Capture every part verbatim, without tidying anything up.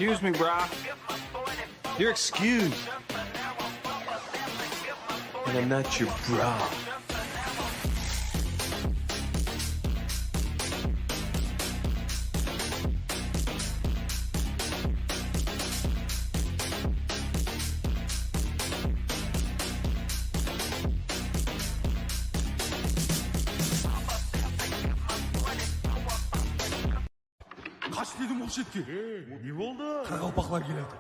Excuse me, brah. You're excused. And I'm not your bra. Qash dedim ǵoy shetke. Ne boldı? Qaraqalpaqlar kelyatır.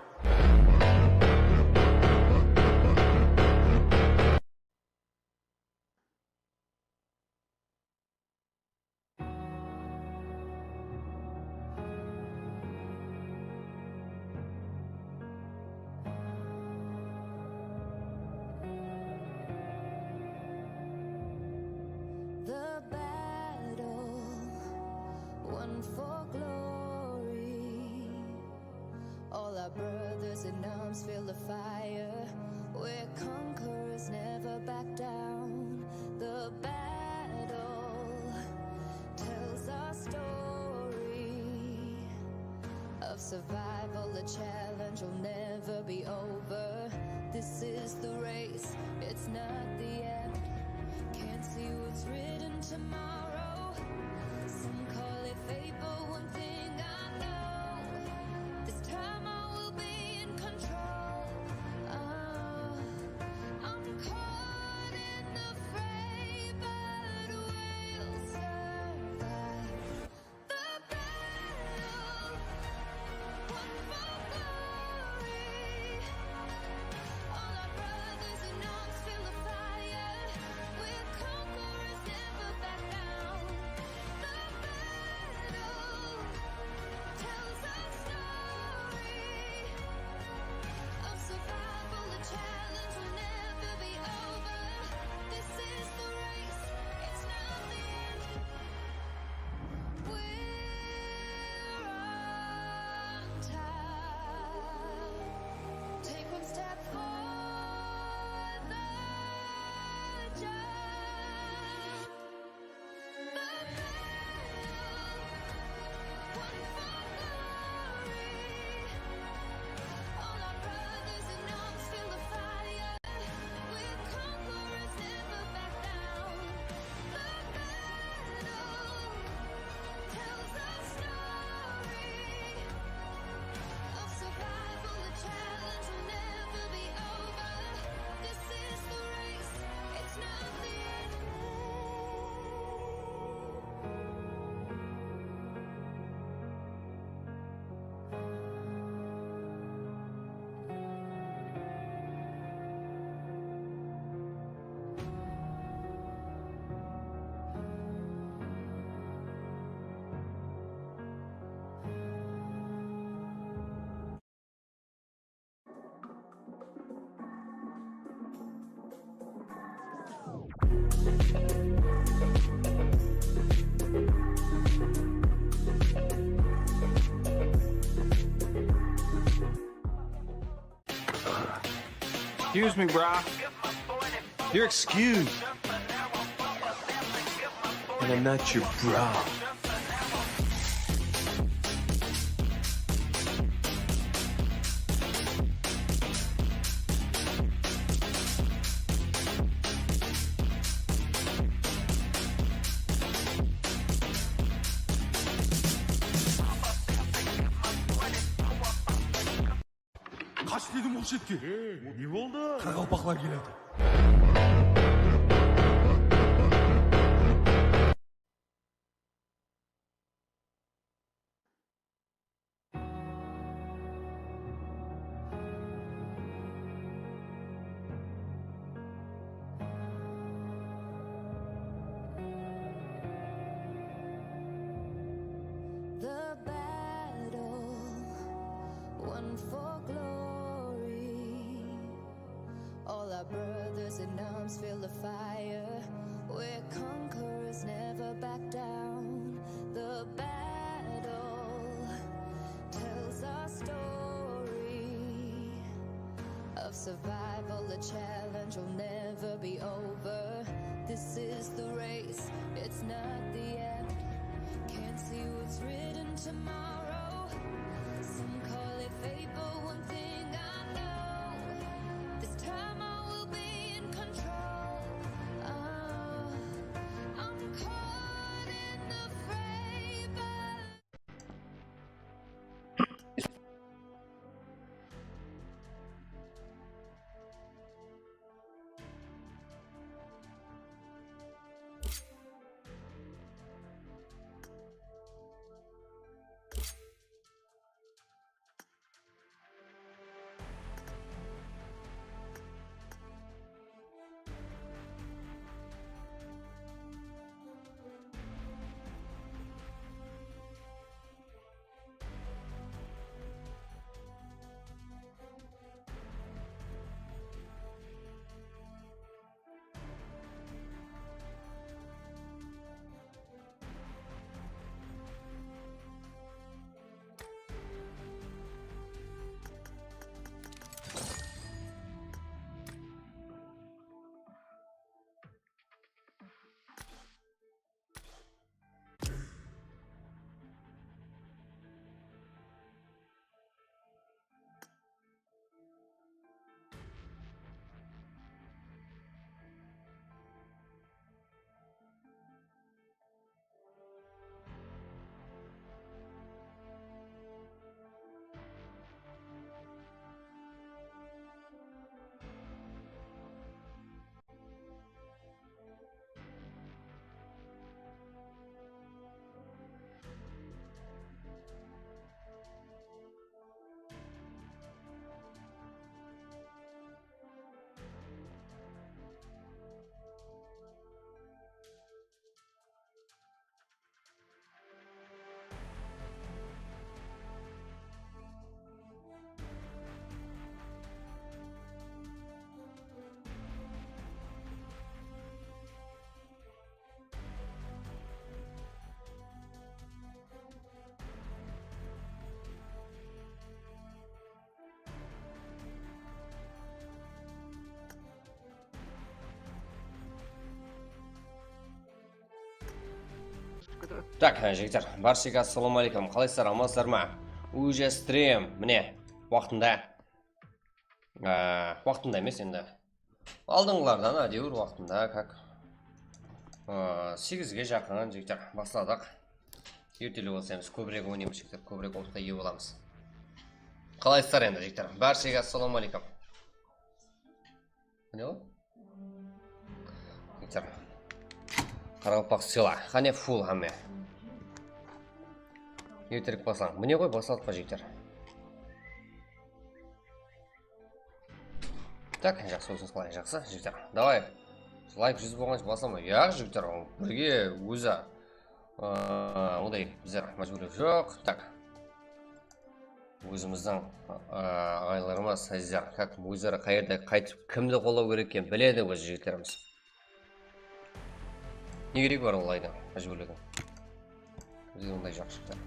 The battle won for glory. All our brothers in arms feel the fire. We're conquerors, never back down. The battle tells our story of survival, a challenge will never be over. This is the race, it's not the end. Can't see what's written tomorrow. Some call it fate, but one thing I know, this time I will be in control. Uh, I'm caught in the fray, but we'll survive. The battle won for glory. All our brothers in arms feel the fire. We're conquerors, never back down. The battle tells our story of survival, a challenge will never be over. This is the race, it's not the end. We're on top. Take one step for the jump. The battle won for glory. All our brothers in arms feel the fire. We're conquerors, never back down. The battle tells our story of survival, a challenge will never be over. This is the race, it's not the end. Excuse me, brah. You're excused. And I'm not your bra. Qash dedim ǵoy shetke. Ne boldı? Qaraqalpaqlar kelyatır. The battle won for glory. All our brothers in arms feel the fire. We're conquerors, never back down. The battle tells our story of survival, a challenge will never be over. This is the race, it's not the end. Can't see what's written tomorrow. Some call it Tak, jigitler, bárshege assalawma aleykum. Qalaysızlar, amansızlar ma? Uje stream, mine, waqtında. Á, waqtında emes endi. Aldınǵılardan ádewir waqtında, kak. Á, segizge jaqın, jigitler, basladıq. Erteli bolsa, biz kóbirek oynaymız, jigitler, kóbirek otqa iye bolamız. Qalaysızlar endi, jigitler? Bárshege assalawma aleykum. Mine ǵoy. Jigitler. Qaraqalpaq sıyla. Qáne full hámme. Erterek baslań. Mine ǵoy, basladıq pa, jigitler? Tak, jaqsı, ózińiz qalay? Jaqsı, jigitler. Davay. Layk júz bolǵansha baslama. Yaq, jigitler, birge ózi. Aa, onday bizler májbúrlew joq. Tak. Ózimizdiń, aa, aǵayinlarımız, ázizler, kak ózleri qayerde, qaytıp, kimdi qollaw kerek ekenin biledi óz jigitlerimiz. Ne keregi bar olaydıń, májbúrlewdiń? Bizde onday joq, jigitler.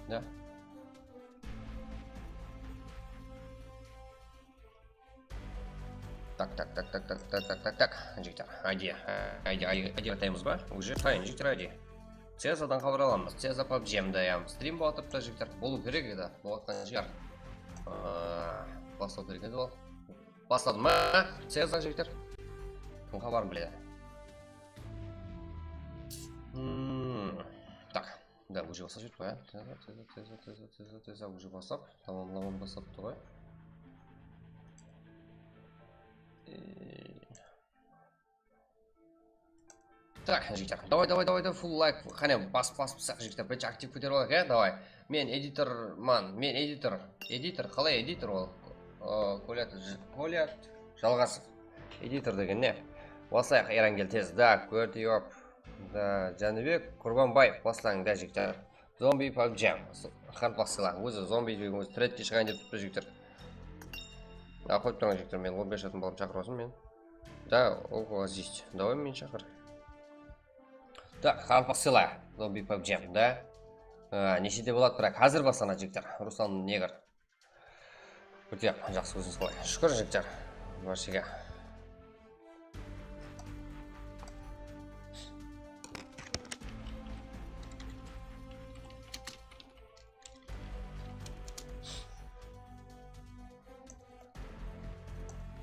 Da. Tak, tak, tak, tak, tak, tak, tak, tak, tak, jigitler. Ayde, ayde, ayde, ayde ataymız ba? Уже tayın, jigitler, ayde. Cezadan xabar alamız. Ceza pabjimda, ya, strim bolıp atırıptı, jigitler. Bolıw kerek edi, bolıp atqan shıǵar. Aa, baslaw kerek edi ol. Basladım ma? Ceza, jigitler. Kim xabarın biledi? Hmm, tak. Da, уже baslap júrip qoy, ya. Tez, tez, tez, tez, tez, tez, tez, уже baslap, tamamlaman baslap tur ǵoy. E, tak, jigitler. Davay, davay, davay, davay, full layk. Qáne, basıp, basıp, saq, jigitler, birinshi aktiv kóterip alayıq, ya, davay. Men editorman, men editor. Editor, qalay editor ol? O, Kolят, J-, Kolят Jalǵasov. Editor degen ne? Baslayıq, Erangel tez. Da, Kórtiyop. Da, Jánibek Qurbanbaev, baslań da, jigitler. Zombi pabjim. Qaraqalpaq sıyla. Ózi zombi degen ózi threadke shıǵayın dep turıptı, jigitler. A, qoyıp turıń, jigitler, men on bes jasım balam shaqırıp atırman men. Da, oko, Aziz. Davay, meni shaqır. Da, Qaraqalpaq sıyla. Zombi pabjim, da. A, neshede boladı, biraq házir baslanadı, jigitler. Ruslan Negr. Óte jaqsı, ózińiz qalay? Shúkir, jigitler. Bárshege.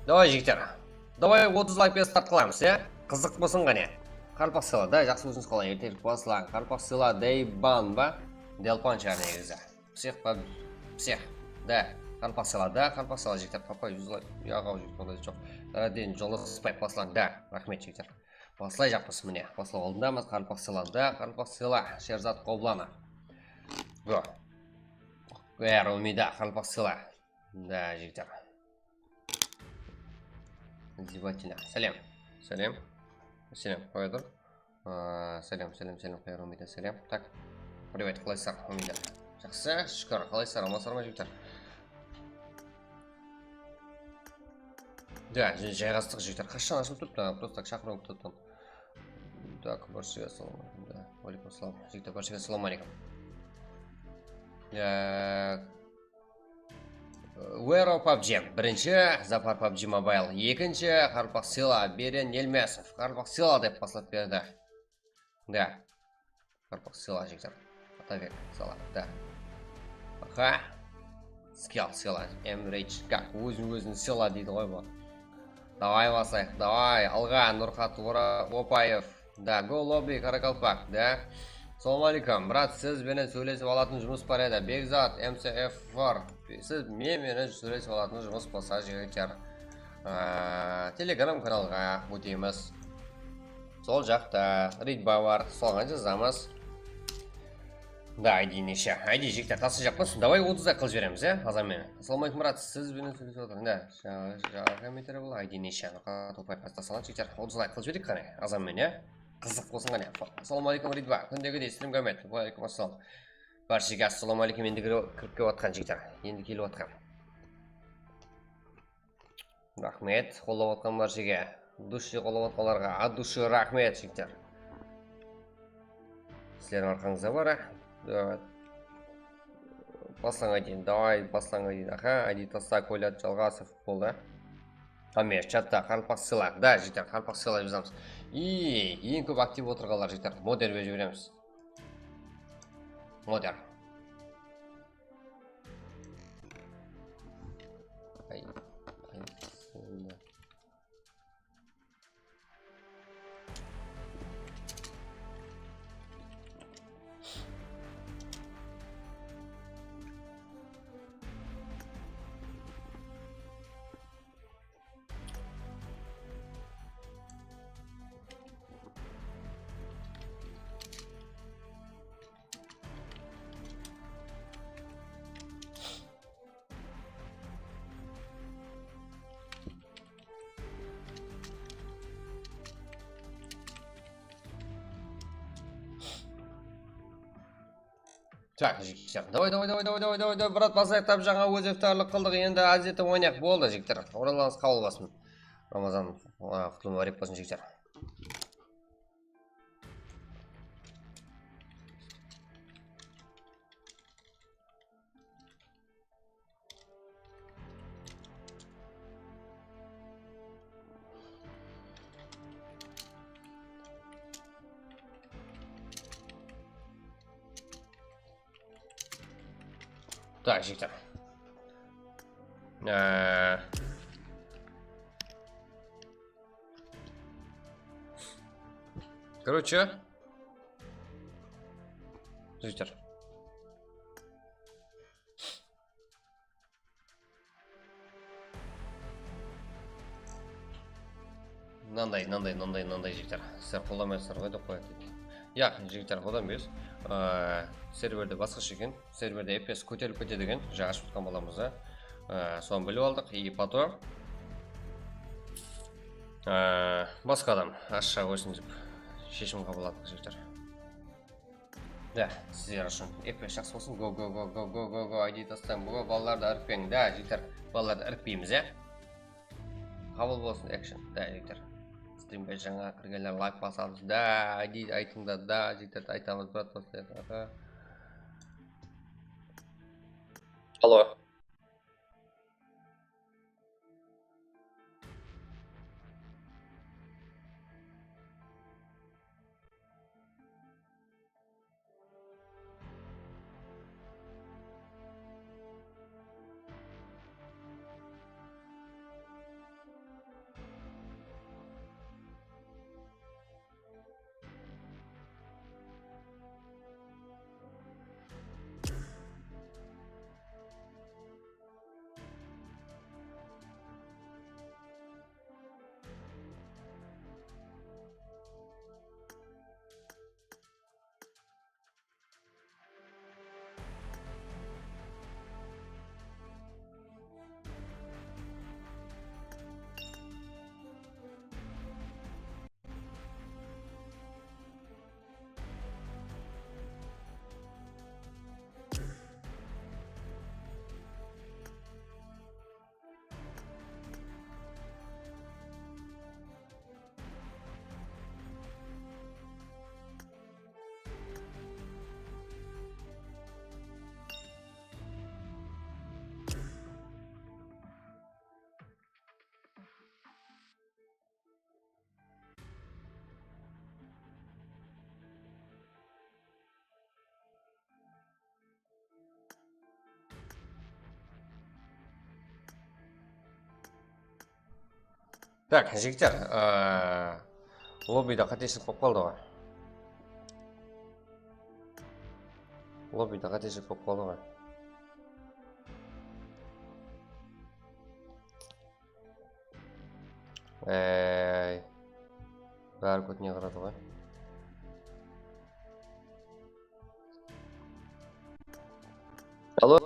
Davay, jigitler. Davay, otız layk penen start qılamız, ya? Qızıq bolsın qáne. Qaraqalpaq sıyla, da, jaqsı, ózińiz qalay? Erterek baslań. Qaraqalpaq sıyla, Deyban ba? Delpan shıǵar negizi. Psix pa, psix. Da, Qaraqalpaq sıyla, da, Qaraqalpaq sıyla, jigitler, papay, júz layk, yaǵaw, jigit, onday joq. Daraden, Jolısbay, baslań, da, raxmet, jigitler. Baslay jaqpız, mine, baslaw aldındamız, Qaraqalpaq sıyla, da, Qaraqalpaq sıyla, Sherzat Qoblanov. Go. Go, Rumida, Qaraqalpaq sıyla. Da, jigitler. Zibatiná. Sálem. Sálem. Sálem, qoya tur. Aa, sálem, sálem, sálem, Qayır Umida, sálem. Tak. Привет, qalaysızlar, Umida? Jaqsı, shúkir, qalaysızlar, amansızlar ma, jigitler? Da, jay-, jayǵastıq, jigitler. Qashshan ashılıp turıptı? Просто так shaqırıw kútip turdım. Tak, bárshege assalawma aleykum. Da, wa aleykum assalam. Jigitler, bárshege assalawma aleykum. Ya, Wero pabji, birinshi, Zafar pabji Mobile, ekinshi, Qaraqalpaq sıyla, Beren Elmesov, Qaraqalpaq sıyla dep baslap berdi. Da. Qaraqalpaq sıyla, jigitler. Atabek sıyla, da. Aha. Skill sıyla, Emrage, kak, ózin-ózin sıyla deydi ǵoy bul. Davay baslayıq, davay, alǵa, Nurxat Ora-, Opaev. Da, go lobby, Karakalpak, da. Assalawma aleykum, brat, siz benen sóylesip alatın jumıs bar edi. Bekzat, M C F R. Siz men menen sóylesip alatın jumıs bolsa, jigitler. Aa, Telegram kanalǵa ótemiz. Sol jaqta Ridba bar, soǵan jazamız. Da, I D neshe? I D, jigitler, taslayjaqpız. Davay, otızday qılıp jiberemiz, ya, azan menen. Assalawma aleykum, brat, siz benen sóylesip atırman. Da, jańa, jańa kommentariya bol, I D neshe? Nurxat Opaev taslanǵan, jigitler. Otızday qılıp jibereyik qáne, azan menen, ya. Qızıq bolsın qáne. Assalawma aleykum, Ridba. Kúndegidey, stream gómet. Wa aleykum assalam. Bárshege assalawma aleykum. Endi kirip, kirip kelip atqan, jigitler. Endi kelip atqan. Raxmet, qollap atqan bárshege. Dushi qollap atqanlarǵa, at dushi raxmet, jigitler. Sizlerdiń arqańızda bar, a? Baslań, I D-ni, davay, baslań, I D-ni. Aha, I D tasta, Kolят Jalǵasov boldı. Hámme chatta qaraqalpaq sıyla. Da, jigitler, qaraqalpaq sıyla jazamız. I, eń kóp aktiv otırǵanlar, jigitler, moder berip jiberemiz. Moder. Ay, ay, sıyla. Tak, jigitler. Davay, davay, davay, davay, davay, davay, davay, brat, baslayıq, tap, jańa óz iftarlıq qıldıq, endi aziyette oynayıq, boldı, jigitler. Oralarıńız qabıl bolsın. Ramazan, a, qutlı múbárek bolsın, jigitler. Так, jigitler. Ee, короче, jigitler. Mınanday, mınanday, mınanday, mınanday jigitler. Sizler qollamay atırsızlar ǵoy dep qoyayıq deydi. Yaq, jigitler, qollanbaymız. Ee, serverde basqasha eken. Serverde F P S kóterilip ketedi eken. Jańa ashıp atqan balamızda. Ee, sonı bilip aldıq. И потом, ee, basqa adam ashıp qoysın dep sheshim qabıl aldıq, jigitler. Da, sizler ushın F P S jaqsı bolsın. Go, go, go, go, go, go, go, aydı tastayın. Buǵa balalardı irkpeń. Da, jigitler, balalardı irkpeymiz, ya. Qabıl bolsın, action. Da, jigitler. Strimge jańa kirgenler layk basamız. Da, aydı, aytıńda, da, jigitler, aytamız, brat, boslayıq. Aha. Alo. Tak, jigitler, aa, lobbida qáteshilik bolıp qaldı ǵoy. Lobbida qáteshilik bolıp qaldı ǵoy. Ey. Bári kótine qaradı ǵoy. Alo.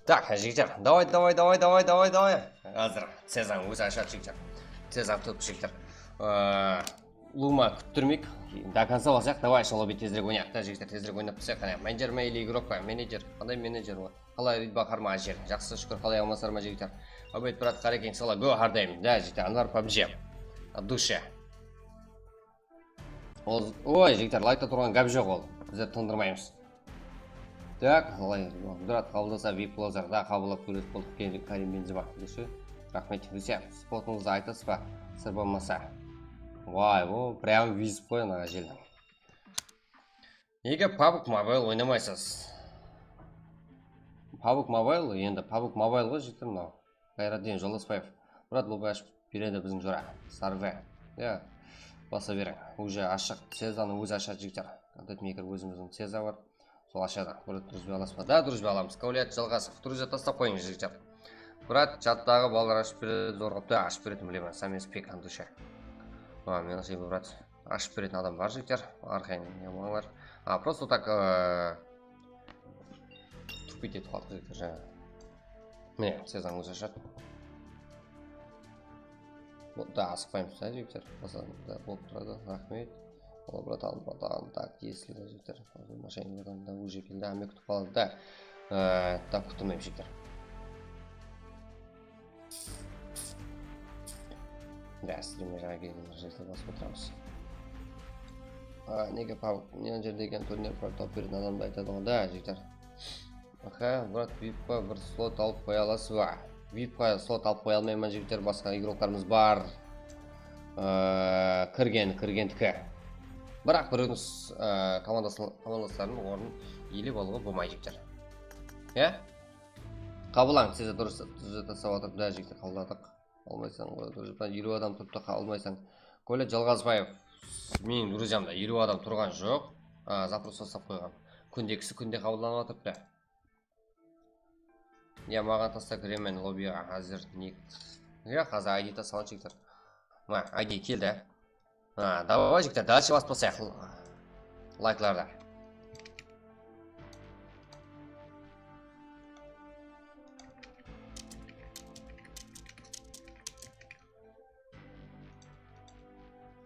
Tak, jigitler, davay, davay, davay, davay, davay, davay. Házir Cezanı ózi ashadı, jigitler. Cezan turıp, jigitler. Ee, ulıwma kúttirmeyik, до конца baslayıq. Davay, shalobit tezirek oynayıq ta, jigitler, tezirek oynap tursaq, qáne. Menejer me ili igrok pa? Menejer. Qanday menejer ol? Qalay, Rid Bahar ma, Ajer? Jaqsı, shúkir, qalay, amansızlar ma, jigitler? Áwmet, brat, Qarekeń, sala, go, hár dayım. Da, jigitler, Anvar pabji. От души. Ol, oy, jigitler, laykta turǵan gáp joq ol. Bizler tındırmaymız. Tak, alay, Murat qabıldasa, vip lozerda qabıllap kóredi boldıq. Keyin Karim Benzema. Dúrıs. Raxmet. Rusya, spotıńızdı aytasız ba? Sır bolmasa. Vay, o, прям vizip qoy anaǵa jeli. Nege pabg Mobile oynamaysız? Pabg Mobile, endi pabg Mobile ǵoy, jigitler, mınaw. Qayratdin Jolasbaev. Murat, lobi ashıp beredi biziń jora. Sarve. Ya, basa beriń. Уже ashıq. Cezanı ózi ashadı, jigitler. Content maker ózimizdiń Ceza bar. Sol ashadı. Murat, дружба alasız ba? Da, дружба alamız. Kovlyat Jalǵasov. Дружба taslap qoyıń, jigitler. Murat, chattaǵı balalar ashıp beredi, zorǵa. Da, ashıp beretin bilemen. Samen spek, Andusha. A, men ashayın, Murat. Ashıp beretin adam bar, jigitler. Arqayın yamańlar. A, просто так, e, tupit etip qaldıq, jigitler, jańa. Mine, Cezanı ózi ashadı. Da, asıqpaymız da, jigitler. Masalan, da, bolıp turadı. Raxmet. Ol, bratan, bratan, tak, tiyisli, jigitler. Mashayın bratan da уже keldi, áme kútip qaladı da. E, tak, kúttirmeymiz, jigitler. Da, streamer jaǵa kelgen bir jerde basıp otıramız. A, nege pabg, ne jerde eken turner, tawıp beretin adamdı aytadı ǵoy da, jigitler. Aha, Murat, vip pa bir slot alıp qoya alasız ba? Vip pa slot alıp qoya almayman, jigitler, basqa igroklarımız bar. Ee, kirgen, kirgendiki. Biraq birewdiń s-, ee, komandasın, komandaslarınıń ornın iyelep alıwǵa bolmaydı, jigitler. Ya? Qabıllań, siz durıs, durıs taslap atırıp, da, jigitler, qabılladıq. Almaysań ǵoy, durıs, eliw adam turıptı, almaysań. Kolya Jalǵasbaev, meniń druziyamda eliw adam turǵan joq. A, запрос taslap qoyǵan. Kúndegisi kúnde qabıllanıp atırıptı. Ya, maǵan taslap kiremen lobbyǵa házir nik. Ya, házir I D taslaǵan jigitler. Mına, I D keldi. Ha, davay, jigitler, дальше basıp basayıq. Layklarda.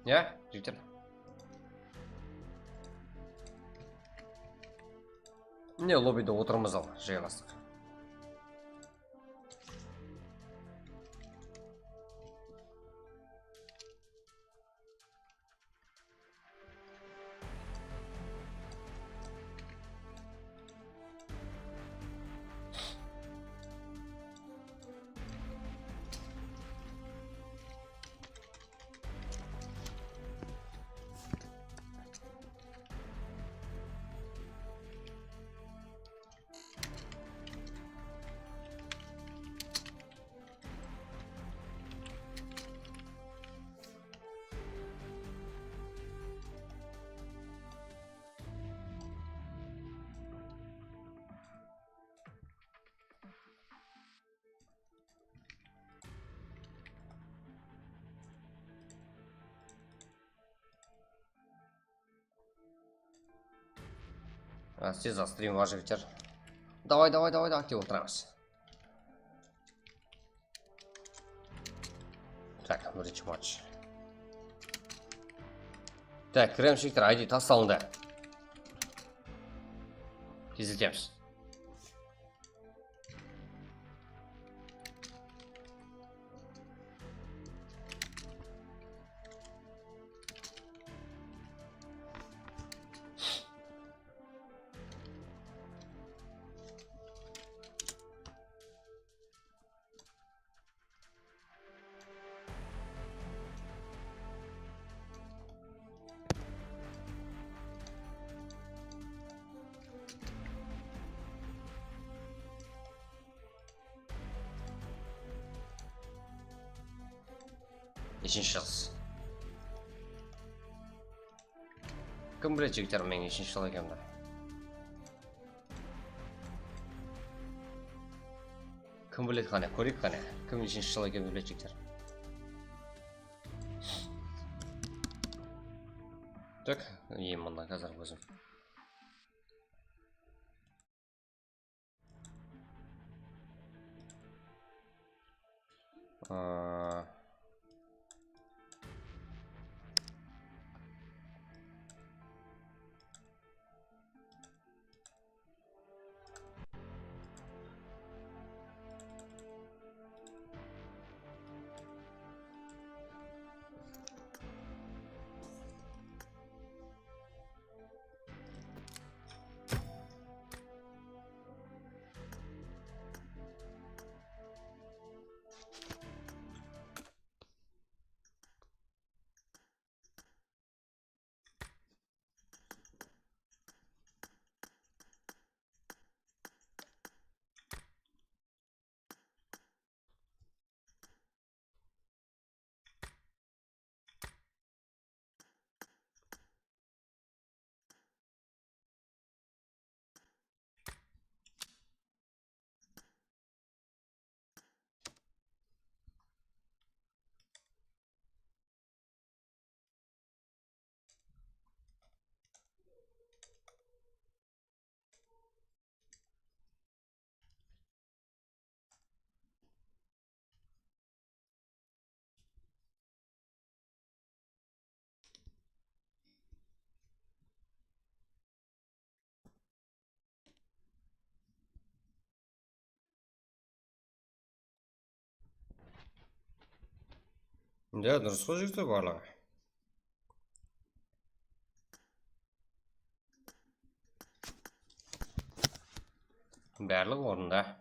Ya, jigitler. Mine, lobbyde otırmız al, jaylastıq. A, siz stream var, jigitler. Davay, davay, davay, davay, dep otıramız. Tak, birinshi match. Tak, kiremiz, jigitler, I D taslalıńda. Tezletemiz. Neshinshi shıǵıs? Kim biledi, jigitler, meniń neshinshi shıǵıs ekenimdi? Kim biledi, qáne, kóreyik, qáne. Kim neshinshi shıǵıs ekenin biledi, jigitler. Tak, iyim mında házir ózim. Aa, Ya, durıs ǵoy, jigitler, barlıǵı. Barlıǵı ornında.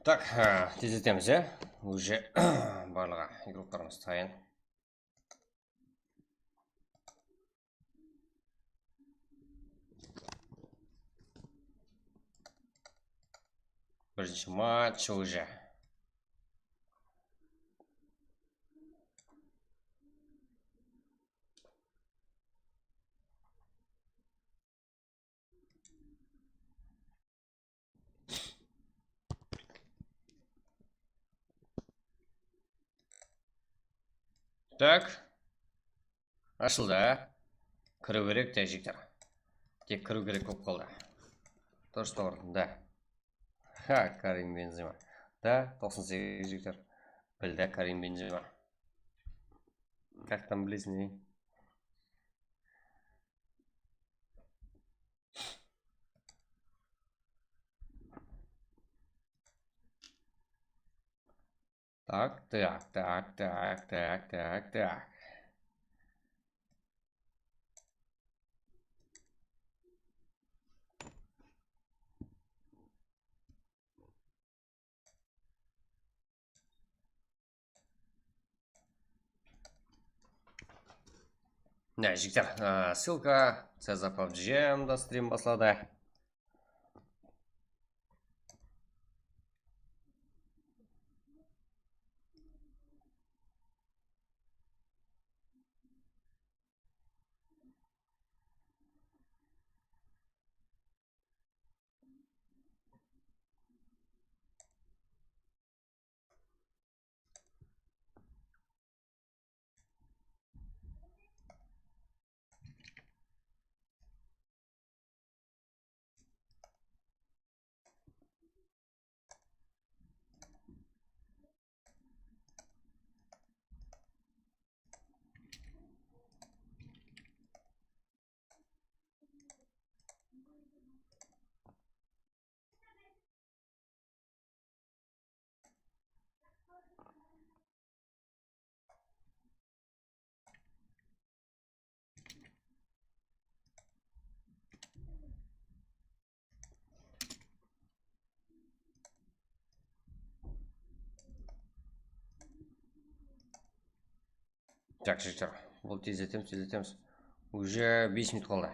Tak, ha, tezletemiz, ya. Уже barlıǵı igroklarımız tayın. Birinshi match уже. Tak. Ashıldı, á? Kiriw kerek, jigitler. Tek kiriw kerek bolıp qaldı. Durıs, toǵrı, da. Ha, Karim Benzema. Da, toqsan segiz, jigitler. Bildi, Karim Benzema. Как там bilesiń, ne? Так, так, так, так, так, так, так. Mine, jigitler, aa, ссылка, C Z pubg da strim basladı. Так, jigitler, bul tezletemiz, tezletemiz. Уже bes minut qaldı.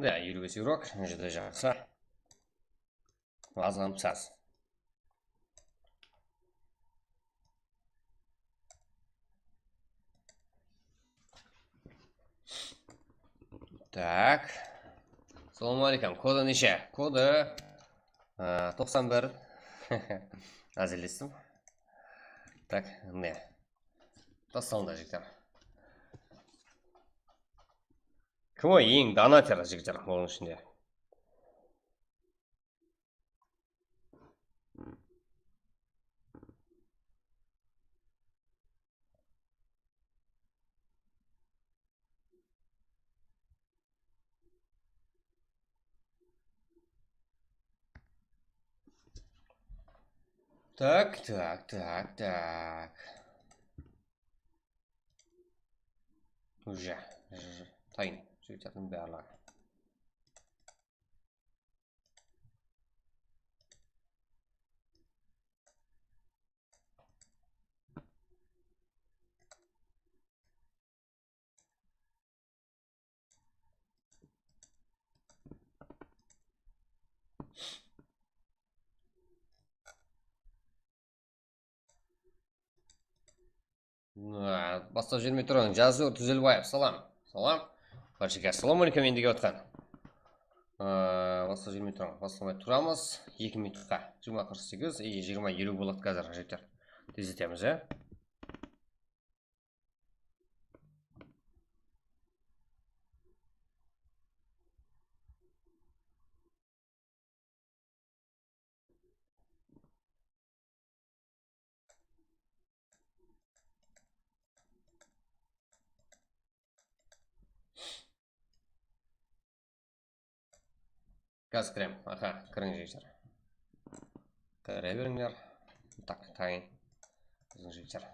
Da, elliw bes игрок, júdá jaqsı. Azǵan pısasız. Tak. Assalawma aleykum. Kodı neshe? Kodı, ı, toqsan bir. Házillestim. Tak, mine. Taslandı, jigitler. Kim o eń donater, jigitler, onıń ishinde? Tak, tak, tak, tak. Уже, j-, tayın, jigitlerdiń barlıǵı. Aa, baslap jibermey turıń. Jasur Túzelbaev, salam. Salam. Bárshege assalawma aleykum, endigi atqan. Aa, baslap jibermey turıń. Baslamay turamız. Eki minutqa. Jigirma qırq segiz, e, jigirma eliw boladı házir, jigitler. Tezletemiz, e. Gaz kirem. Aha, kiriń, jigitler. Kire berińler. Tak, tayın. Biziń jigitler.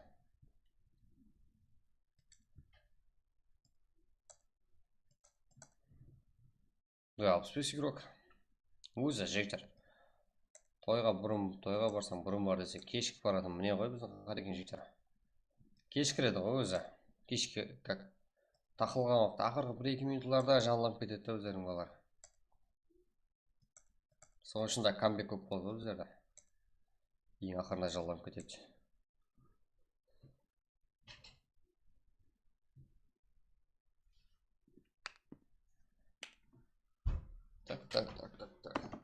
Alpıs bes игрок. Ózi, jigitler. Toyǵa burın, toyǵa barsań burın bar dese, keshigip baratın mine ǵoy biziń Qareken jigitler. Keshikiredi ǵoy ózi. Keshki, как, taqılǵan waqıt, aqırǵı bir-eki minutlarda janlanıp ketedi da ózleriniń balaları. Sonıń ushın da kambek kóp boldı bizlerde. Eń aqırında janlanıp ketedi. Tak, tak, tak, tak, tak.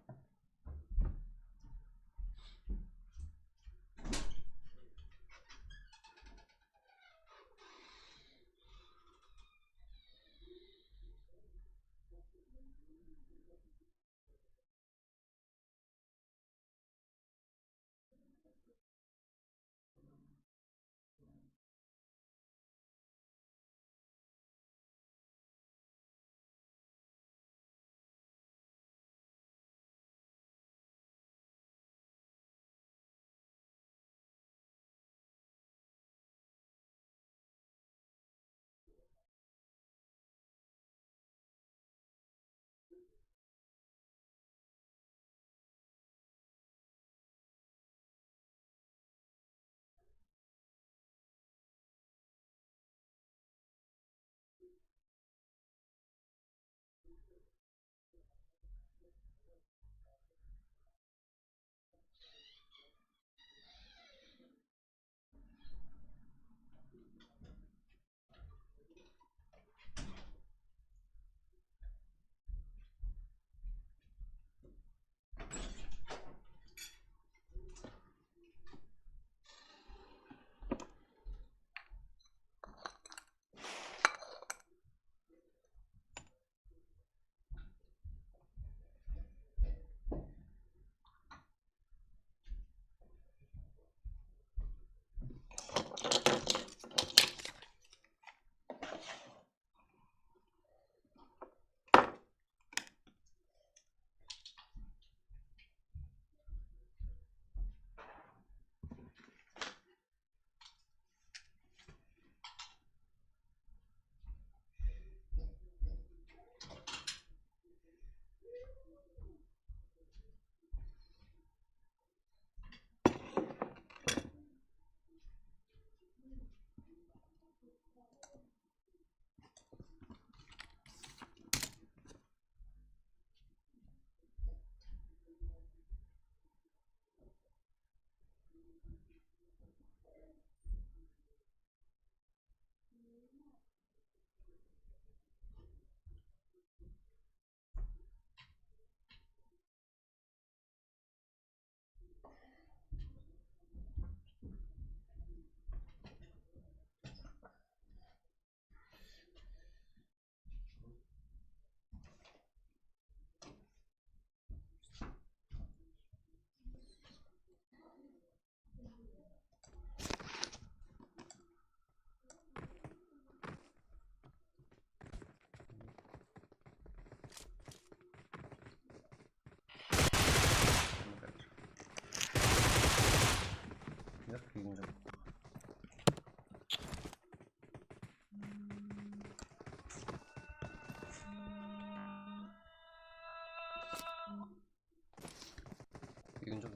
Úyinde.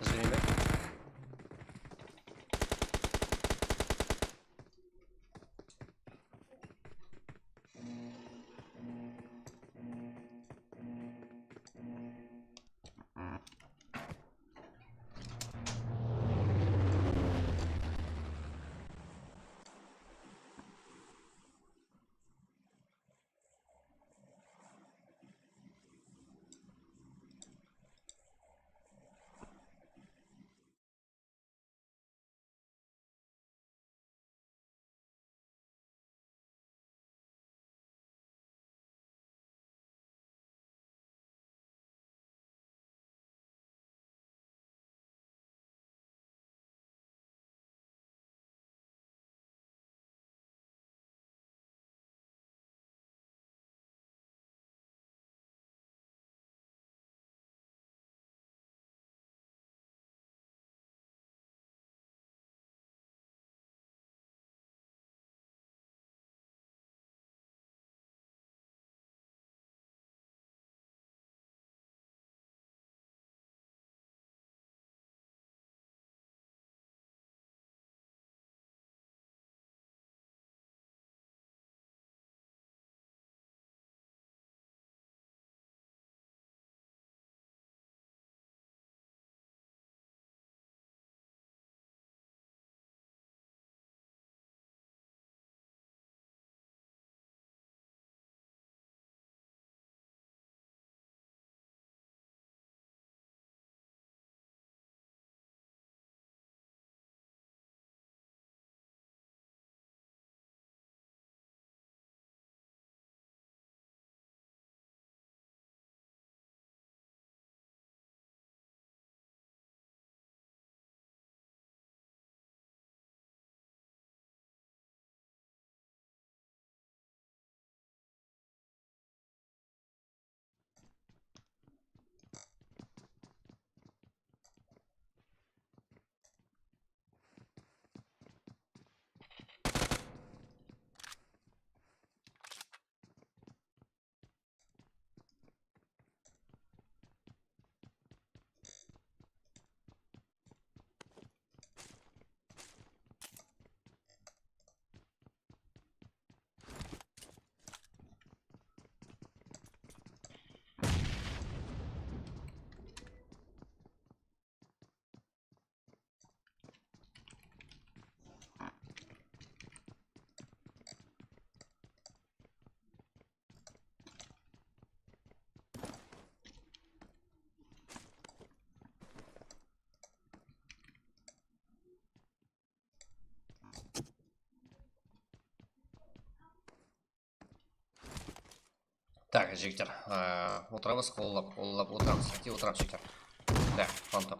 Biz bilmeymen. Tak, jigitler, e, otıramız, qollap, qollap otıramız, jigitler, otıramız, jigitler. Da, fantom.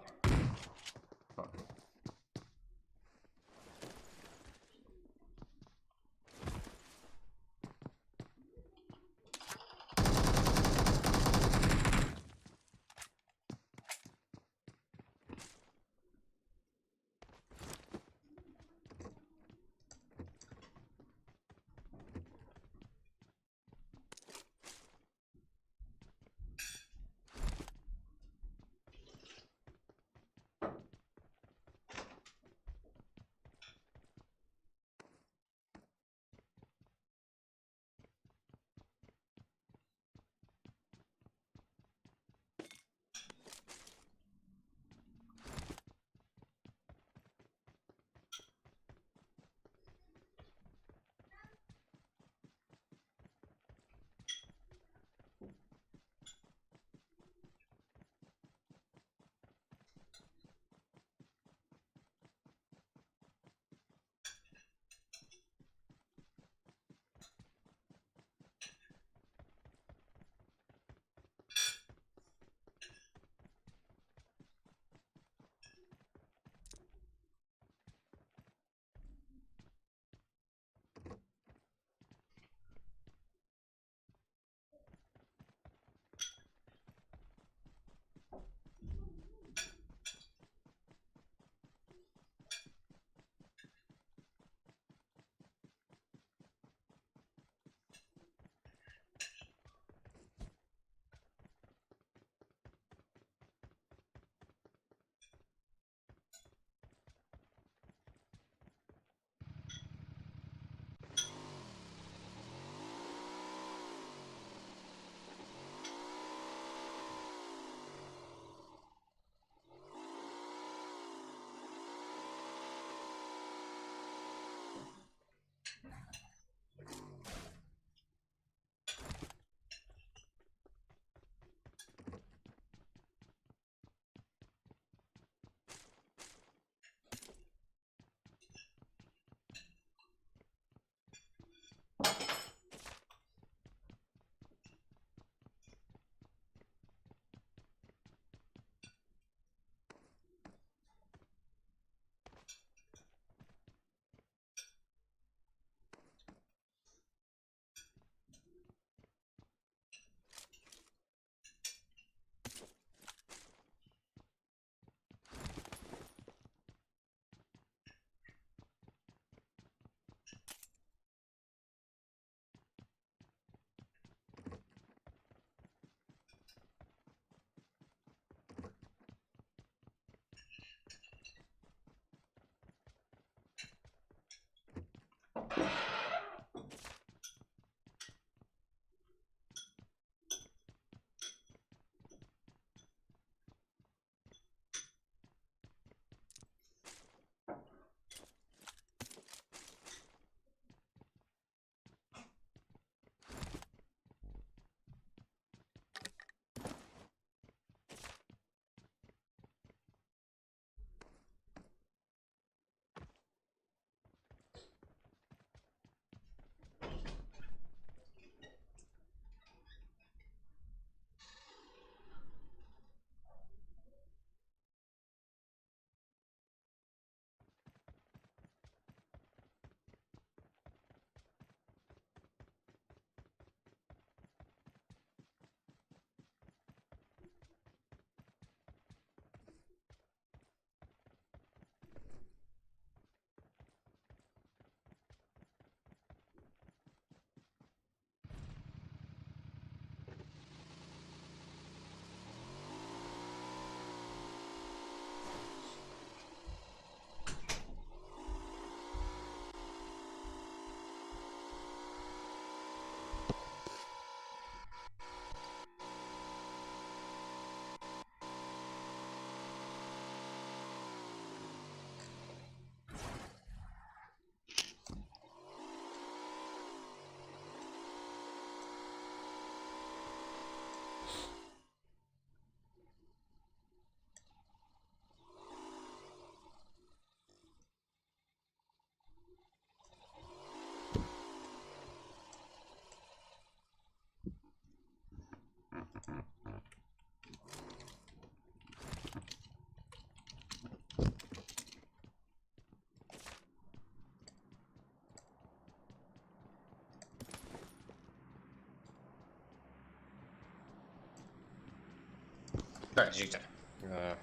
Jigitler. Ee,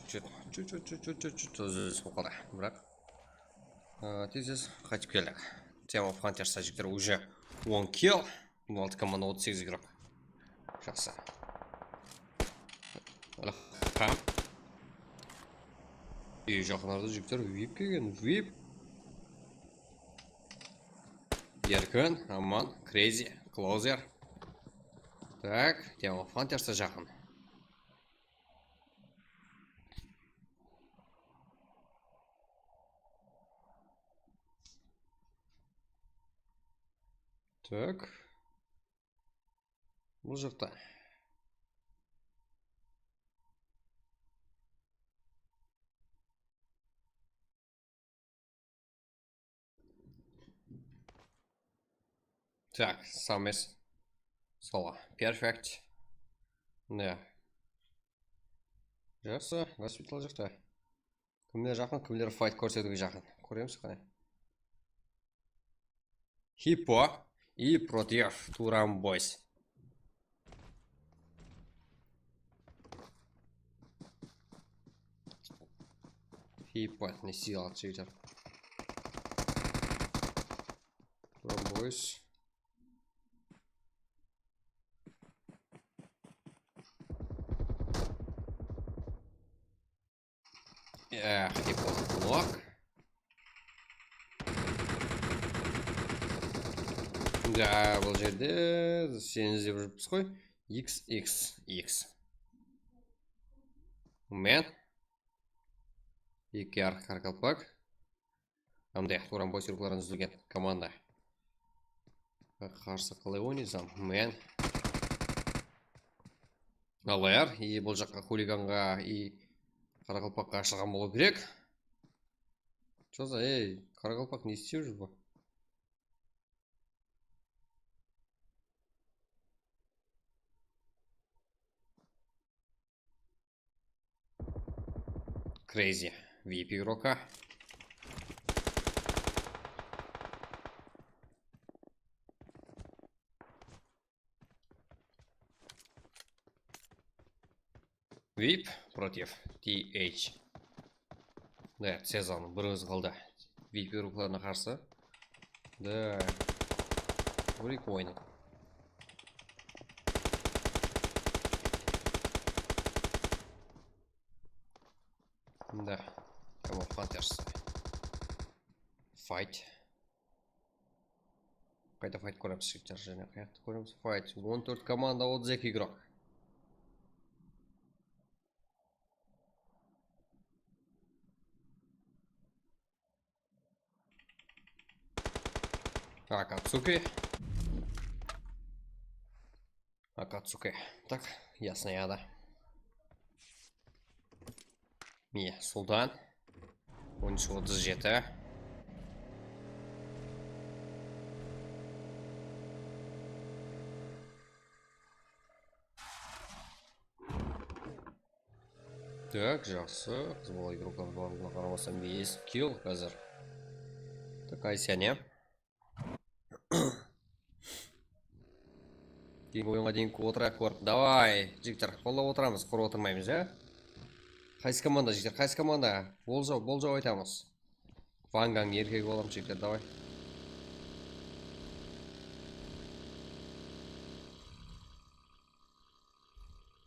chut, chut, chut, úzilisim qaldı. Biraq, ee, tez-tez qaytıp keldik. Team of Hunters jigitler уже on kill. On altı komanda, otız segiz igrok. Jaqsı. Alaqam. Ey, jaqınlarda jigitler vip kelgen, vip. Erkin, Aman, Crazy, Closer. Tak, Team of Hunters jaqın. Tak. Bul jaqta. Tak, sağ emes. Sola. Perfect. Ne? Jaqsı, gospital jaqta. Kimler jaqın, kimler fight kórsetiwge jaqın. Kóremiz qáne. Hippo и против Turan Boys. Hippo ne sıyladı jigitler. Turan Boys. Eh, Hippo blok. Da, bul jerde seni izlep júrmiz ǵoy. X X X. Men. Eki arq qaraqalpaq. Hamda Turan Boys urıqlardan dúzilgen komanda. Qarsı qalay oynaysam? Men. Alayar, i bul jaqqa xuliganǵa, i qaraqalpaqqa ashırǵan bolıw kerek. Чё за, ey, qaraqalpaq ne islep júr bul? Crazy. V I P игрока. V I P против T H. Да, Cezanıń bir ózi qaldı. V I P ruqlarına qarsı. Da. Bir-eki oyın. Da. Tamam, Hunters. Fight. Qayta fight kóremiz, jigitler, jáne qayaqtı kóremiz? Fight. On tórt komanda, otız eki igrok. Akatsuki. Akatsuki. Так, ясно, я, да. Mine, Sultan. On úsh otız jeti. Так, jaqsı. Qız bala igroklardıń barlıǵına qaramasam, bes kill házir. Так, Aysa ne? Keyingi oyınǵa deyin otırayıq, kórip. Davay, jigitler, qollap otıramız, qurı otırmaymız, ya? Qaysı komanda, jigitler, qaysı komanda? Boljaw, boljaw aytamız. Vangang erkegi bolamız, jigitler, davay.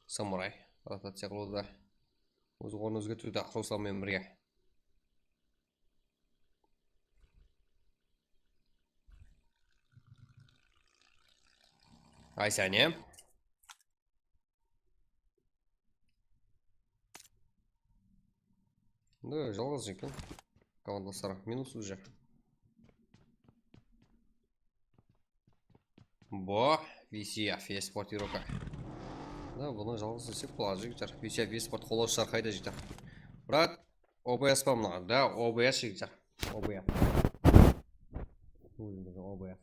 Samuray rotaciya qılıwda. Óz ornın ózgertiwde Ruslan menen birge. Ay, sáne. Da, jalǵız eken. Komandaslar minus уже. Bu V C F esport игрока. Da, bunı jalǵız desek boladı, jigitler. V C F esport qolawshılar qayda, jigitler? Brat, O B S pa mına? Da, O B S, jigitler. O B S. Ózimizdiń O B S.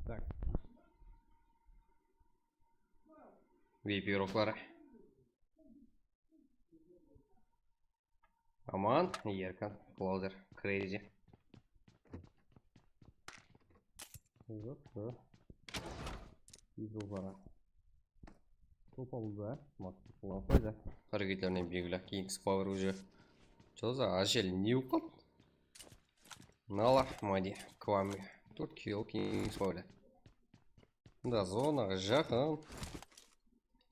Tak. Vip urokları. Aman, Erkan, Closer, Crazy. Yok, yok. Biz o bara. Top aldı. Mak, ulan koydı. Hareketlerinen belgili. Kings Power уже. Что за, Ajel, ne bolıp qaldı? Nala, Madi, Kwame. Tórt kill, Kings Power. Da, zonaǵa jaqın.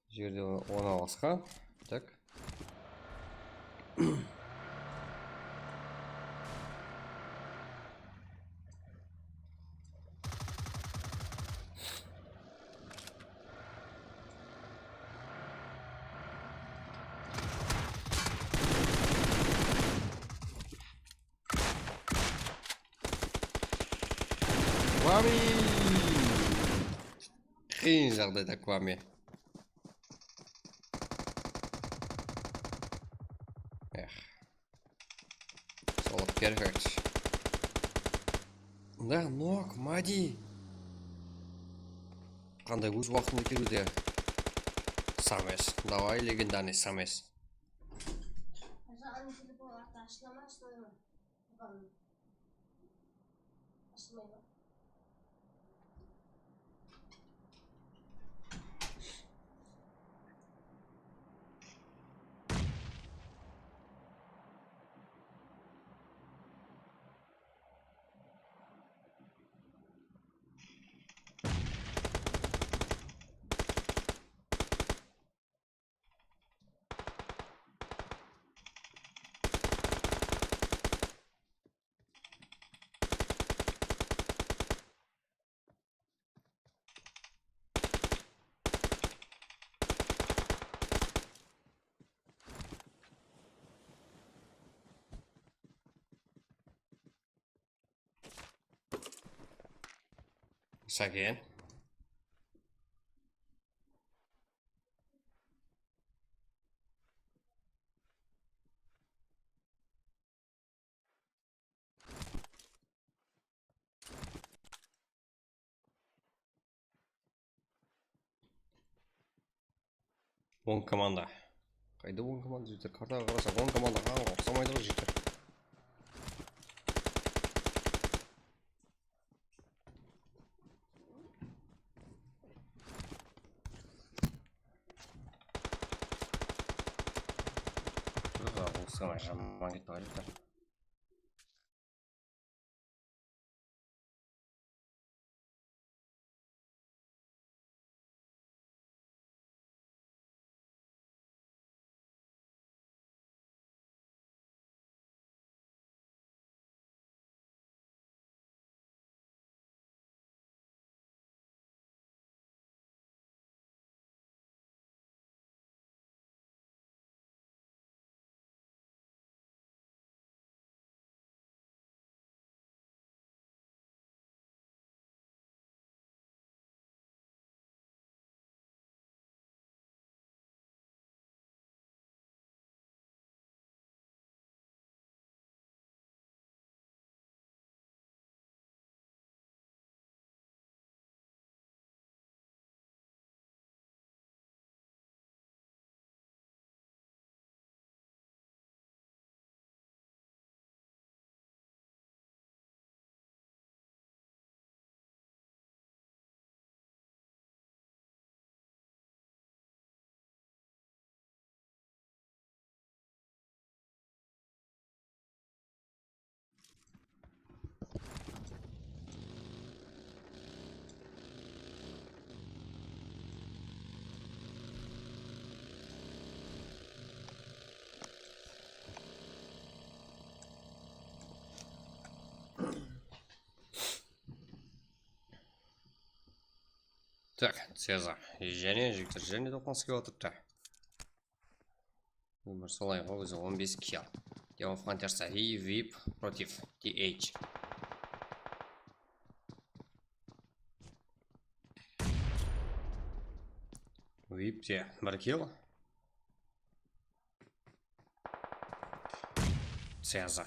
Jerde ornalasqan. Tak. Kwame! Qıyın jaǵdayda Kwame. Ex. Sol, perfect. Да, нок, Madi. Qanday óz waqtında keliwde. Sames. Давай, легендарный Sames. Ashılmay ma? Saken. On komanda. Qayda on komanda, jigitler? Kartaǵa qarasaq, on komanda, ha, uqsamaydı ǵoy, jigitler. Uqsamay, jaman ketti ǵoy, jigitler. Tak, Ceza. Jáne, jigitler, jáne toqtaǵısı kelip atırıptı. Umar Salayeva ózi on bes kill. Demon Hunters, Vip против T H. Vip te bir kill. Ceza.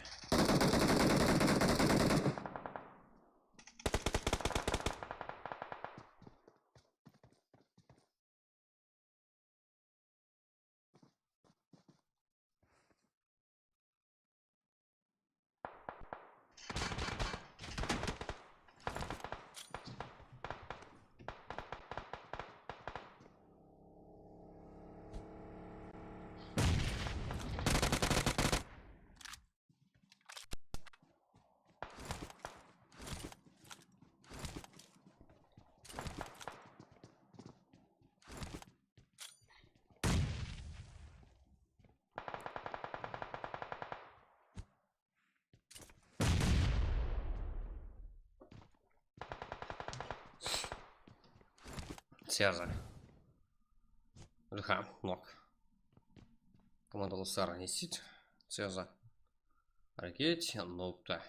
Ceza. Ilham, nok. Komanda dostları ne isteydi? Ceza. Háreket, nokta.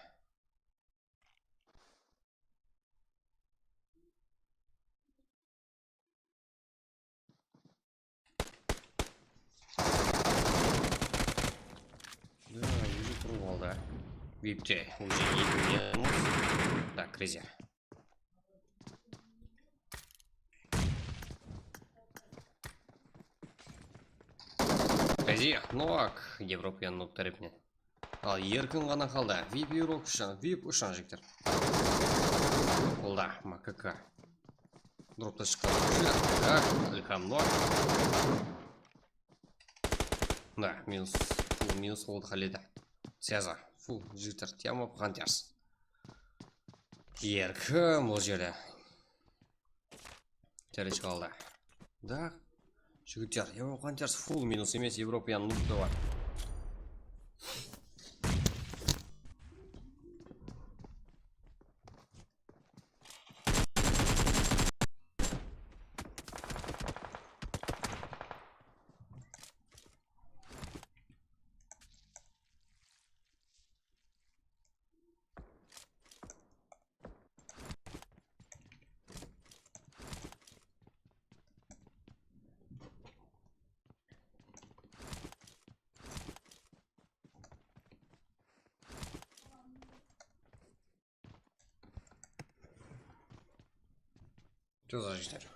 Da, ózi turıp aldı. Vipte, ózi eki million. Da, Crazy. Crazy, nok, Evropa noob tárepinen. Al, erkin ǵana qaldı. Vip Europe ushın, Vip ushın, jigitler. Qolda, M K K. Dropta shıqqan. Tak, Ilham nok. Da, minus, full minus qoldı Xalidi. Ceza, full, jigitler, Team of Hunters. Erkim ol jerde. Terech qaldı. Da, jigitler, Team of Hunters full minus emes, Evropa noob ta bar. Ceza, jigitler.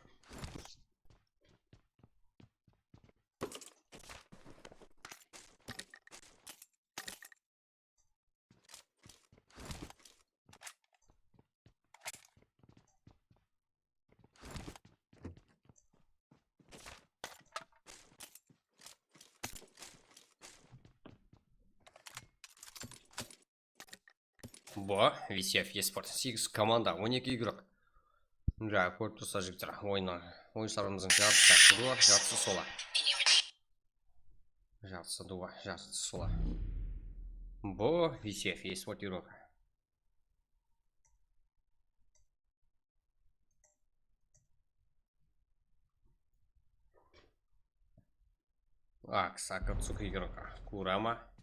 Bu, V C F Esport, segiz komanda, on eki igrok. Ja, kórip tursa, jigitler, oyını, oyınshılarımızdıń jartısı duo, jartısı solo. Jartısı duo, jartısı solo. Bu, V C F Esport igrok. Aks, Akatsuki igrok. Kurama.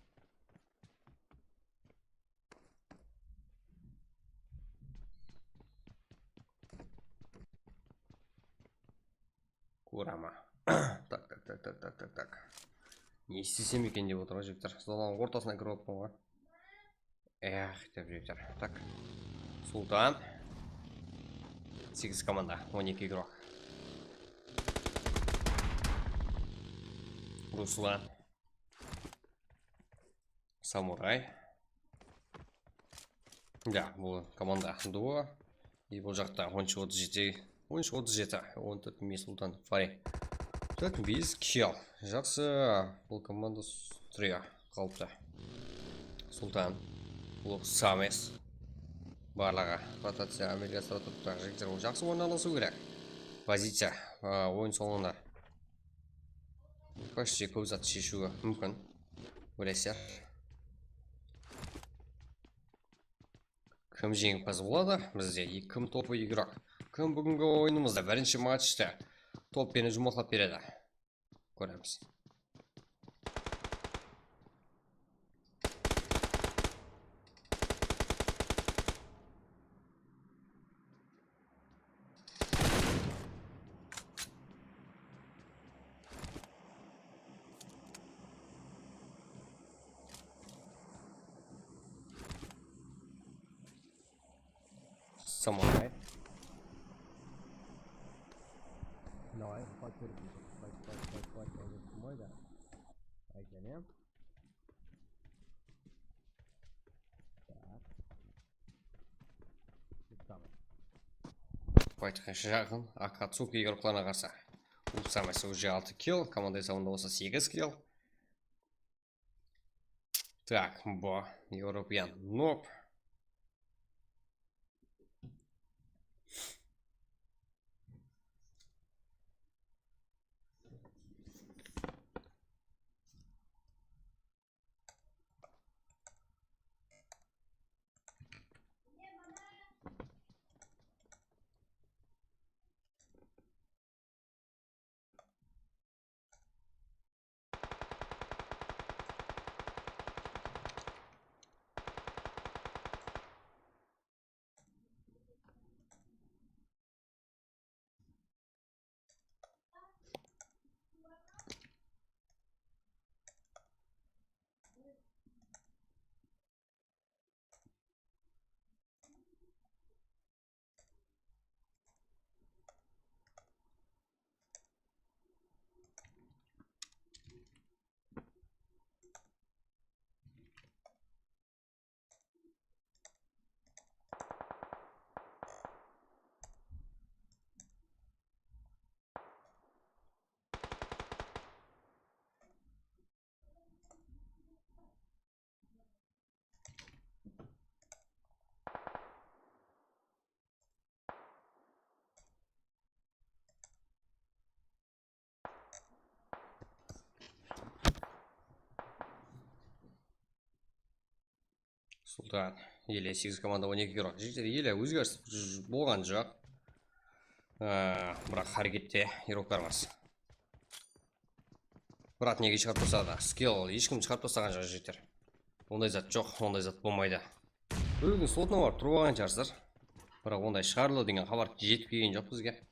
Kurama. Tak, tak, tak. Ne istesem eken dep otır ǵoy, jigitler. Zolanıń ortasına kirip alıppan ǵoy. Eh, dep jigitler. Tak. Sultan. Segiz komanda, on eki igrok. Ruslan. Samuray. Ya, bul komanda duo. E, bul jaqta on úsh otız jeti, on úsh otız jeti, on tórt Sultan Fari. Tak, bes kill. Jaqsı, bul komanda s-, trio qalıptı. Sultan, Lux, Sames. Barlıǵı rotaciya ámelge asıra turıptı. Jigitler, jaqsı orın alıwı kerek. Poziciya, a, oyın sońında почти kóp zat sheshiwi múmkin. Oylaysızlar. Kim jeńimpaz boladı? Bizde e-, kim topuy igrok? Kim búgingi oyınımızda birinshi matchta top penen juwmaqlap beredi? Kóremiz. Samuray. Давай, fight berip, fight, fight, fight, fight, fight, fight, fight. Aytqancha, jaqın Akatsuki igroklarına qarsı. Upsamasi уже altı kill, komanda esabında bolsa segiz kill. Так, bu European noob. Sultan, ele segiz komanda on eki игрок. Jigitler, ele ózgeris j-, bolǵan joq. Á, biraq hárekette игрокlar bar. Brat nege shıǵarıp tasladı? Skill hesh kim shıǵarıp taslaǵan joq, jigitler. Onday zat joq, onday zat bolmaydı. Birew kún slotına barıp turıp alǵan shıǵarsızlar. Biraq onday shıǵarıldı degen xabar jetip kelgen joq bizge.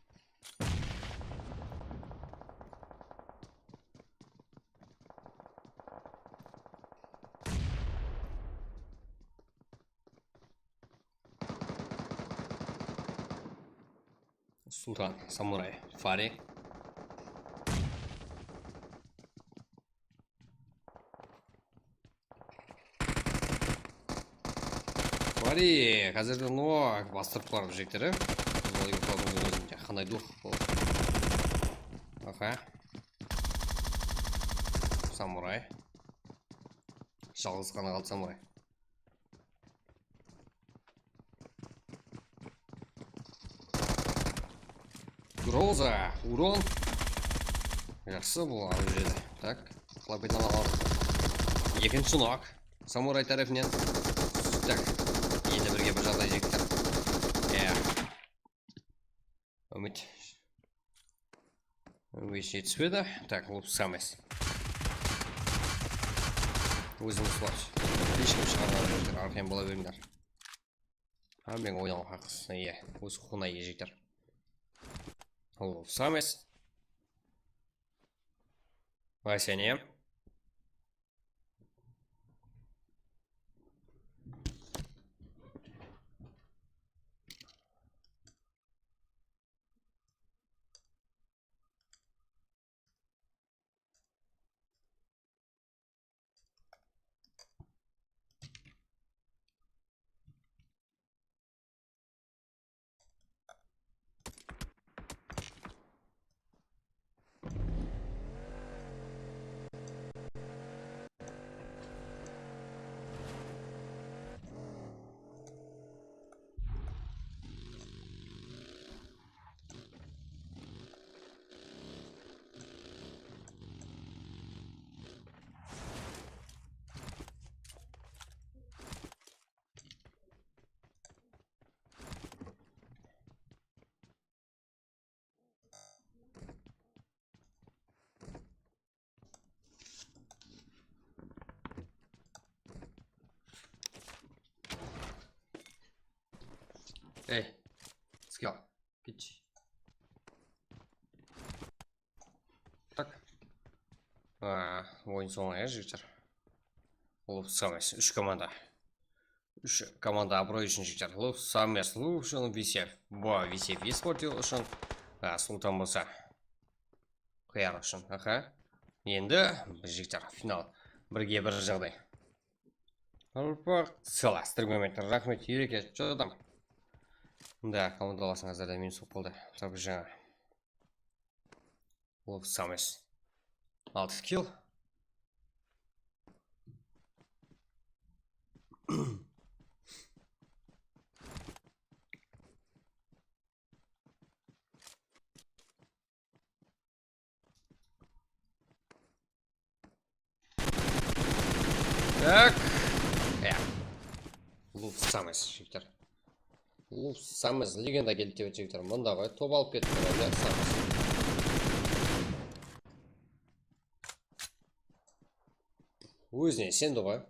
Sultan, Samuray, Fari. Fari, házirden o bastırıp barıp jigitler, e? Qızıl yıldızdıń ózinde qanday duh bol. Aha. Samuray. Jalǵız ǵana qaldı Samuray. Groza, uron. Jaqsı, bul alıp jedi. Tak, qılap kete alaman. Ekinshi nok. Samuray tárepinen. Tak, endi birge bir jaǵday jigitler. Ya. Úmit. Úmit jetispedi. Tak, lupsamız. Ózimiz bar. Hesh kim shıǵarmadı, jigitler, arqayın bola berińler. Hámmeń oynaw haqqısına iye. Óz huqıqına iye, jigitler. Lupsamız. Vay seni. Ey, skill, git. Tak. Aa, oyın sońına ya, jigitler. Lupsamız, úsh komanda. Úsh komanda abıroy ushın, jigitler. Lupsamız, Lup ushın, Visev. Bu Visev esportiv ushın. A, Sultan bolsa Qıyar ushın. Aha. Endi, jigitler, final. Birge bir jaǵday. Urpaq, sıylastıń, raxmet, ereket, jodam. Da, komandalasıń házirde minus bolıp qaldı. Tabi jańa. Lupsamız. Altı kill. Tak. Ya. Lupsamız, jigitler. Lupsamız, legenda keldi dep jigitler. Mında ǵoy, top alıp ketip tur, Lupsamız. Ózine isendi ǵoy.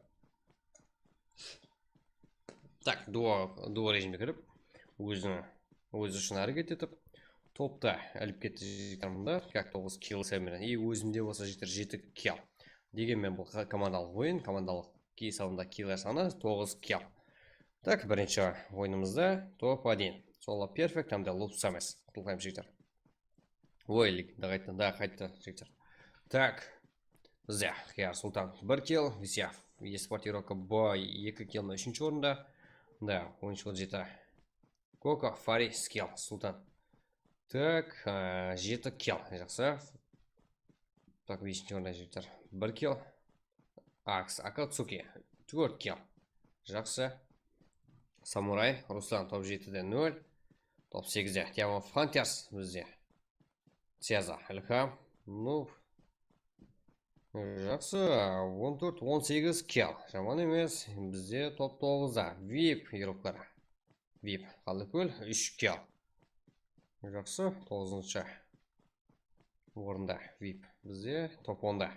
Tak, duo, duo rejimge kirip, óziniń, ózi ushın háreket etip, topta ilip ketti jigitler mında, как toǵız kill sen menen. И ózimde bolsa jigitler jeti kill. Degen menen bul qa-, komandalıq oyın, komandalıq esabında killer sanı toǵız kill. Tak, birinshi oyınımızda top один. Solo perfect, hám de lupsamız. Qutlıqlayım jigitler. Oy, da qayttı, da qayttı, jigitler. Tak. Bizde Xiyar Sultan bir kill, Visyav esportirovka boy eki kill, úshinshi orında. Da, on úsh, on jeti. Koko, Fari, Skill, Sultan. Tak, a, jeti kill, jaqsı. Tak, besinshi orında jigitler. Bir kill. Aks, Akatsuki, tórt kill. Jaqsı. Samuray, Ruslan, top jetide nol. Top segizde Diamond Hunters bizde. Seza, Ilham, Noob. Jaqsı, on tórt, on segiz kill. Jaman emes. Bizde top toǵızda. Vip igrokları. Vip, Qallıkól, úsh kill. Jaqsı, toǵızınshı orında Vip. Bizde top onda.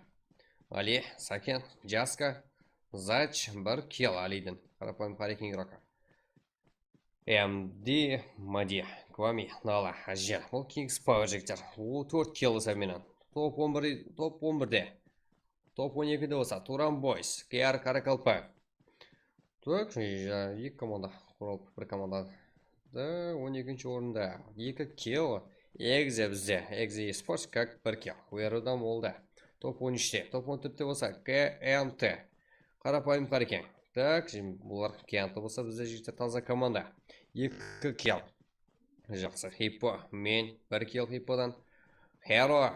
Ali, Saken, Jaska, Zaç, bir kill Alidin. Qarapayım Qareken igrokı. M D, Madi, Kvami, Nala, Ajel. Ol Kings Power jigitler. O, tórt kill esa menen. Top on bir, top on birde. Top on ekide bolsa Turan Boys, K R Karakalpak. Tak, ja-, eki komanda quralıp, bir komanda da on ekinshi orında. Eki kill. Egze bizde, Egze Esports, kak bir kill. Werudan boldı. Top on úshte, top on tórtte bolsa K M T. Qarapayım Qareken. Tak, şimdi bular K M T bolsa bizde jigitler taza komanda. Eki kill. Jaqsı, Hippo, men, bir kill Hippodan. Hero,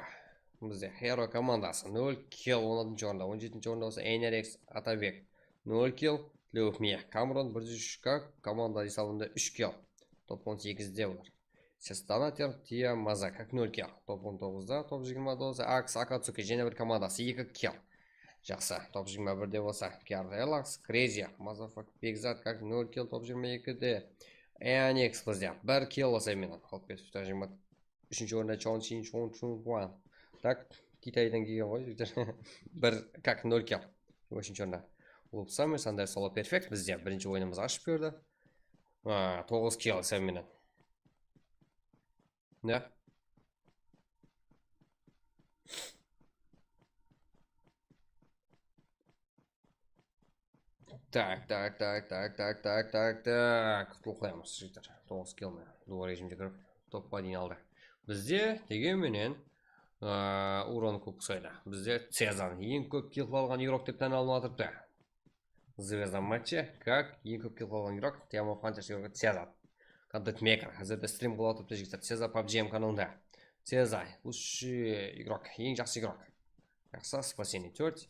bizde Hero komandası, nol kill, on altınshı orında, on jetinshi orında bolsa Enerex Atabek, nol kill, Tleup Mia, Kamron, bir júz úsh K, komanda esabında úsh kill. Top on segizde bular. Sestanater, Tia, Maza, kak nol kill. Top on toǵızda, top jigirmada bolsa Aks Akatsuki, jáne bir komandası, eki kill. Jaqsı, top jigirma birde bolsa Kyar Relax, Crazy, Mazafuck, Begzat, kak nol kill, top jigirma ekide. Eonix bizde bir kill bolsa menen. Top jigirma úshinshi orında Chon Chin Chon Chun Wan. Tak, Kitaydan kelgen ǵoy, jigitler. Bir, kak nol kill. Jigirma úshinshi orında. Lupsami, Sandar Solo Perfect bizde birinshi oyınımızdı ashıp berdi. A, toǵız kill bolsa menen. Ne? Tak, tak, tak, tak. Qutlı qoyamız, jigitler. Toǵız kill menen. Duo rejimde kirip, topqa deyin aldı. Bizde, degen menen, ıı, Uron Kuksoyda. Bizde Cezan eń kóp kill alǵan igrok dep tán alınıp atırıptı. Zvezda matchi, kak, eń kóp kill alǵan igrok, Team of Hunters igrok Cezar. Content maker, házirde strim qılıp atırıptı, jigitler. Cezar PUBG M kanalında. Cezar, лучший igrok, eń jaqsı igrok. Jaqsı, Spasение tórt.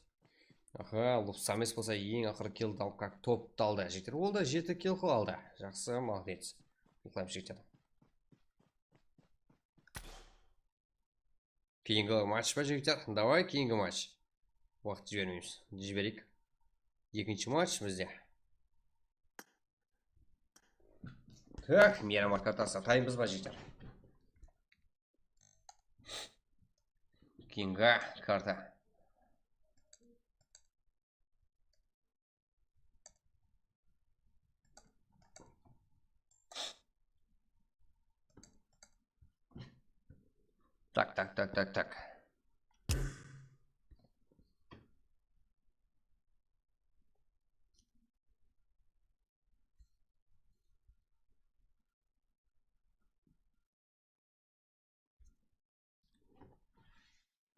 Aha, Lupsames bolsa eń aqırı killdi alıp, kak, toptı aldı, jigitler. Ol da jeti kill qılıp aldı. Jaqsı, молодец. Qutlaymiz, jigitler. Keyingi match pa, jigitler? Davay, keyingi match. Waqıt jibermeymiz. Jibereyik. Ekinshi match bizde. Tak, Miramar kartası. Tayınbız ba, jigitler? Keyingi karta. Tak, tak, tak, tak, tak.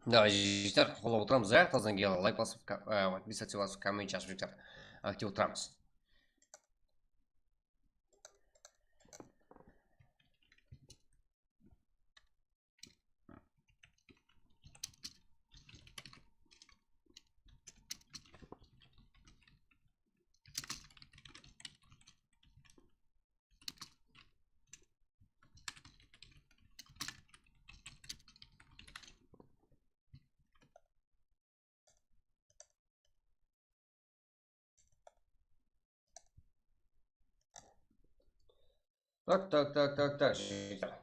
Davay, jigitler, qollap otıramız, ya, tazdan kelgen layk basıp, ka-, e, подписаться basıp, komment jazıp, jigitler, aktiv otıramız. Tak, tak, tak, tak, tak.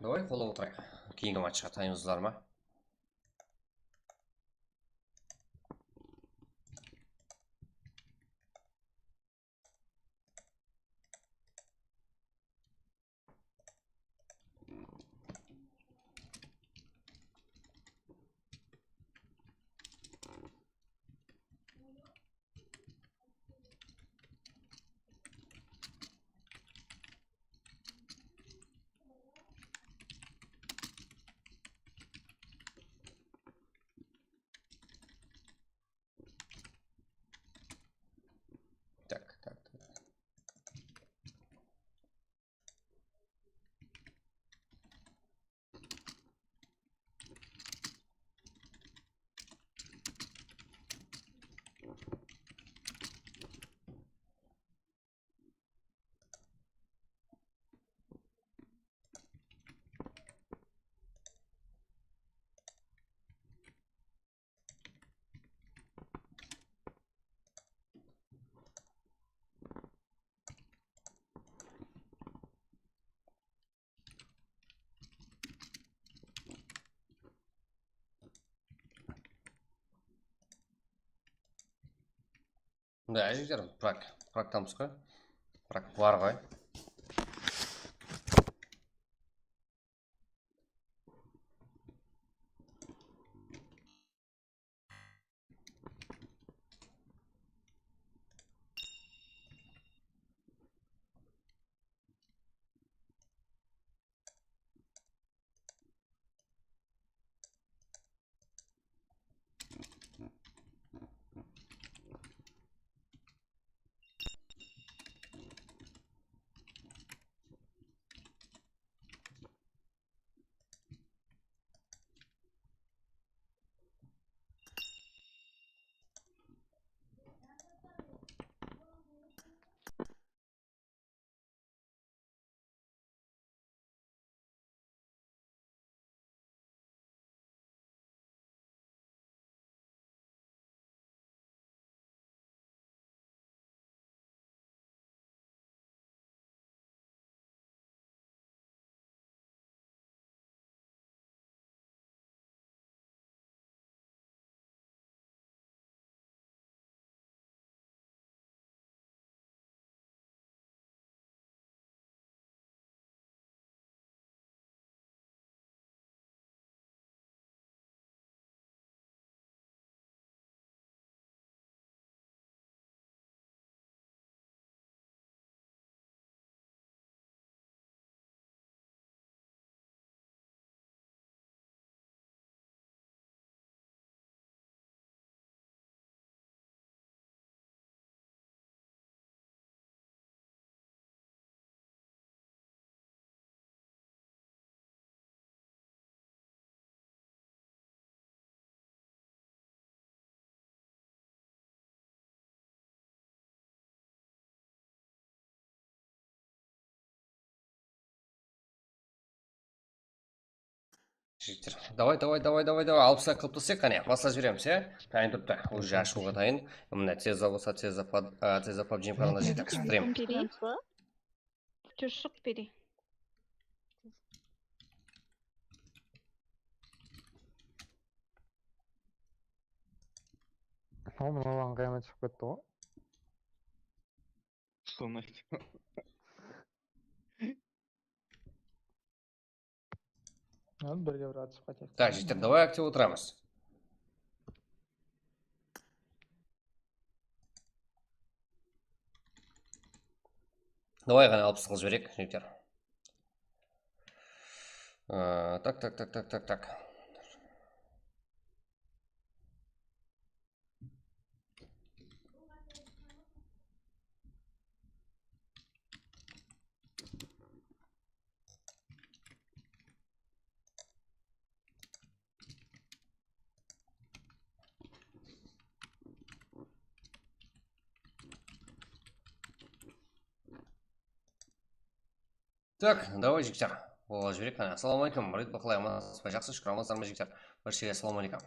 Davay, qollap otırayıq. Keyingi matchqa tayınbızlar ma? Jigitler, Prag, Pragtamız ǵoy. Prag bar ǵoy. Jigitler, davay, davay, davay, davay, davay, alpıs qılıp taslayıq, qáne, baslap jiberemiz, ya? Tayın turıptı, уже ashıwǵa tayın. Mına, tezda bolsa, tezda pub-, a, tezda pubg kanalına jetersek, bitiremen. Kúte shıq, beri. Al, mına olardıń qıyamet shıǵıp ketti ǵoy. Sonı ayt. Al, birge bir atısıp qaytayıq. Tak, jigitler, davay aktiv otıramız. Davay, qáne, alpıs qılıp jibereyik, jigitler. Aa, tak, tak, tak, tak, tak, tak. Tak, davay, jigitler. Olar jibereyik, qáne. Assalawma aleykum, Murit, qalay, amansız ba? Jaqsı, shúkir, amansızlar ma, jigitler? Bárshege assalawma aleykum.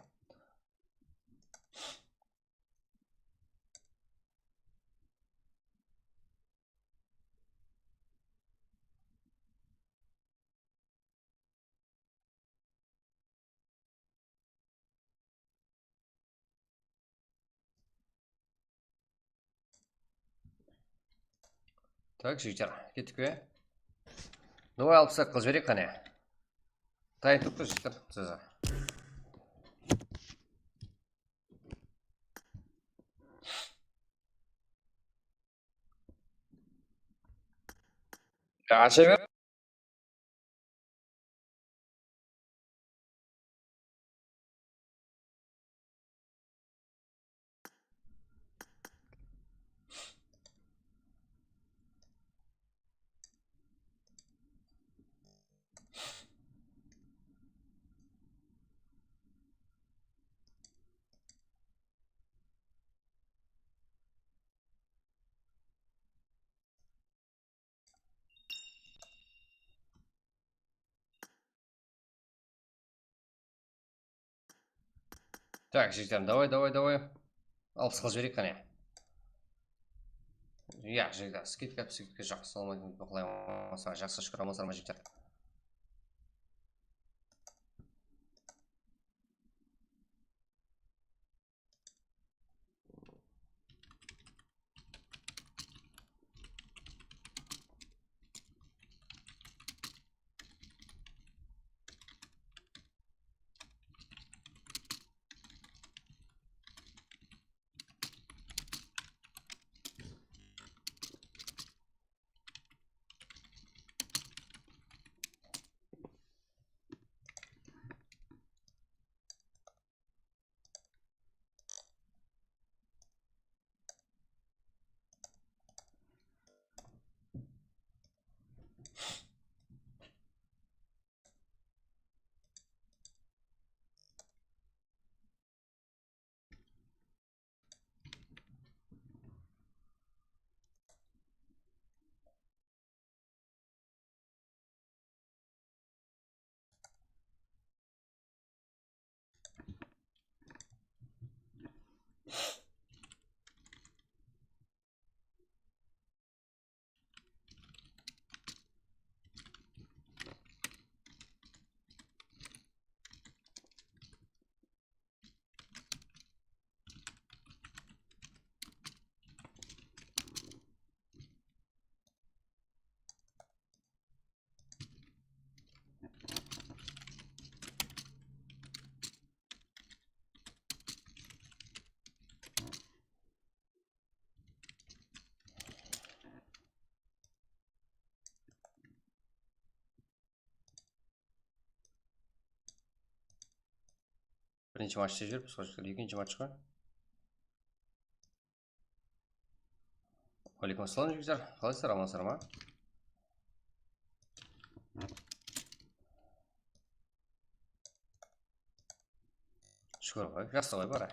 Tak, jigitler, kettik pe? Davay, alpıs qılıp jibereyik, qáne. Tayın turıptı, jigitler, sizi. Asha ber. Tak, jigitlerim, davay, davay, davay. Alpısqa jibereyik, qáne. Ya, jigitler, skidka, skidka jaq. Assalawma aleykum, qalay, amansızlar ma? Jaqsı, shúkir, amansızlar ma, jigitler? Birinshi match dep jiberip, sol ekinshi match ǵoy. Aleykum assalam, jigitler. Qalaysızlar, amansızlar ma? Shúkir ǵoy, jaqsı ǵoy, bara.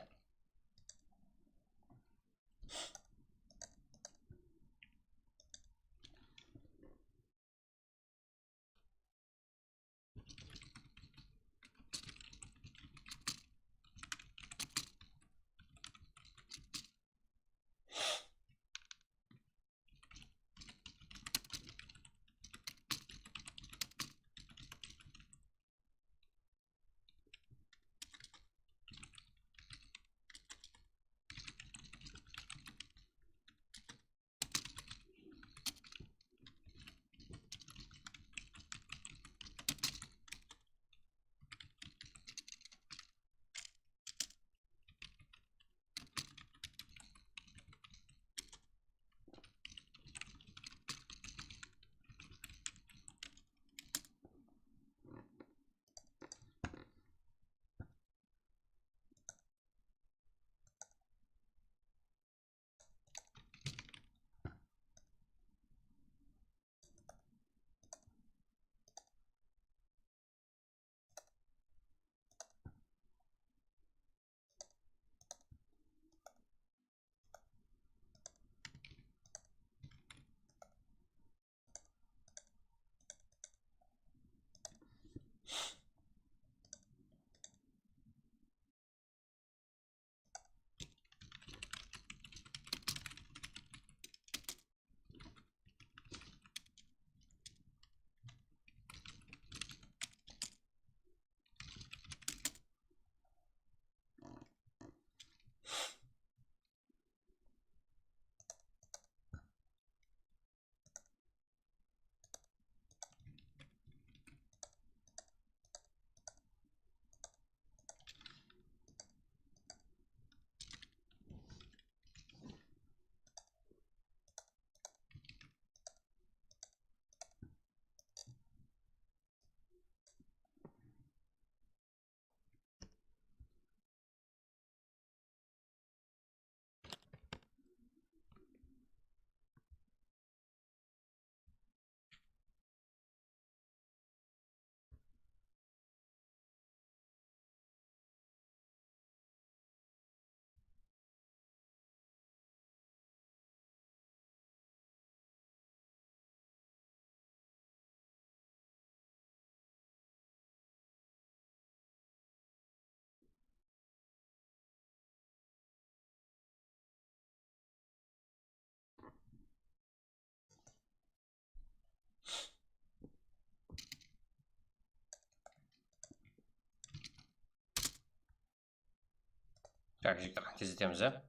Tak, jigitler, tezletemiz, ya.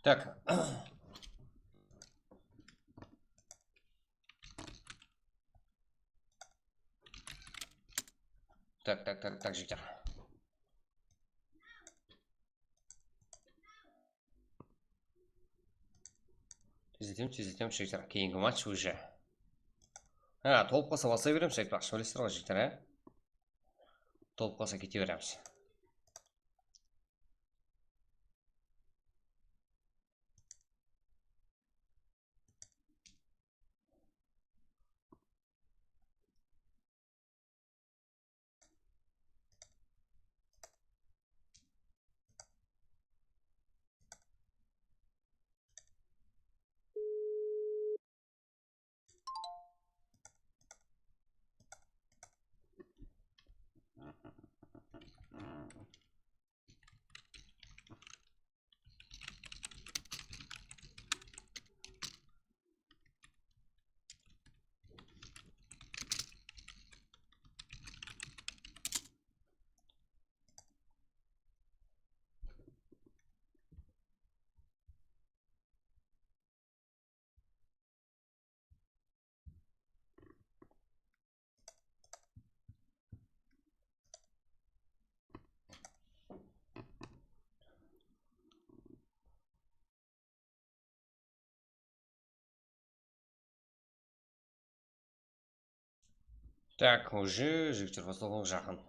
Tak. Tak, tak, tak, tak, jigitler. Tezletem, tezletem, jigitler. Keyingi match уже. Ha, tolıp qalsa baslay beremiz, aytpaqshı, bilesizler ǵoy, jigitler, á? Tolıp qalsa kete beremiz. Так, уже, jigitler, baslıwǵa jaqın.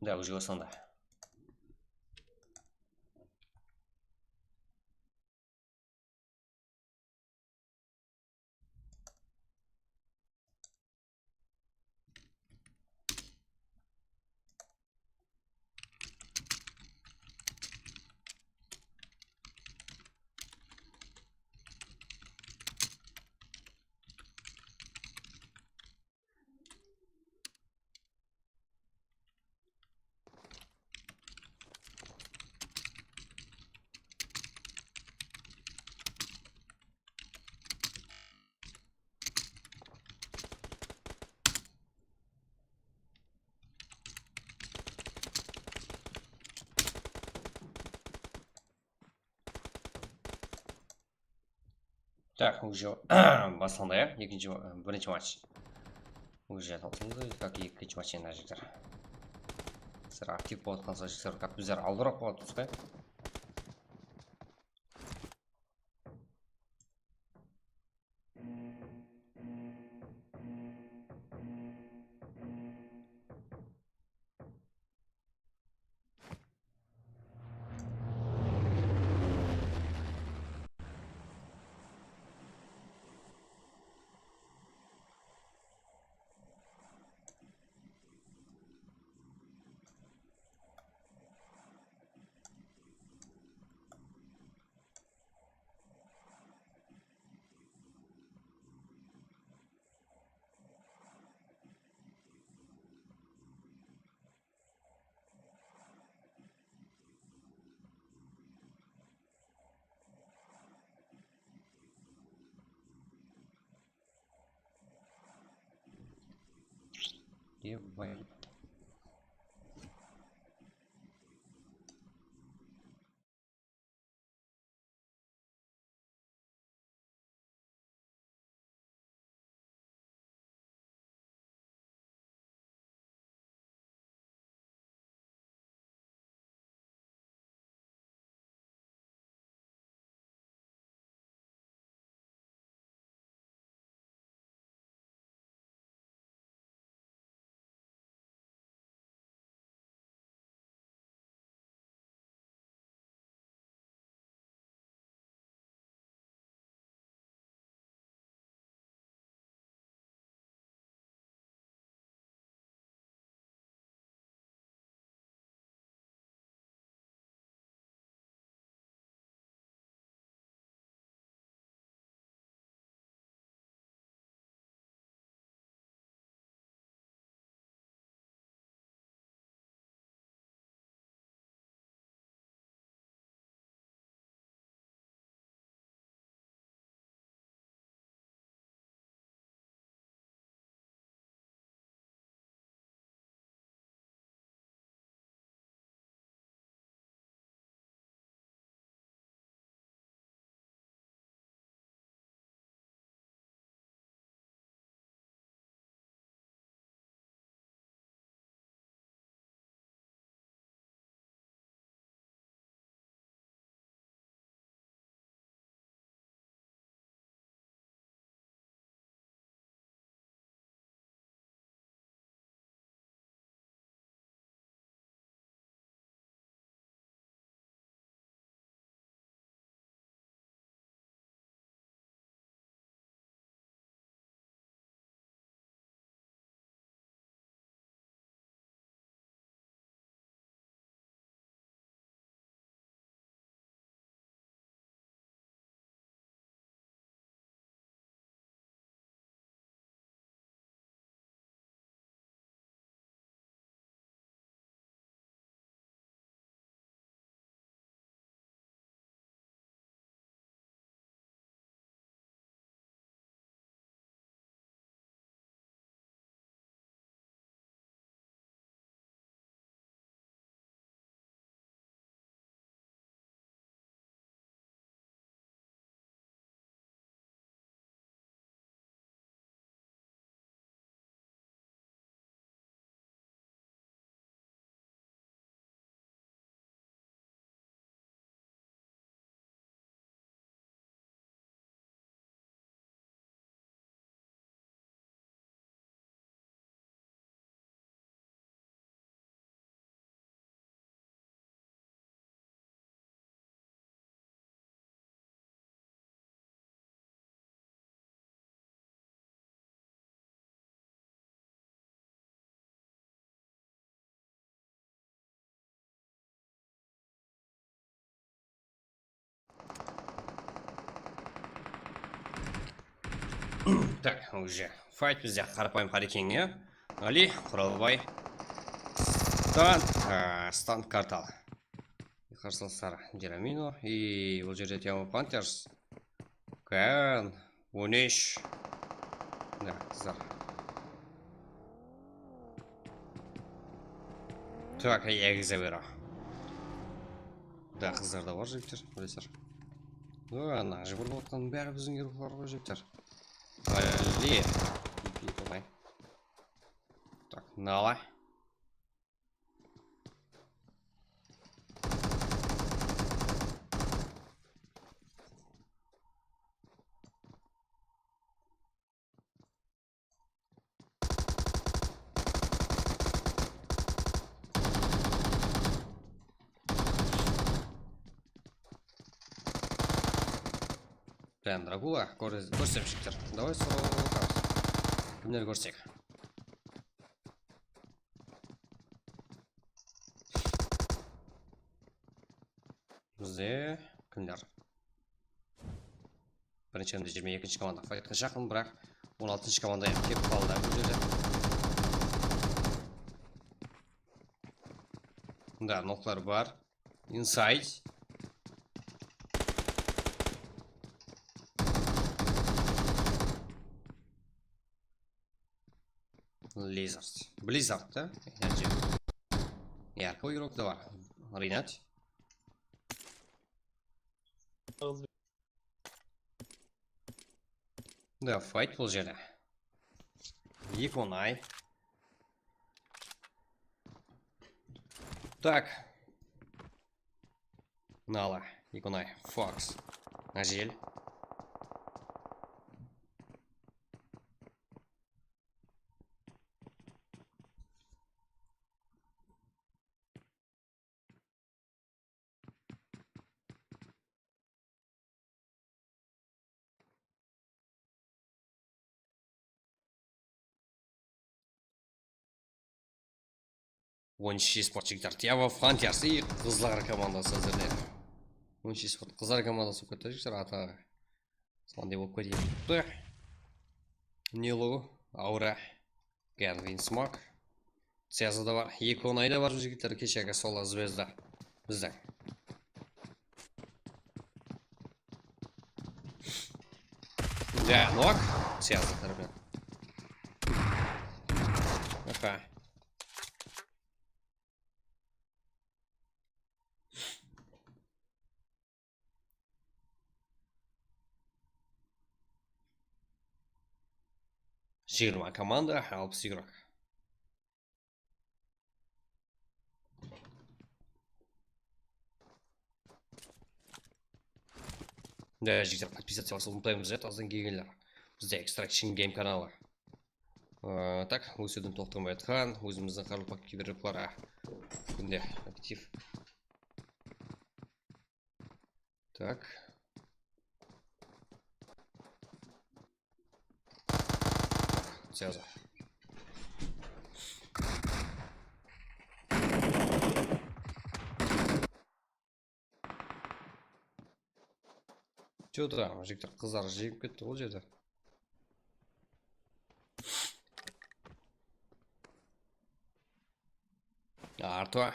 Да, уже baslandı. Так, уже baslandı, ya, ekinshi, birinshi match. Уже taptınız, как ekinshi match endi, jigitler. Sizler aktiv bolıp atqan soń, jigitler, как bizler aldıraq bolıp atırmız ǵoy. Ебать. Tak, уже. Fight bizde qarapayım Qarekeń, ya. Ali, Quralbay. Stan, a, Stan Kartal. Qarsılıslar Geramino. I bul jerde Team of Hunters. Kan, on úsh. Da, qızlar. Tak, Egzavera. Da, qızlar da bar, jigitler, bilesizler. O, ana, jibir otqanın bári biziń ruxlar ǵoy, jigitler. Ali. Tak, Nala. Прям Dragula, kórsem, jigitler. Davay, soraw otamız. Kimler kórsek? Bizde kimler? Birinshi hám de jigirma ekinshi komanda faytqa jaqın, biraq on altınshı komanda kelip qaldı bul jerde. Mında noklar bar. Inside. Blizzard. Blizzard da. Enerji. Yarkı игрок da bar. Rinat. Da, fight bul jerde. Eki onay. Tak. Nala, eki onay, Fox, Ajel. On úsh esport jigitler. Team of Hunters, ey, qızlar komandası házirde. On úsh esport qızlar komandası bolıp ketti jigitler, ata. Sonday bolıp ketedi. Nilu, Aura, Genvin Smak. Siyazı da bar. Eki onay da bar jigitler, keshegi Sola Zvezda. Bizden. Ya, nok. Siyazı tarafı. Aha. Jigirma komanda, alpıs игрок. Da, jigitler, podpisаться etip alsa, umıtpaymız, ya, tazdan kelgenler. Bizde Extraction Game kanalı. Aa, tak, ósiwden toqtamay atqan, ózimizdiń qaraqalpaq kiberrukları kúnde aktiv. Так. Сразу. Чё там, jigitler, qızlar jep ketti ǵoy jerde. Artı.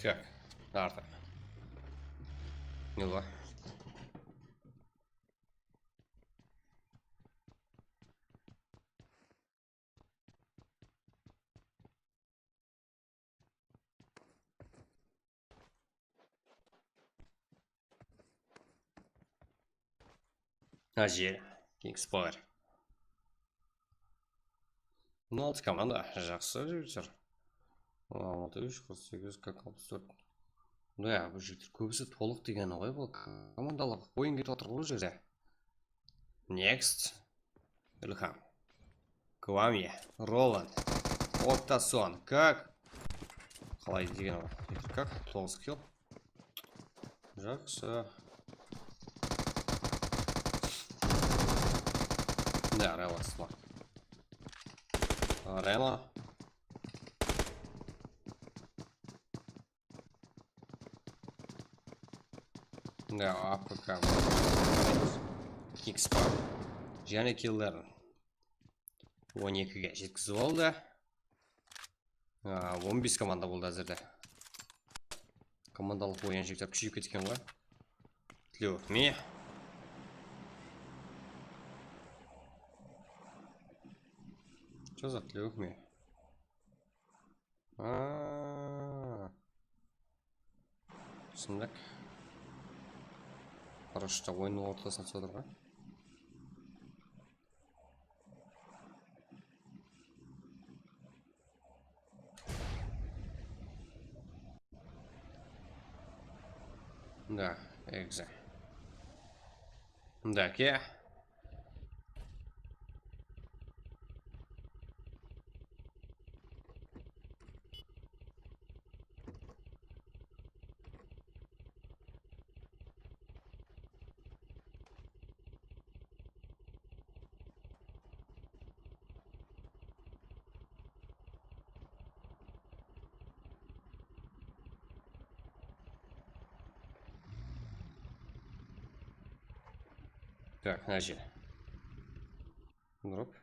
Так, artıq. Ne ola? Ájel, Kings Power. On altı komanda, jaqsı, jigitler. Alpıs úsh, qırq segiz, qırq, alpıs tórt. Da, bul jigitler kóbisi tolıq degeni ǵoy, bul komandalıq oyın ketip atır ǵoy bul jerde. Next. Ilham. Kvami. Roland. Otta Son. Kak. Qalay degen ol? Kak. Toǵız kill. Jaqsı. Da, Rema. Rema. Da, A P K. X bar. Jáne killer on ekige jetkizip aldı. A, on bes komanda boldı házirde. Komandalıq oyın jigitler kúsheyip ketken ǵoy. Тлех me. Что за тлех me? Aa. Túsindik. Просто oyınnıń ortasına túsip atır ǵoy. Da, exe. Da, ke. Так, начали. Дроп.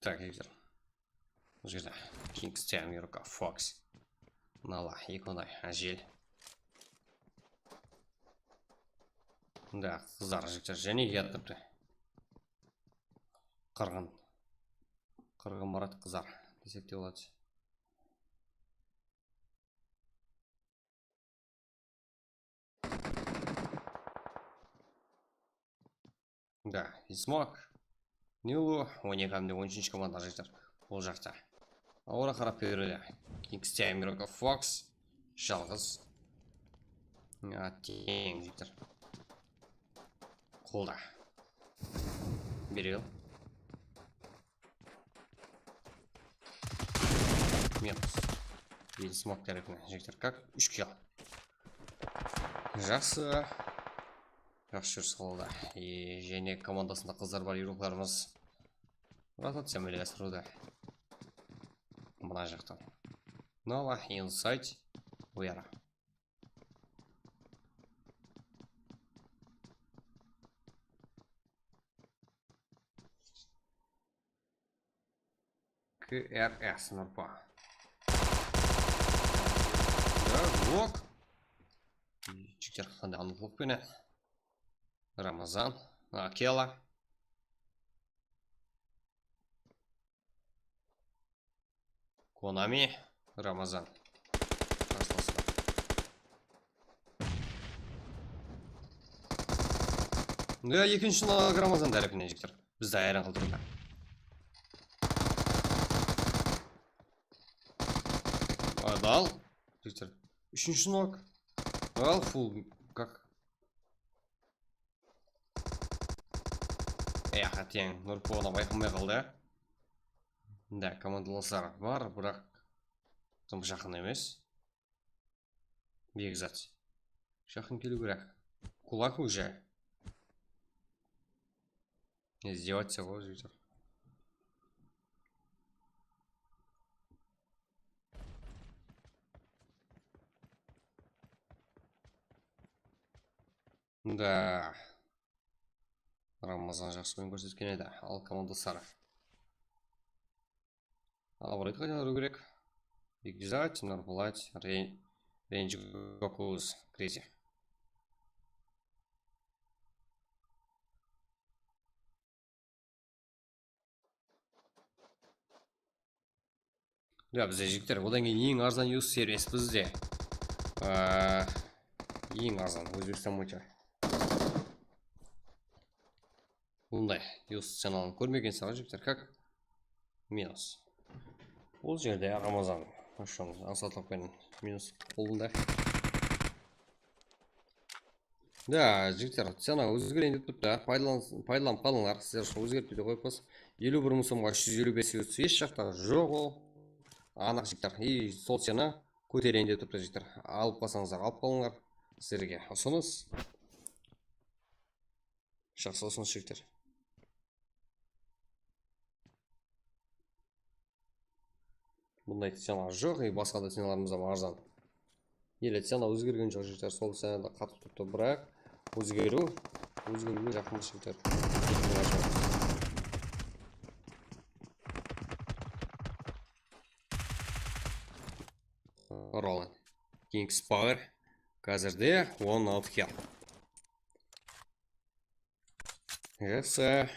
Так, jigitler. Bul jerde Kings Time, Yorka, Fox. Nala, eki onday, Ájel. Da, qızlar, jigitler, jáne kiyatırıptı. Qırǵın. Qırǵın Marat qızar desek te boladı. Da, Ismok. Nilu, on eki hám de on úshinshi komanda jigitler. Bul jaqta. Awara qarap berildi. Kings Time, Mirko Fox. Jalǵız. Ya, teń jigitler. Qolda. Beril. Minus. Endi smok tárepinen jigitler. Kak? Úsh kill. Jaqsı. Jaqsı júris qaldı. E, jáne komandasında qızlar bar, yurıqlarımız. Rotaciya ámelge asırıwda. Mına jaqtan. Nala, inside. Uyara. K R S, Nurpa. Da, ok. Jigitler qanday anıqlıq penen. Ramazan. Akela. Konami, Ramazan. Qarsalasılar. Ya, ekinshi nok Ramazan tárepinen, jigitler. Bizdi hayran qaldırdı. Adal. Jigitler. Úshinshi nok. Al, full. Kak. Ey, teń, Nurpona bayqalmay qaldı, ya. Da, komandalaslar bar, biraq tım jaqın emes. Bekzat. Jaqın keliw kerek. Kulak уже. Издеваться ǵoy, jigitler. Da. Ramazan jaqsı oyın kórsetken edi. Al, komandasları. Al, buraydı qaytalarıw kerek. Bekzat, Nurbulat, Re-, Renjik, Gokuz, Crazy. Ya, bizde, jigitler, odan keyin eń arzan iuss servis bizde. Aa, eń arzan, Ózbekstan boyınsha. Bunday iuss canalın kórmegensiz, jigitler, kak? Minus. Bul jerde Ramazan ushın ańsatlıqpen minus qolında. Da, jigitler, cena ózgereyin dep turıptı. Paydalan-, paydalanıp qalıńlar. Sizler ushın ózgertpey de qoyıppız. Eliw bir mıń somǵa júz eliw bes iuss, hesh jaqta joq ol. Anıq, jigitler. И sol cena kótereyin dep turıptı, jigitler. Alıp qalsańızlar, alıp qalıńlar. Sizlerge usınıs. Jaqsı usınıs, jigitler. Bunday cenalar joq, e, basqa da cenalarımız da arzan. Ele cena ózgergen joq, jigitler, sol cena da qatı turıptı, biraq ózgeriw, ózgeriwge jaqın, jigitler. Oralan. Kings Power. Házirde on altı kill. Jaqsı.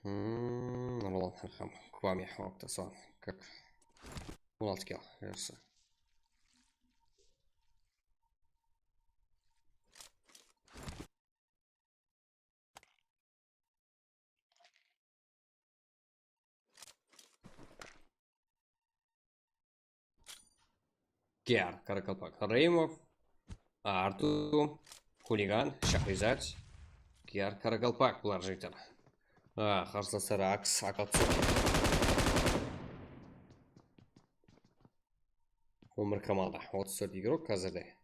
Hmm, Nurlan hám Kwame ortaǵı. Kak. On altı kill. Jaqsı. Kiyar, Karakalpak, Reymov, Artu, Xuligan, Shaxrizat, Kiyar, Karakalpak, bular jigitler. A, qarsılasları Aks, Akatsu. On bir komanda, otız tórt igrok házirde.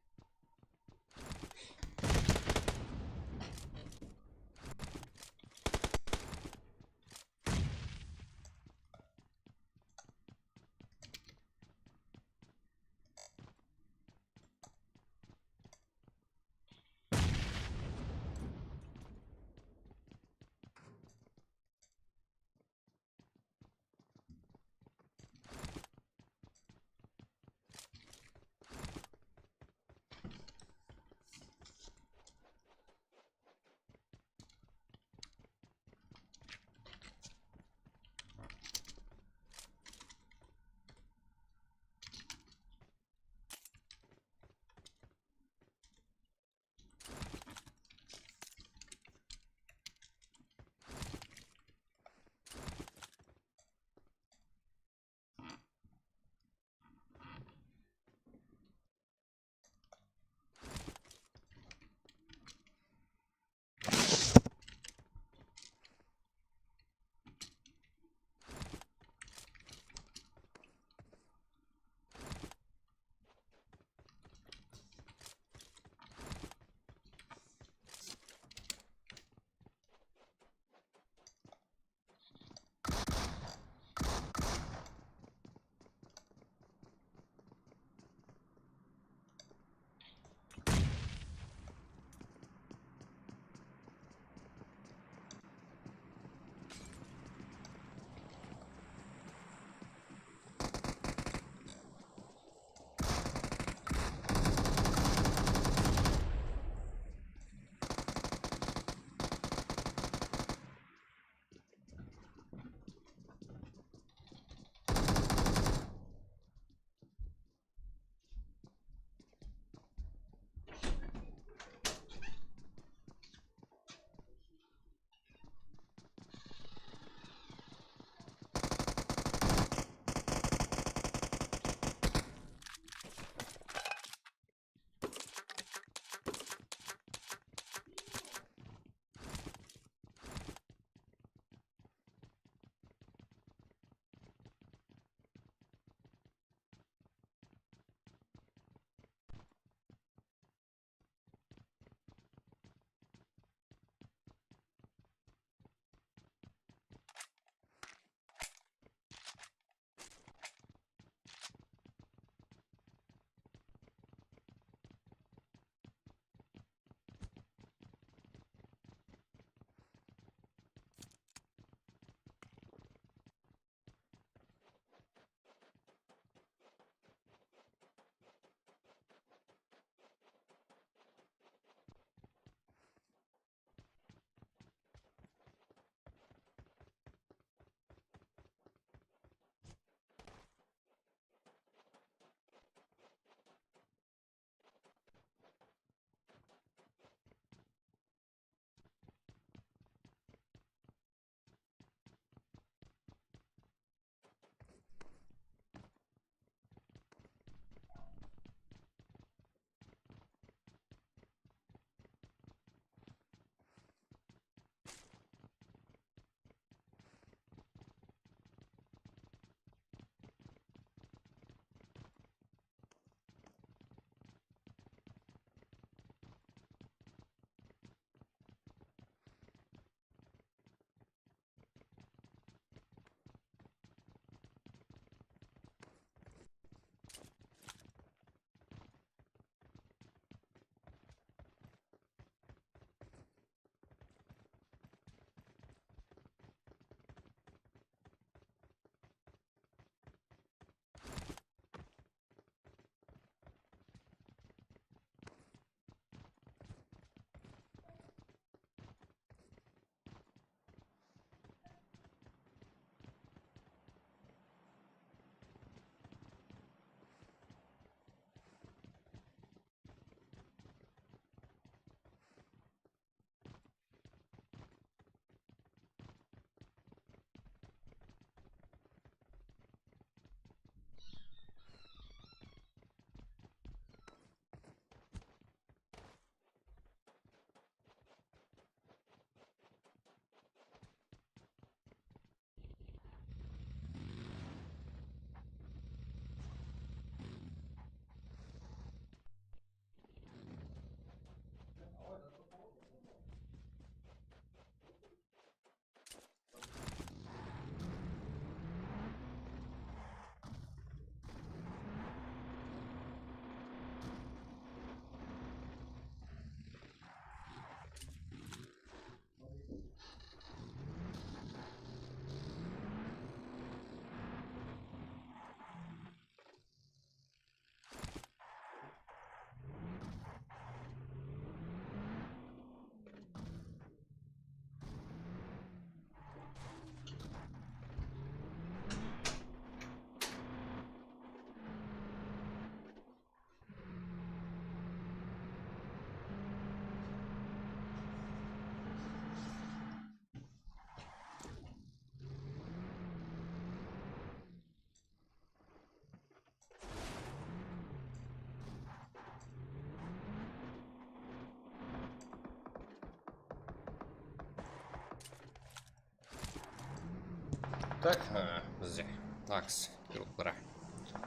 Tak, ha, bizde. Aks, gruppara.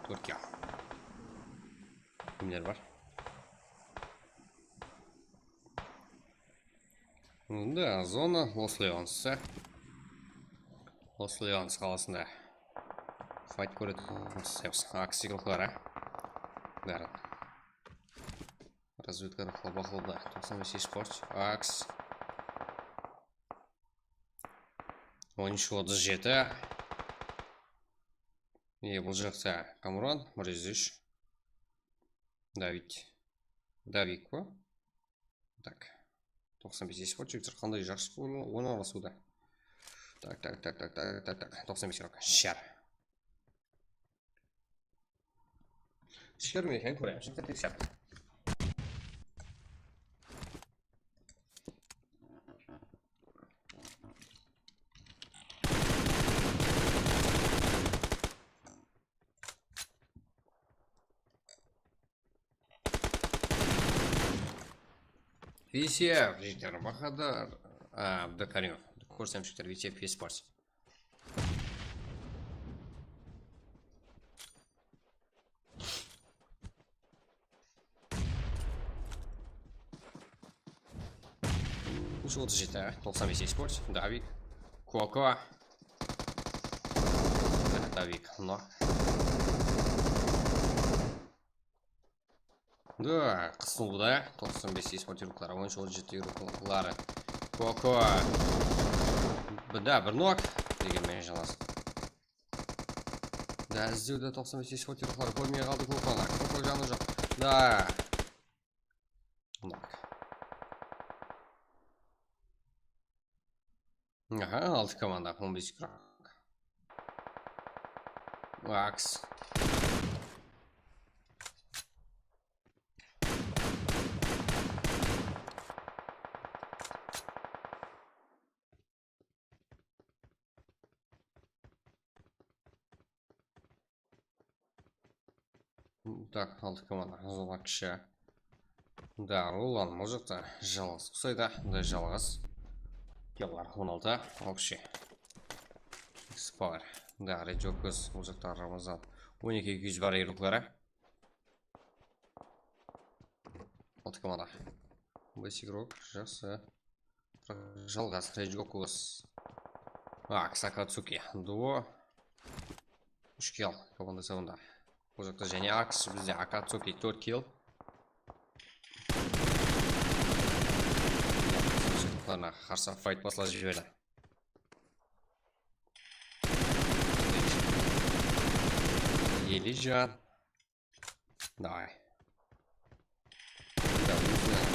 Turkiya. Kimler bar? Da, zona, Los Leons. Los Leons qalasında. Fight kóretuǵın isleymiz. Aks, gruppalar, a? Bári. Razvedka baqlawda. Toqsan bes esports. Aks. On úsh otız jeti. E, bul jaqta Kamuran, bir júz úsh. David. David ko? Tak. Toqsan bes esports, jigitler, qanday jaqsı oynalasıwda. Tak, tak, tak. Toqsan bes rok. Shar. Shar meken kóremiz, jigitler, teksherip. V C F, jigitler, Bahadır, a, Abdukarimov. Kórsem, jigitler, V C F esports. Úsh otız jeti, toqsan bes esports, Davik, Koko. Davik, no. Da, qısınıwda, toqsan bes esports yurıqları, on úsh otız jeti yurıqları. Koko. Da, bir nok. Degen menen jalası. Da, izlewde toqsan bes esports yurıqları kórmey qaldı, Kokolar. Koko janı joq. Da. Nok. Aha, altı komanda, on bes yurıq. Aks. Tak, altı komanda, zona kishi. Da, Rolan, bul jaqta jalǵız qusaydı, da jalǵız. Killar on altı, общий. Spar. Da, Red Jokers, bul jaqta Ramazan. On eki eki júz bar yurıqları. Altı komanda. Bes igrok, jaqsı. Jalǵız, Red Jokers. Aks, Akatsuki, duo. Úsh kill, komanda sawında. Bul jaqta jáne Aks, bizde Akatsuki, tórt kill. Qarsa fight baslap jiberdi. Elijan. Давай. Да, ну, да.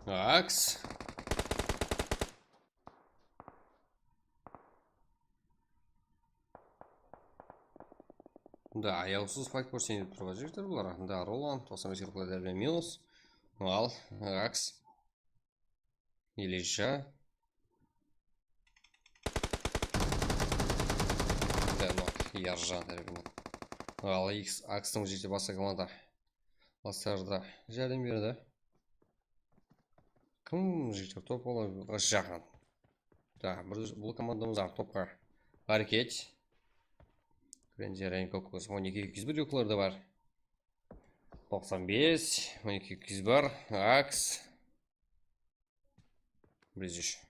Aks. Da, ayawsız fight kórsetip turıp atır bular. Da, Roland, toqsan bes yurıqlar dárbe minus. Al, Aks. Ilija. Da, nok, Yarjan tárepinen. Al, X, Akstıń jeti basqa komanda. Baslarda járdem berdi. Kim jigitler, top olar jaqın. Da, bir, bul komandamız aq topqa háreket. Frenzy Rain Kokos on eki eki júz bir yurıqlarda bar. Toqsan bes, on eki eki júz bar, Aks. Bir júz úsh.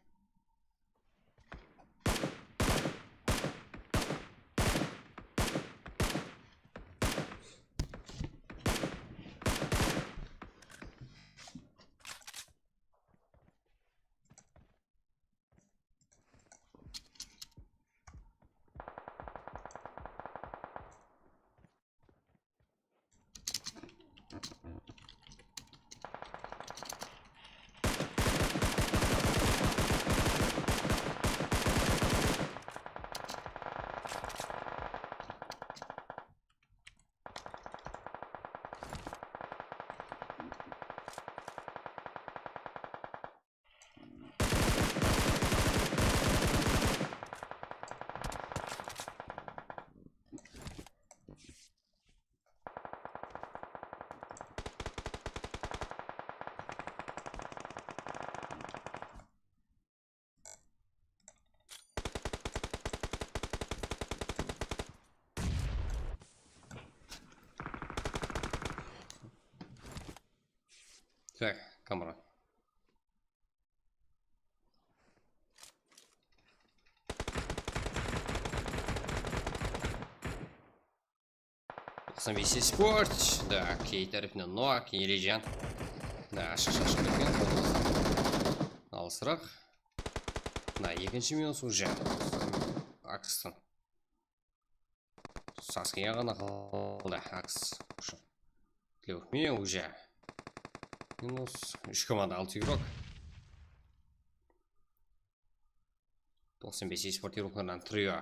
Tak, Kamran. Toqsan bes Esport. Da, key tárepinen Noak, Elejan. Da, ashıq-ashıq ketken. Alısıraq. Da, ekinshi minus уже. Akstan. Saskige ǵana qaldı, Aks. Tlewxme уже. Minus. Úsh komanda, altı igrok. Toqsan bes Esport igroklarınan trio.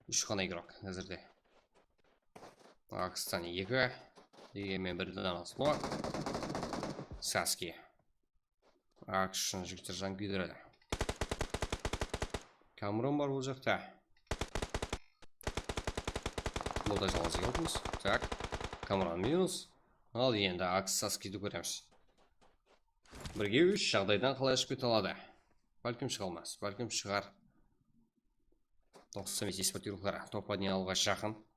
Úsh ǵana igrok házirde. Akstan eki. Degen men bir dana slot. Saski. Action jigitler jan kúydiredi. Kamron bar bul jaqta. Bul da jalǵız keldińiz. Tak. Kamron minus. Al endi Aks Saskidi kóremiz. Birge úsh jaǵdaydan qalay shıǵıp kete aladı? Bálkim shıǵa almas, bálkim shıǵar. Toqsan bes Esport igrokları top odni alıwǵa jaqın.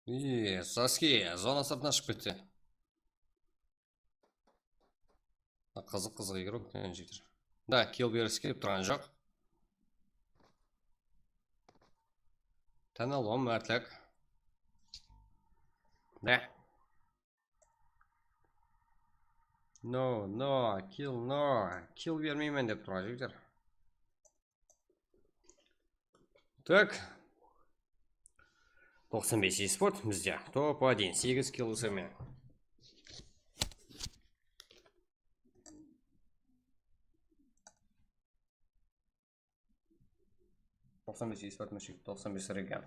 Ii, Saski, zona sırtına shıǵıp ketti. Qızıq, qızıq igrok, jigitler. Da, kill bergisi kelip turǵan joq. Tán alıwım mártlik. Da. No, no, kill, no. Kill bermeymen dep turǵan jigitler. Tak. Toqsan bes Esport bizde. Top один, segiz kill ısırmen. Toqsan bes Esport Múshik, toqsan bes Regan.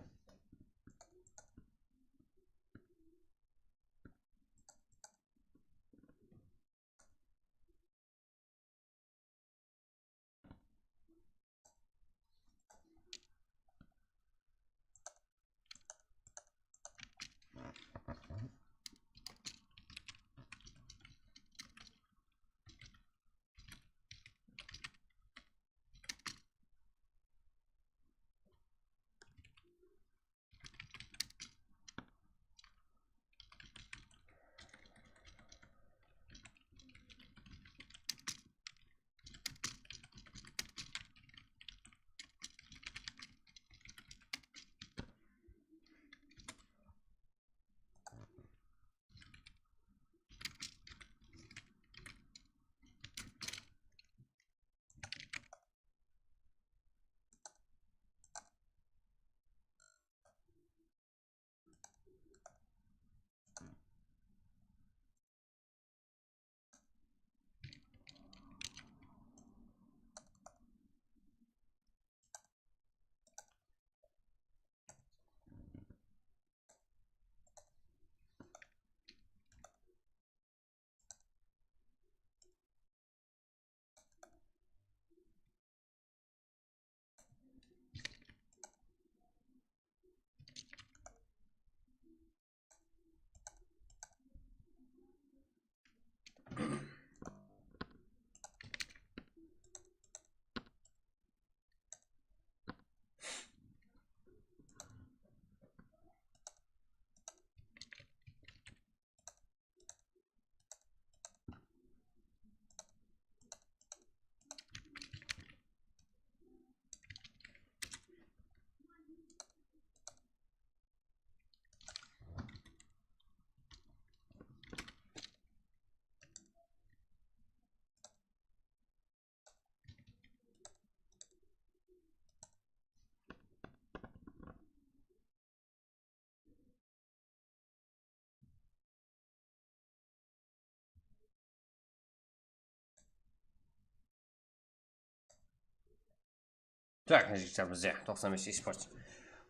Tak, jigitler, bizde toqsan bes Esport.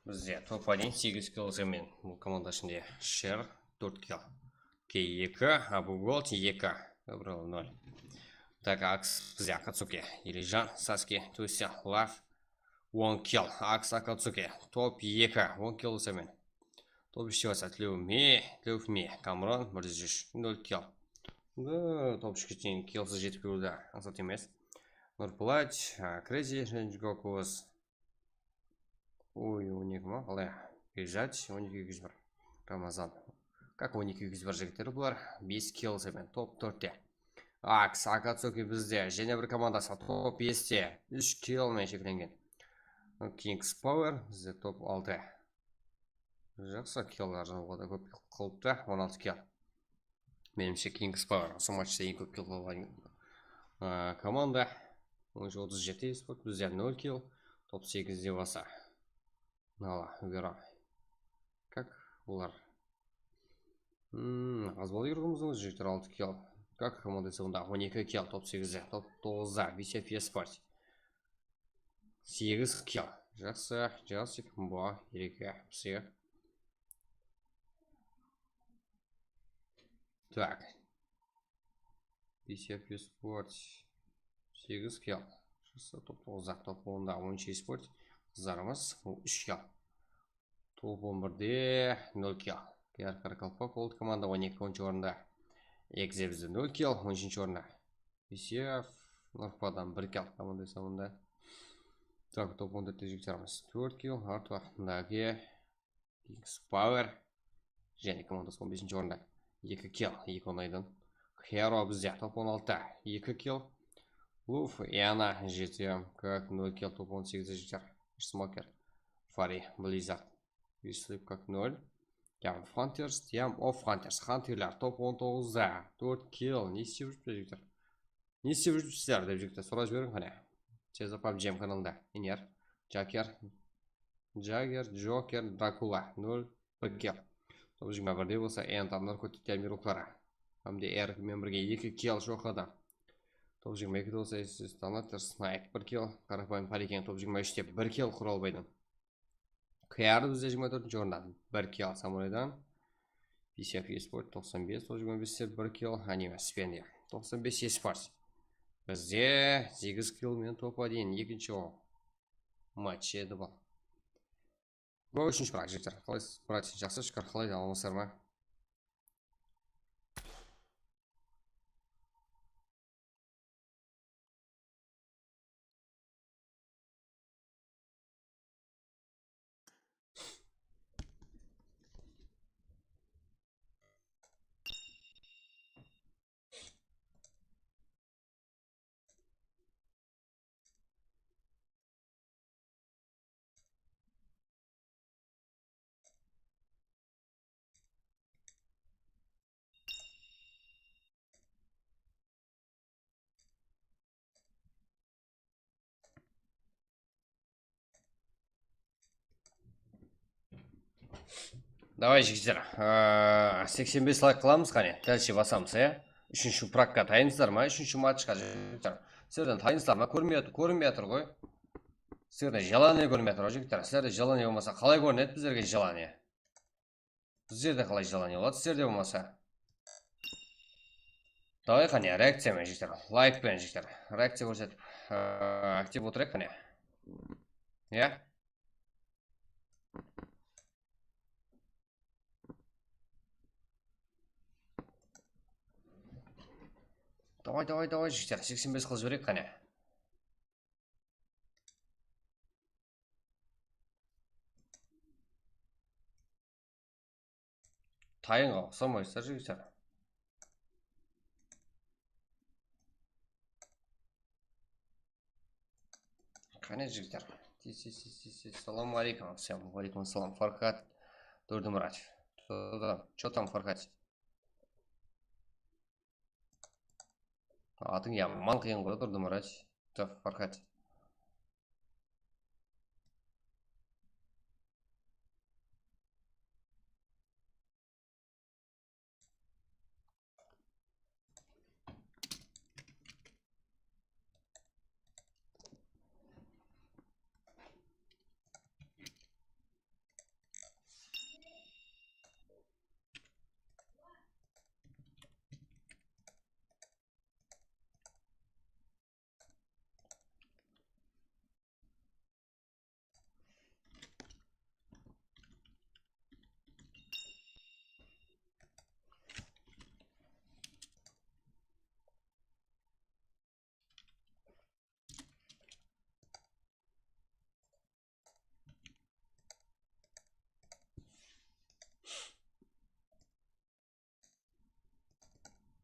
Bizde top один, segiz kill ısırmen. Bul komanda ishinde Sher, tórt kill. Key eki, Abu Gold eki, Gabriel nol. Так, Aks, bizde Akatsuki, Elijan, Saski, Tusi, Laf, on kill, Aks, Akatsuki, top eki, on kill bolsa men. Top úshte bolsa Tlewmi, Tlewmi, Kamron, bir júz úsh, nol kill. Bı top úshke shekem killsız jetip keliwdi ańsat emes. Nurplat, a, Crazy, Renjigokuz. Oy, on eki ma? Qalay? Bejat, on eki, eki júz bir. Ramazan. Kak on eki, eki júz bir jigitler bular. Bes kill bolsa men top tórtte. Aks, Akatsuki bizde. Jáne bir komandası top beste. Úsh kill menen sheklengen. Kings Power bizde top altı. Jaqsı, killlar jawǵa da kóp qılıptı, on altı kill. Menimshe, Kings Power usı matchta eń kóp kill qılǵan, a, komanda. Onınsha otız jeti esport, bizde nol kill, top segizde bolsa. Nala, Vero. Kak bular? Hmm, az bala júrgenbiz ǵoy, jigitler, altı kill. Kak komanda esabında on eki kill, top segizde, top toǵızda, Visef esport. Segiz kill. Jaqsı, Jasik, Mbo, Ereke, Psix. Tak. Visef esport. Segiz kill. Jaqsı, top toǵızda, top onda, onınsha esport. Qızlarımız, úsh kill. Top on birde nol kill. K R Karakalpak, Old komanda, on eki, onınshı orında. Egze bizde nol kill, on úshinshi orında. Visef, Nurpadan bir kill komanda esabında. Tak, top on tórtte jigitlerimiz tórt kill, Artuwa, Dage, Kings Power. Jáne komandası on besinshi orında. Eki kill, eki onaydan. Hero bizde top on altıda, eki kill. Luf, Iana, J T M, Kak, nol kill, top on segizde jigitler. Smoker, Fari, Blizzard. Sleep Kak, nol. Team of Hunters, Team of Hunters. Hunterlar top on toǵızda, tórt kill. Ne islep júripti, jigitler? Ne islep júripsizler dep, jigitler, sorap jiberiń qáne. Ceza pabjem kanalında. Iner, Jaker, Jager, Joker, Drakula, nol, bir kill. Top jigirma birde bolsa Ent, Narkotik, Team Mirukları. Hám de Erik menen birge eki kill shoqladı. Top jigirma ekide bolsa Donator, Snayp, bir kill. Qarapayım Parikeń top jigirma úshte bir kill Quralbaydan. Kıyarı bizde jigirma tórtinshi orında, bir kill Samuraydan. P C F Esport toqsan bes, top jigirma beste bir kill, Anime Spender toqsan bes Esport. Bizde segiz kill menen top один, ekinshi o match edi bul. Go, úshinshi brat, jigitler. Qalaysız, brat, jaqsı, shúkir, qalay, amansızlar ma? Davay, jigitler, aa, seksen bes layk qılamız, qáne, dálshe basamız, ya. Úshinshi prakka tayınsızlar ma? Úshinshi matchqa, jigitler. Sizlerden tayınsızlar ma? Kórinbey atır, kórinbey atır ǵoy. Sizlerde jelanie kórinbey atır, jigitler. Sizlerde jelanie bolmasa, qalay kórinedi bizlerge jelanie? Bizlerde qalay jelanie boladı, sizlerde bolmasa? Davay, qáne, reakciya menen, jigitler. Layk penen, jigitler. Reakciya kórsetip, aa, aktiv otırayıq, qáne. Ya. Davay, davay, davay, jigitler, seksen bes qılıp jibereyik, qáne. Tayınǵa uqsamaysızlar, jigitler. Qáne, jigitler. Tez, tez, tez, tez, tez. Assalamu aleykum, Aksam. Wa aleykum assalam, Farhat Durdimuratov. Что там, Farhat? Atıń yaman qıyın ǵoy, Durdimurat. Farhat.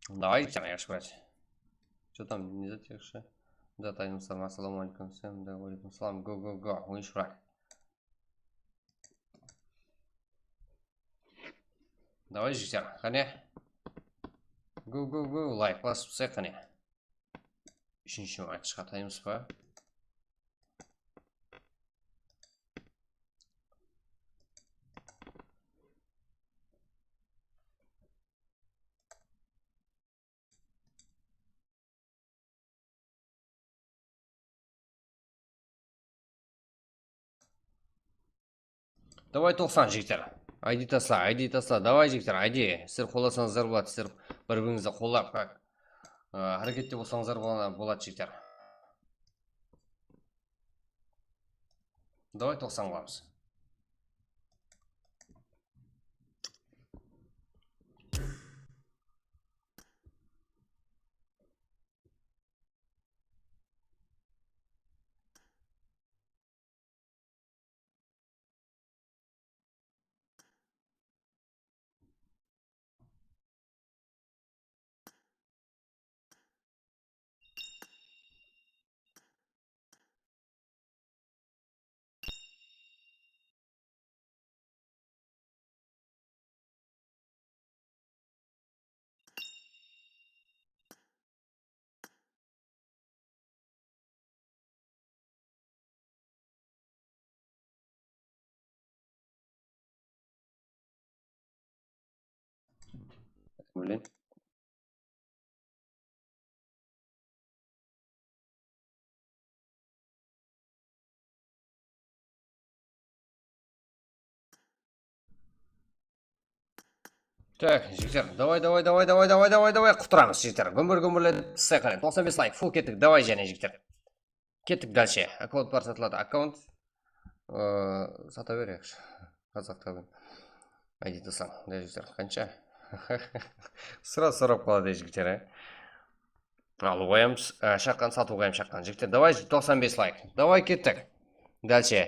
Давай, jigitler, yaqshı, brach. Что там, не зат, yaqshı? Да, Tayın Islam, assalamu aleykum, всем, да, алейкум салам, go, go, go, oyınshı, брат. Давай, jigitler, qáne. Go, go, go, layk basıp taslayıq, qáne. Úshinshi matchqa ataymız ba? Davay, toqsan, jigitler. Aydi tasla, aydi tasla. Davay, jigitler, aydi. Sizler qollasańızlar boladı. Sizler bir-birińizdi qollap, a, hárekette bolsańızlar bola-, boladı, jigitler. Davay, toqsan qılamız. Блин. Так, jigitler, davay, davay, davay, davay, davay, davay, davay, qutıramız, jigitler. Gúmbir, gúmbirlep taslayıq, qáne. Toqsan bes layk, full kettik, davay, jáne, jigitler. Kettik dalshe. Akkaunt bar satıladı, akkaunt. Ee, sata ber, yaqshı. Qazaq tabın. Aydi taslam, davay, jigitler, qansha? Sırap, sorap qaladı, jigitler, e. Alıp qoyamız, e, shaqqan, satıp qoyamız shaqqan. Jigitler, davay, toqsan bes layk. Davay, kettik. Dalshe.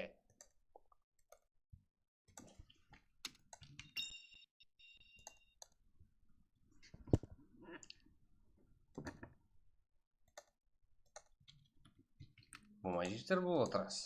Bolmay jigitler, bul otıras.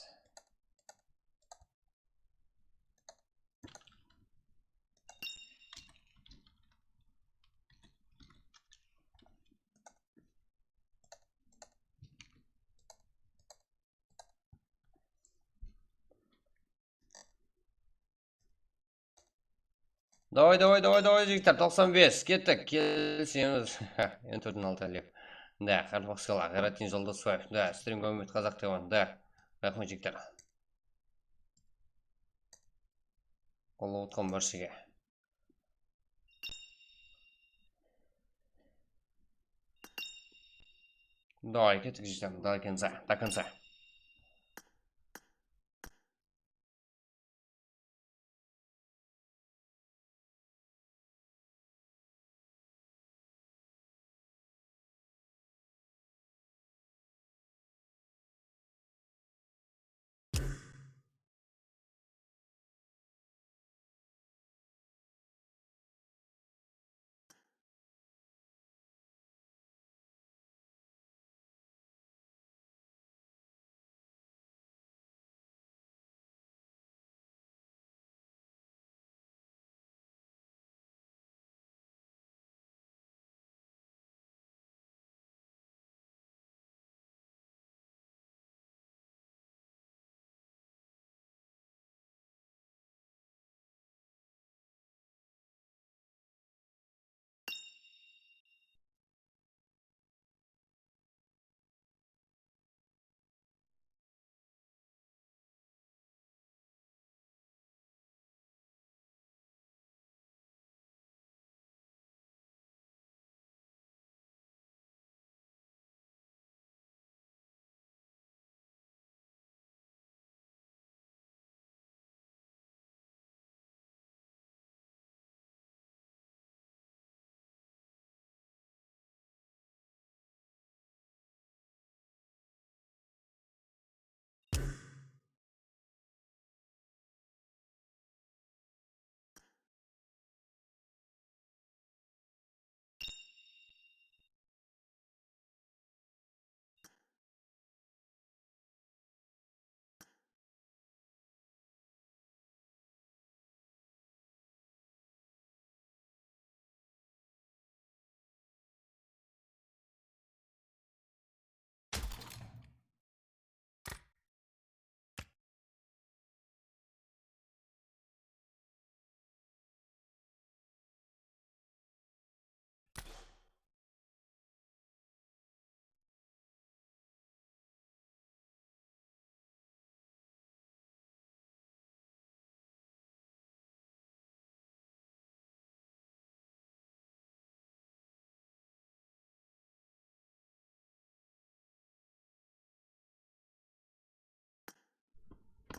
Davay, davay, davay, davay, jigitler, toqsan bes, kettik, kelisemiz. Endi tórtin altı alik. Da, Qaraqalpaqskala, Ǵayratdin Joldasbaev, da, String Gomit Qazaq Tevan, da, raxmet, jigitler. Qollap otqan bárshege. Davay, kettik, jigitler, до конца, до конца.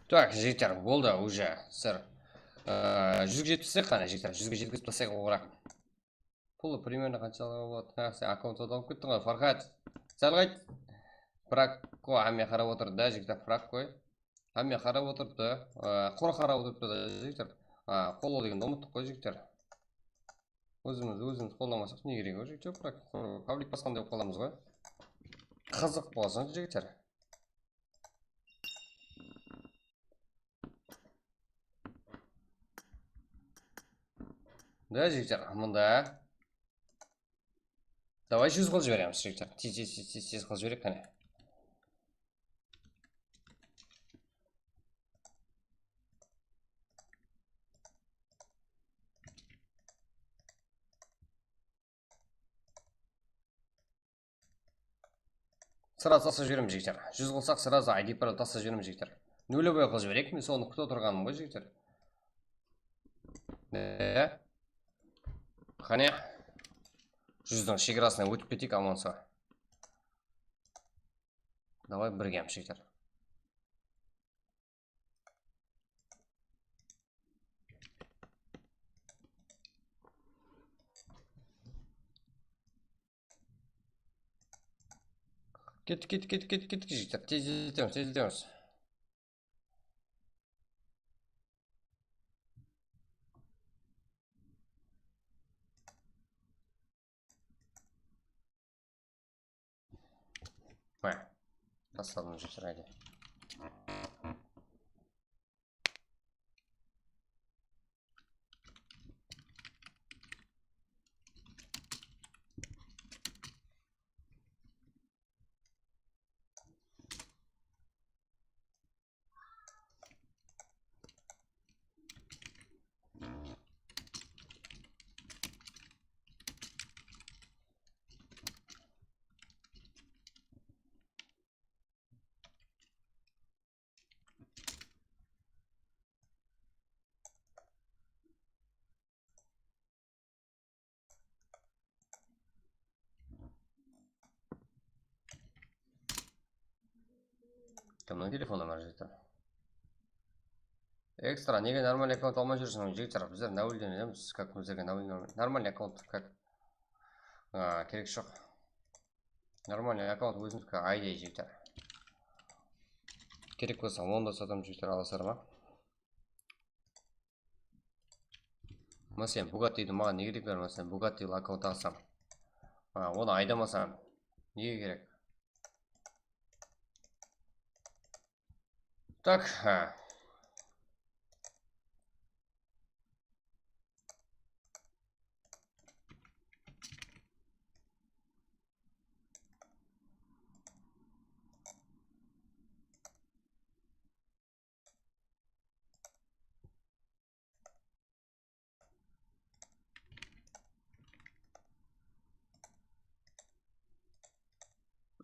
Так, jigitler, boldı, уже. Sizler, e, júzge jetkizsek qáne, jigitler, júzge jetkizip taslayıq oǵıraq. Pulı primerno qanshalıǵı boladı? Ha, sen akkaunt satıp alıp kettiń ǵoy, Farxat. Sál qayt. Frakko hámme qarap otırdı da, jigitler, Frakko. Hámme qarap otırıptı. E, qurı qarap otırıptı da, jigitler. A, qollaw degendi umıttıq ǵoy, jigitler. Ózimiz, ózimiz qollamasaq ne keregi bar, jigitler? Frak, qurı pablik basqanday bolıp qalamız ǵoy. Qızıq bolsın, jigitler. Da, jigitler, mında. Davay, júz qıl jiberemiz, jigitler. Tez, tez, tez, tez, tez qıl jibereyik, qáne. Srazı taslap jiberemiz, jigitler. Júz qılsaq, srazı I D parol taslap jiberemiz, jigitler. Nulevóy qılıp jibereyik, men sonı kútip otırǵanım ǵoy, jigitler. E? Qáne, júzdiń shegarasınan ótip keteyik, aman-sa. Davay, birgemiz, jigitler. Kettik, kettik, kettik, kettik, kettik, jigitler. Tezletemiz, tezletemiz. Mine, tasladım, jigitler, haydi. Kimniń telefonı bar, jigitler? Ekstra, nege normalnıy akkaunt almay júrsiń, jigitler? Bizler nabilden bilemiz, как bizlerge nabilden normalnıy akkaunt, как, a, kerek joq. Normalnıy akkaunt ózimizdiki, ayday, jigitler. Kerek bolsa, onı da satamız, jigitler, alasızlar ma? Máselen, Bugatti deydi, maǵan ne kerek bar, máselen, Bugatti akkaunt alsam. A, onı aydamasam, nege kerek? Tak, ha.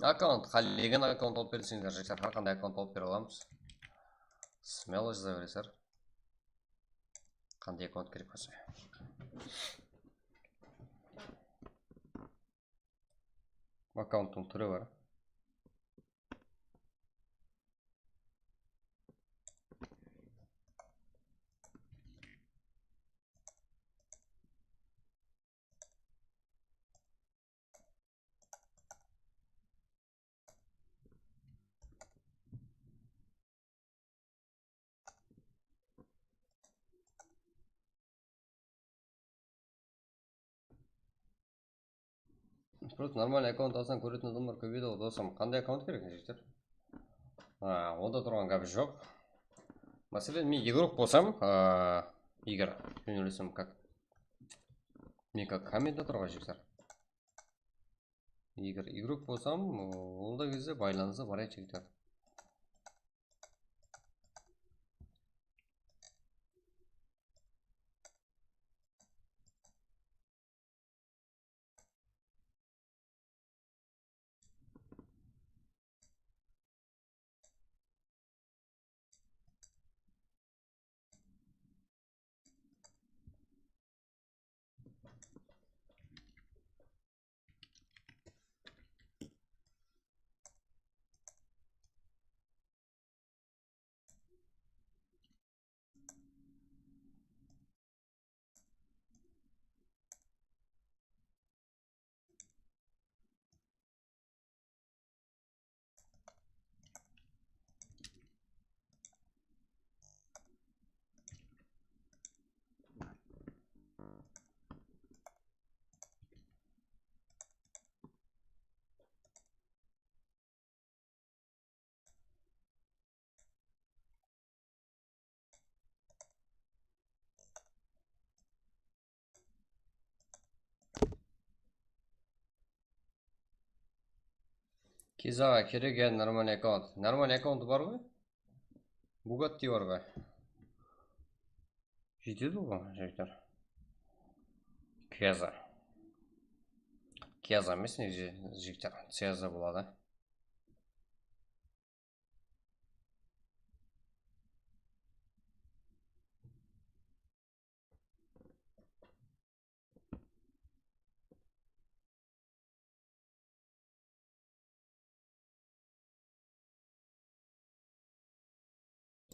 Akkaunt, qálegen akkaunt alıp berseńiz, jigitler, hár qanday akkaunt alıp bere alamız. Смело jaza beresizler. Qanday akkaunt kerek bolsa. Akkaunttın túri bar. Просто normalnıy akkaunt alsań, kóretin adamlar kóbeyedi ǵoy, dosım. Qanday akkaunt kerek, jigitler? A, onda turǵan gáp joq. Máselen, men igrok bolsam, a, Igor, men oylesem, как, men как kommentte tur ǵoy, jigitler. Eger igrok bolsam, onda gezde baylanısı bar edi, jigitler. Kezaǵa kerek ya normalnıy akkaunt. Normalnıy akkaunti bar ǵoy. Bugatti bar ǵoy. Jetedi ǵoy, jigitler. Keza. Keza emes, negizi, jigitler. Ceza boladı.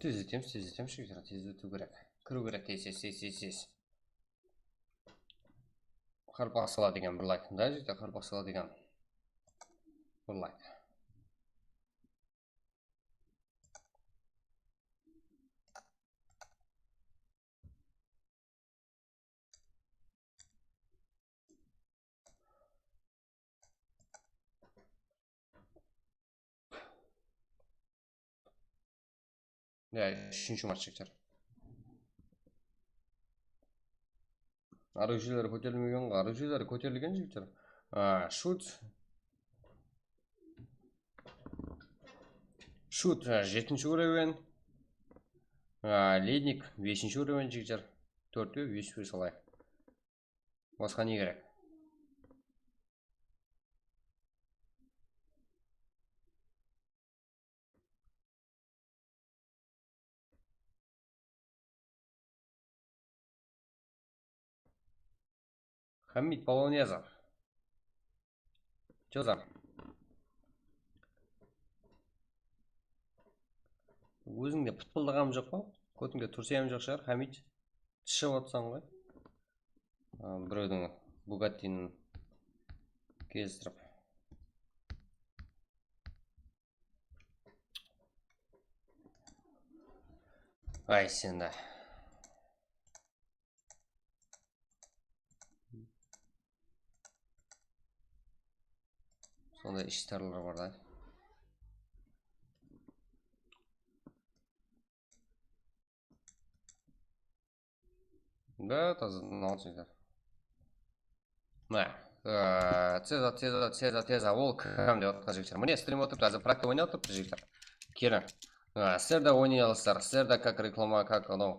Tezletemiz, tezletemiz, jigitler, tezletiw kerek. Kiriw kerek, tez, tez, tez, tez, tez. Qarpaq sala degen bir layk da, jigitler, qarpaq sala degen bir layk. Ya, úshinshi mart, jigitler. Orujiyelari kóterilmegen ǵoy, orujiyelari kóterilgen, jigitler. A, shut. Shut, a, jetinshi úroven. A, lednik, besinshi úroven, jigitler. Tórt pe, bes pe salayıq. Basqa ne kerek? Hamid Paloniyazov. Jazam. Ózińde pıtpıldıǵam joq pa? Kótińde tursayam joq shıǵar, Hamid. Tiship otsań ǵoy. A, birewdiń Bugattinin keltirip. Ay, sen de. Sonday ishtarlar bar da. Да, tazadan al, jigitler. Mine, e, teza, teza, teza, teza, ol kim dep atqan jigitler. Mine, strim otırıptı, házir prakta oynap atırıptı, jigitler. Keliń. E, sizler de oynay alasızlar, sizler de как reklama, как anaw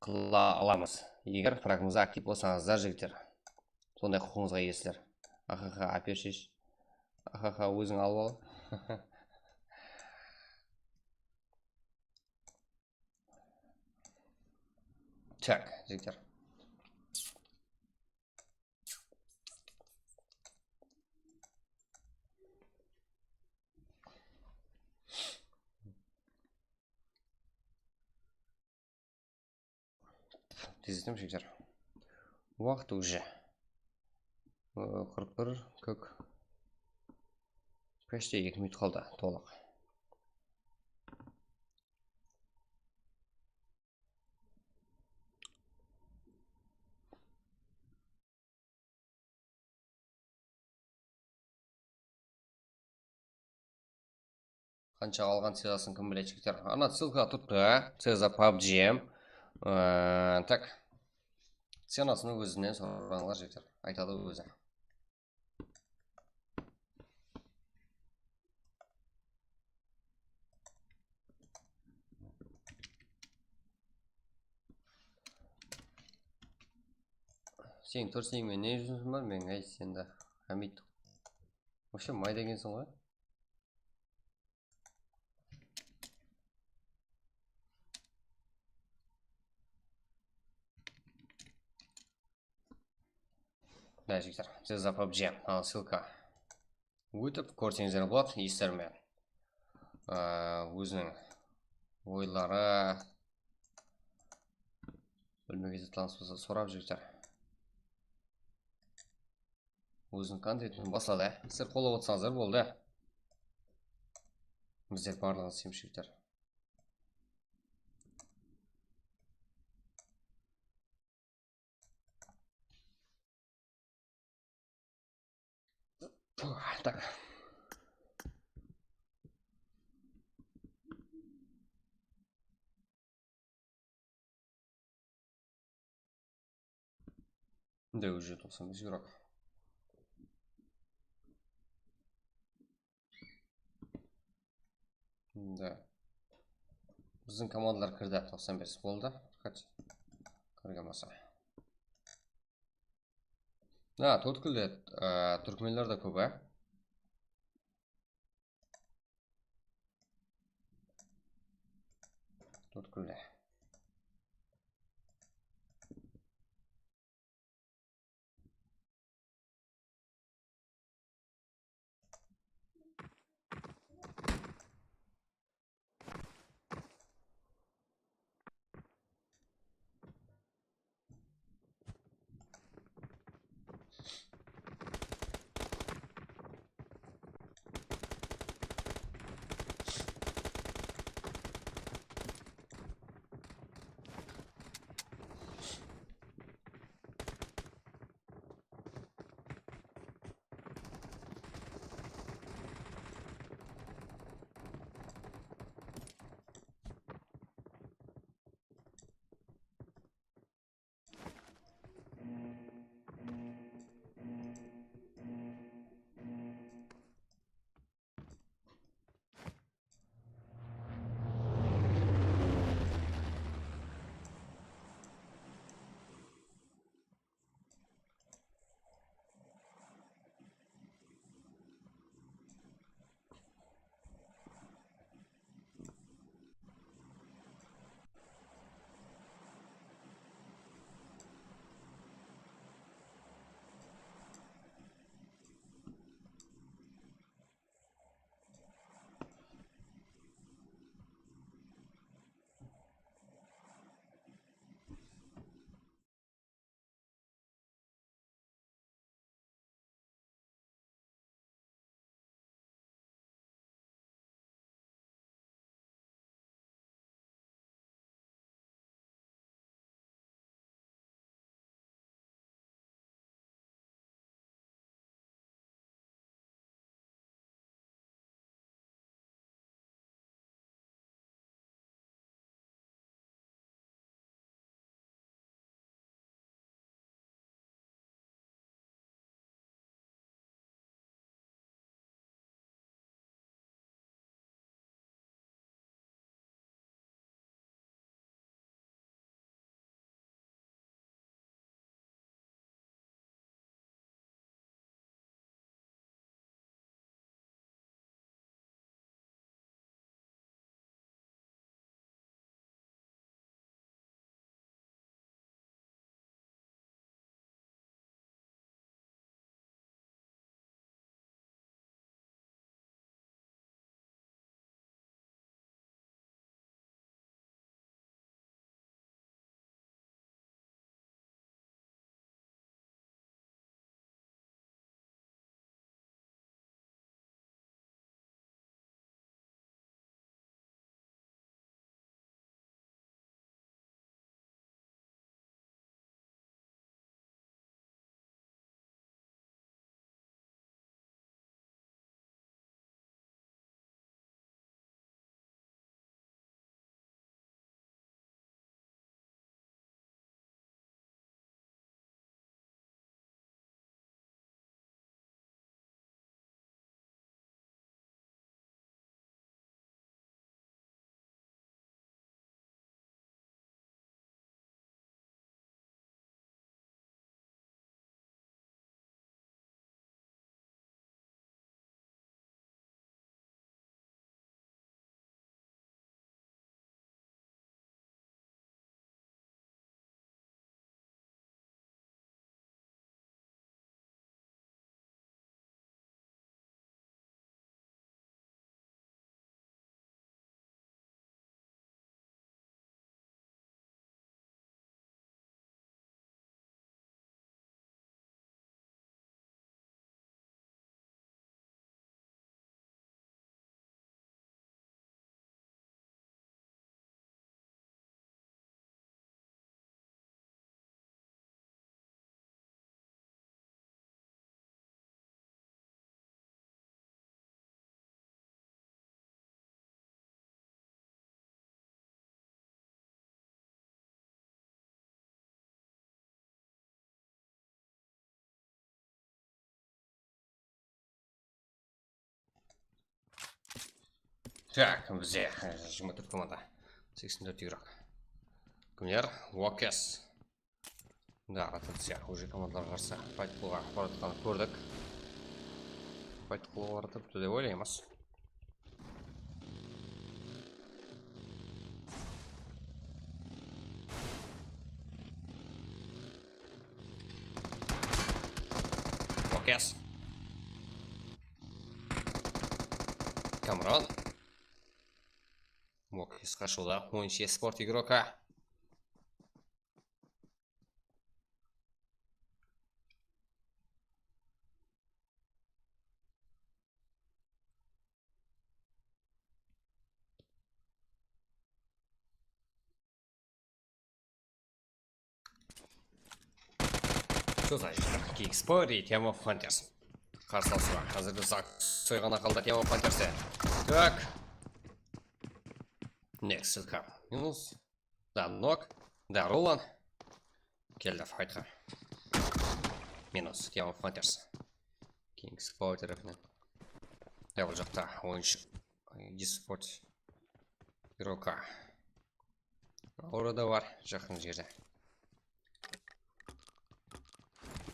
qıla alamız. Eger prakımızda aktiv bolsańızlar, jigitler. Sonday huqıqıńızǵa iyesizler. Ahaha, ápershesh. Ahaha, óziń alıp al. Так, jigitler. Tezletem, jigitler. Waqıt уже. Ee, qırq bir, kók. Почти eki minut qaldı, tolıq. Qansha alǵan cezasın kim biledi, jigitler? Ana ssılka turıptı, ceza pabg. Ee, tak. Cenasın ózinen sorańlar, jigitler. Aytadı ózi. Seniń tursiń menen ne jumısıń bar? Meniń, áy, sen de, Hamid. Вообще, may degenseń ǵoy. Mına jigitler, ceza pabg, al, ssılka. Ótip kórseńizler boladı, esler menen. Aa, óziniń oyları, bilmegen zatlarıńız bolsa sorap, jigitler. Óziniń kontentin basladı, á. Sizler qollap otsańızlar boldı. Bizler barlıǵın isleymiz, jigitler. Puh, tak. Да, уже toqsan bes игрок. Endi biziń komandalar kirdi, toqsan bes boldı. Kirgen bolsa. Ha, Tórtkúlde, e, túrkmenler de kóp, e? Tórtkúlde. Tak, bizde, e, jigirma tórt komanda. Seksen tórt igrok. Kimler? Walkers. Da, rotaciya. Уже komandalarǵa qarsı fayt qılıwǵa baratqanın kórdik. Fayt qılıwǵa baratırıptı dep oylaymız. Walkers. Kamron. Walkers qashıwda, oyınshı esport igroka. Sóz aytqanda, Kingspower, Team of Hunters. Qarsı alıwshılar. Házirgi Zak soyǵana qaldı Team of Hunterste. Tak. Next, Silka. Minus. Da, Nok. Da, Roland. Keldi faytqa. Minus, Team of Hunters. Kingspower tárepinen. Ya, bul jaqta oyınshı. Discord. Iroka. Aura da bar, jaqın jerde.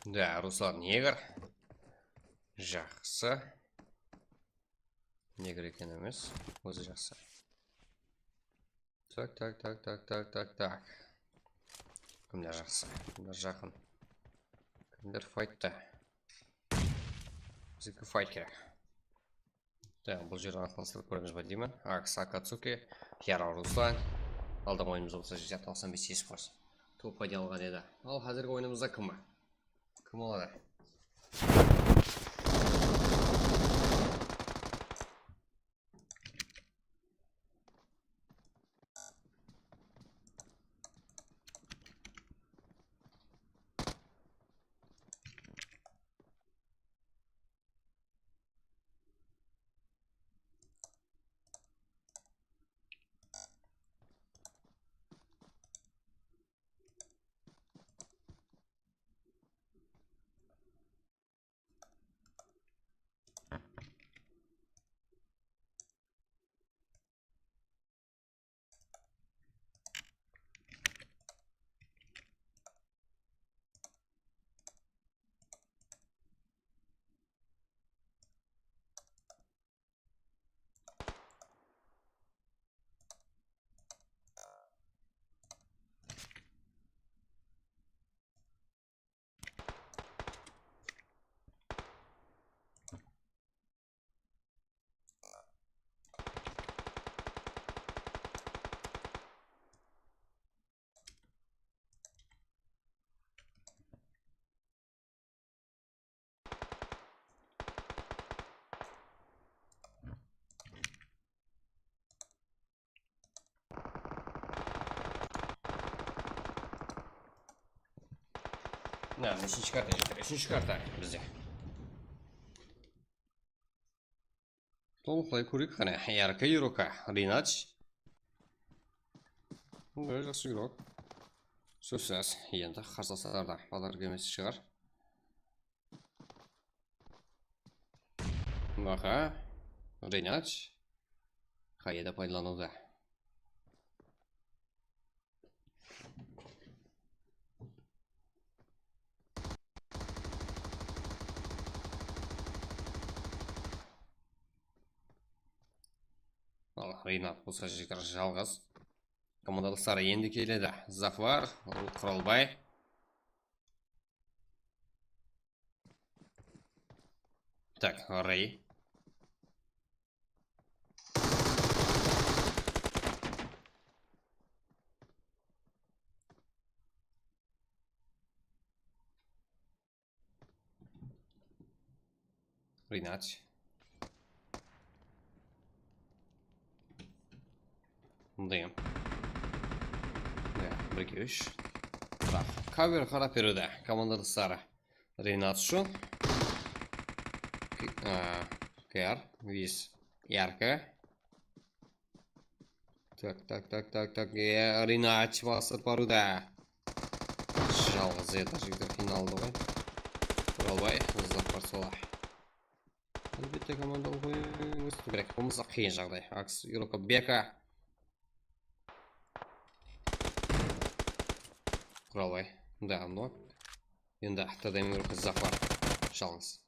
Da, Ruslan Negr. Jaqsı. Negr eken emes, ózi jaqsı. Tak, tak, tak, tak, tak, tak, tak. Kimler jaqsı? Kimler jaqın? Kimler faytta? Bizge fayt kerek. Tak, bul jerden atlanıstırıp kóremiz be deymen. Aks Akatsuki, Yara Ruslan. Aldın oyınımız bolsa jeti toqsan bes esport. Top payda alǵan edi. Al, házirgi oyınımızda kim bar? Kim oladı? Mına, úshinshi karta, jigitler, úshinshi karta bizde. Tolıqlay kóreyik qáne. Yarkı iroka, Rinach. Bunday jaqsı igrok. Sózsiz, endi qarsılaslarda balar kemesi shıǵar. Maha, Rinach. Qayada paydalanıwda. Al, Rinat bolsa jigitler jalǵız. Komandalısları endi keledi. Zafar, Quralbay. Tak, Rey. Rinat. Mındayım. Mine, bir, eki, úsh. Biraq, cover qarap beredi komandalısları. Rinat ushın. K-, a, K R, Viz, Yarkı. Tak, tak, tak, tak, tak. E, Rinat basıp barıwda. Jalǵız edi, jigitler, qıynaldı ǵoy. Quralbay, Zafar sola. Álbette, komandalıq oyın ósip kerek. Bolmasa qıyın jaǵday. Aks, Yuroko, Beka. Quralbay. Da, nok. Endi T D M Yuroko, Zafar. Jalıńız.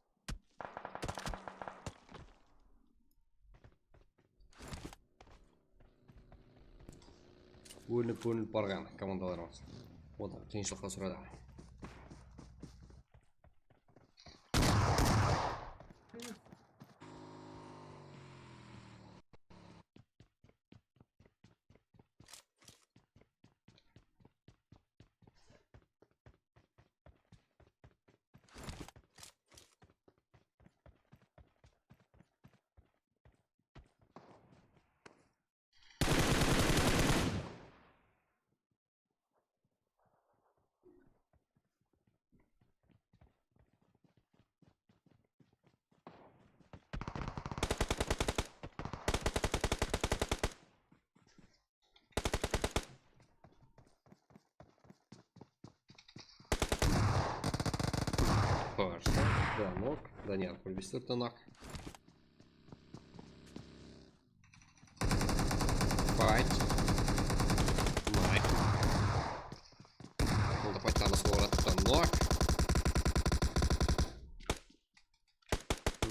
Bólinip, bólinip barǵan komandalarımız. Odan qıyınshılıqqa ushıradı. Barsa, Danok, Daniyar Kurbis tórtten-aq. Fight. Mike. Bunda faytlarımız bolıp atır. Nok.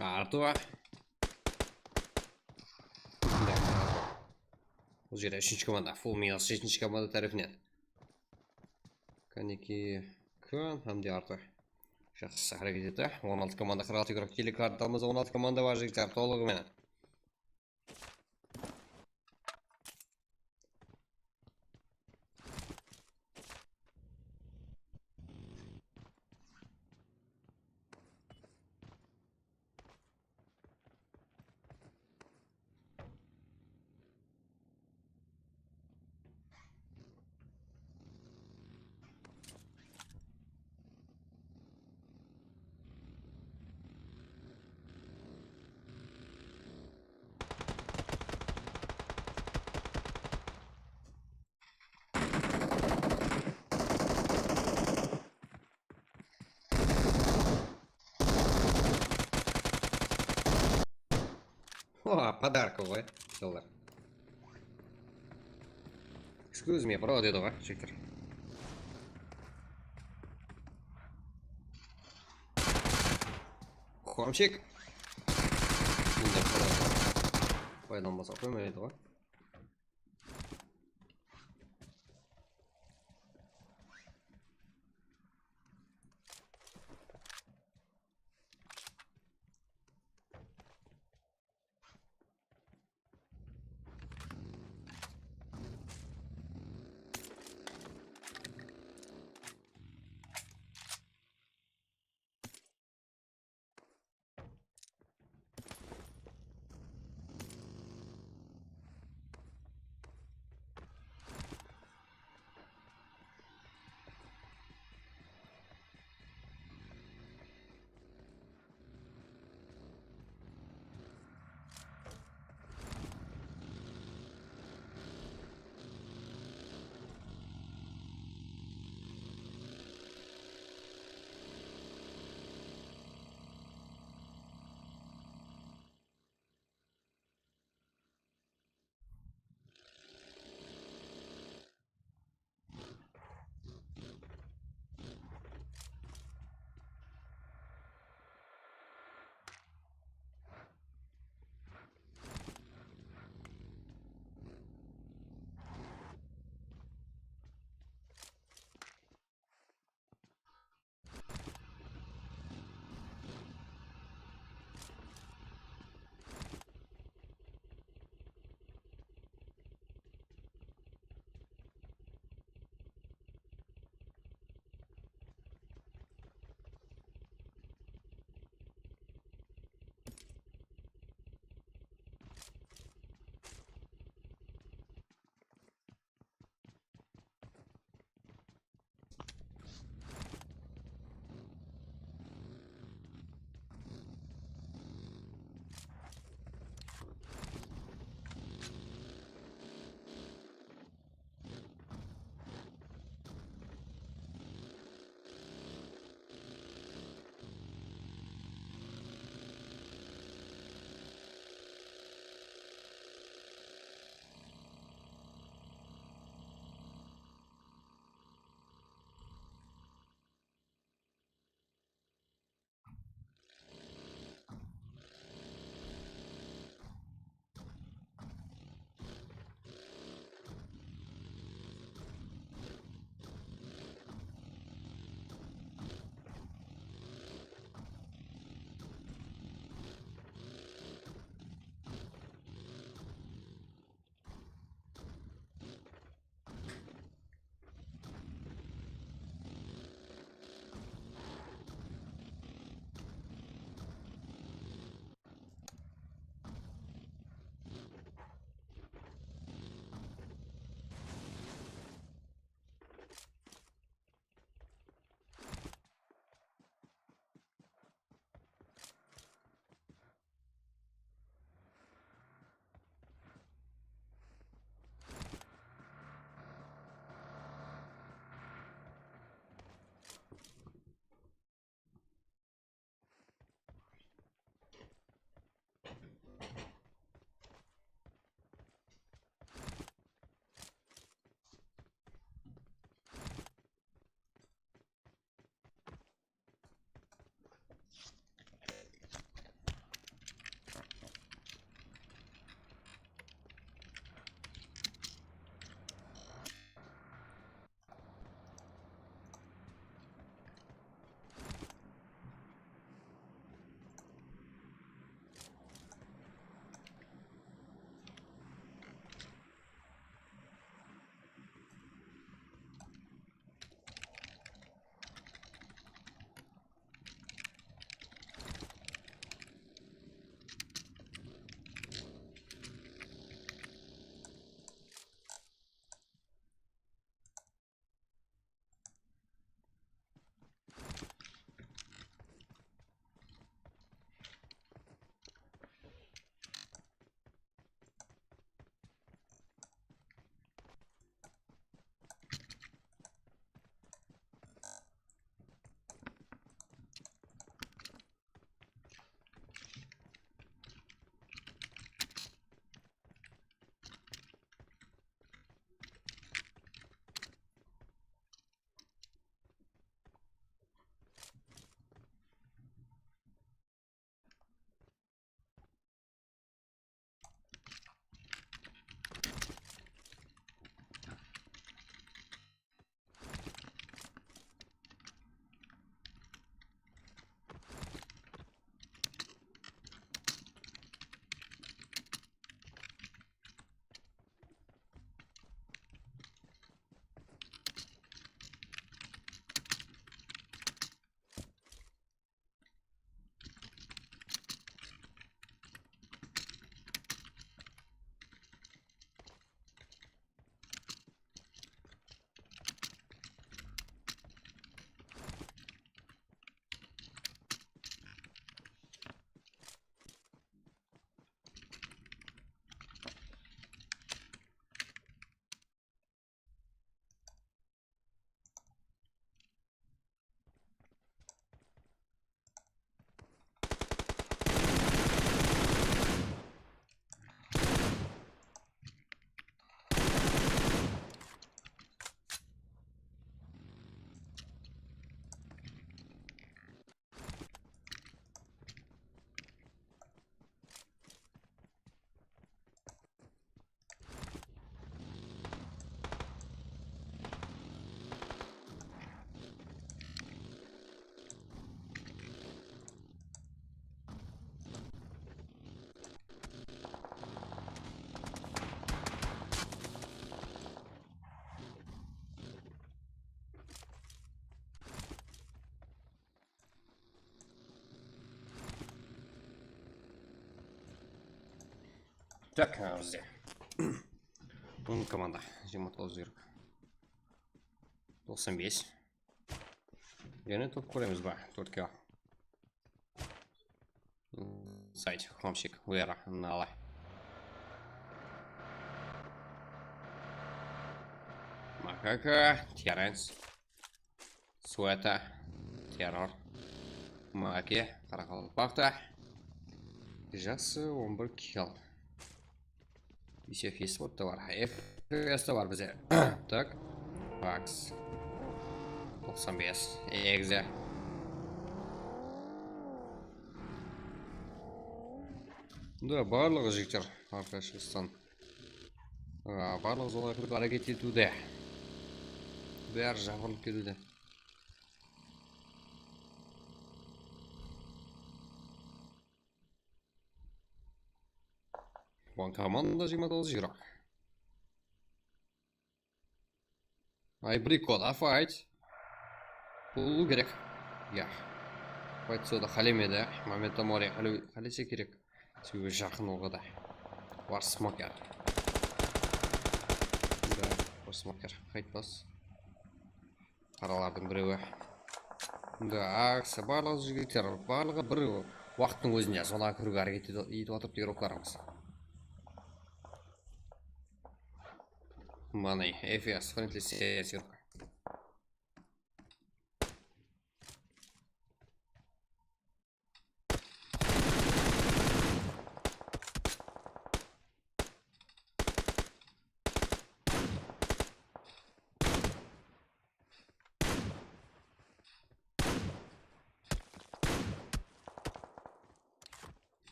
Artur. Bul jerde úshinshi komanda, full minus jetinshi komanda tárepinen. Kaneki Kön hám de Artur. Jaqsı háreket etti. On altı komanda, qırq altı igrok. Telekartamızda on altı komanda bar, jigitler, tolıǵı menen. Oha, podarka ǵoy, jollar. Excuse me, bro, dedi ǵoy, jigitler. Komshik. Bunday podarka. Baylanbasa qoymaydı ǵoy. Tak, bizde. Bunıń komanda. Jigirma toǵız yurip. Toqsan bes. Jáne top kóremiz ba? Tórtke al. Inside, Homsik, Vera, Nala. Makaka, Terence. Sueta, Terror. Maki, qaraqalpaqta. Jaqsı, on bir kill. Ise Fistbotta bar. F P S te bar bize. Tak. Vax. Toqsan bes. Egze. Da, barlıǵı jigitler arqa shıǵıstan. A, barlıǵı zolaǵa kirip háreket etiwde. Bári japırılıp ketiwde. One komanda jigirma toǵız jigirma. Ay, bir eki da fight. Bul kerek. Ya. Fight soda qálemedi. Momento mori qále-, qálese kerek. Sebebi jaqın oǵada. Var smoker. Da, var smoker. Qaytpas. Qaralardıń birewi. Da, aksa, barlıǵı jigitler, barlıǵı bir waqıttıń ózinde zona kiriwge háreket eti-, etip atırıptı игрокlarımız. Mana, F S, friendly C S.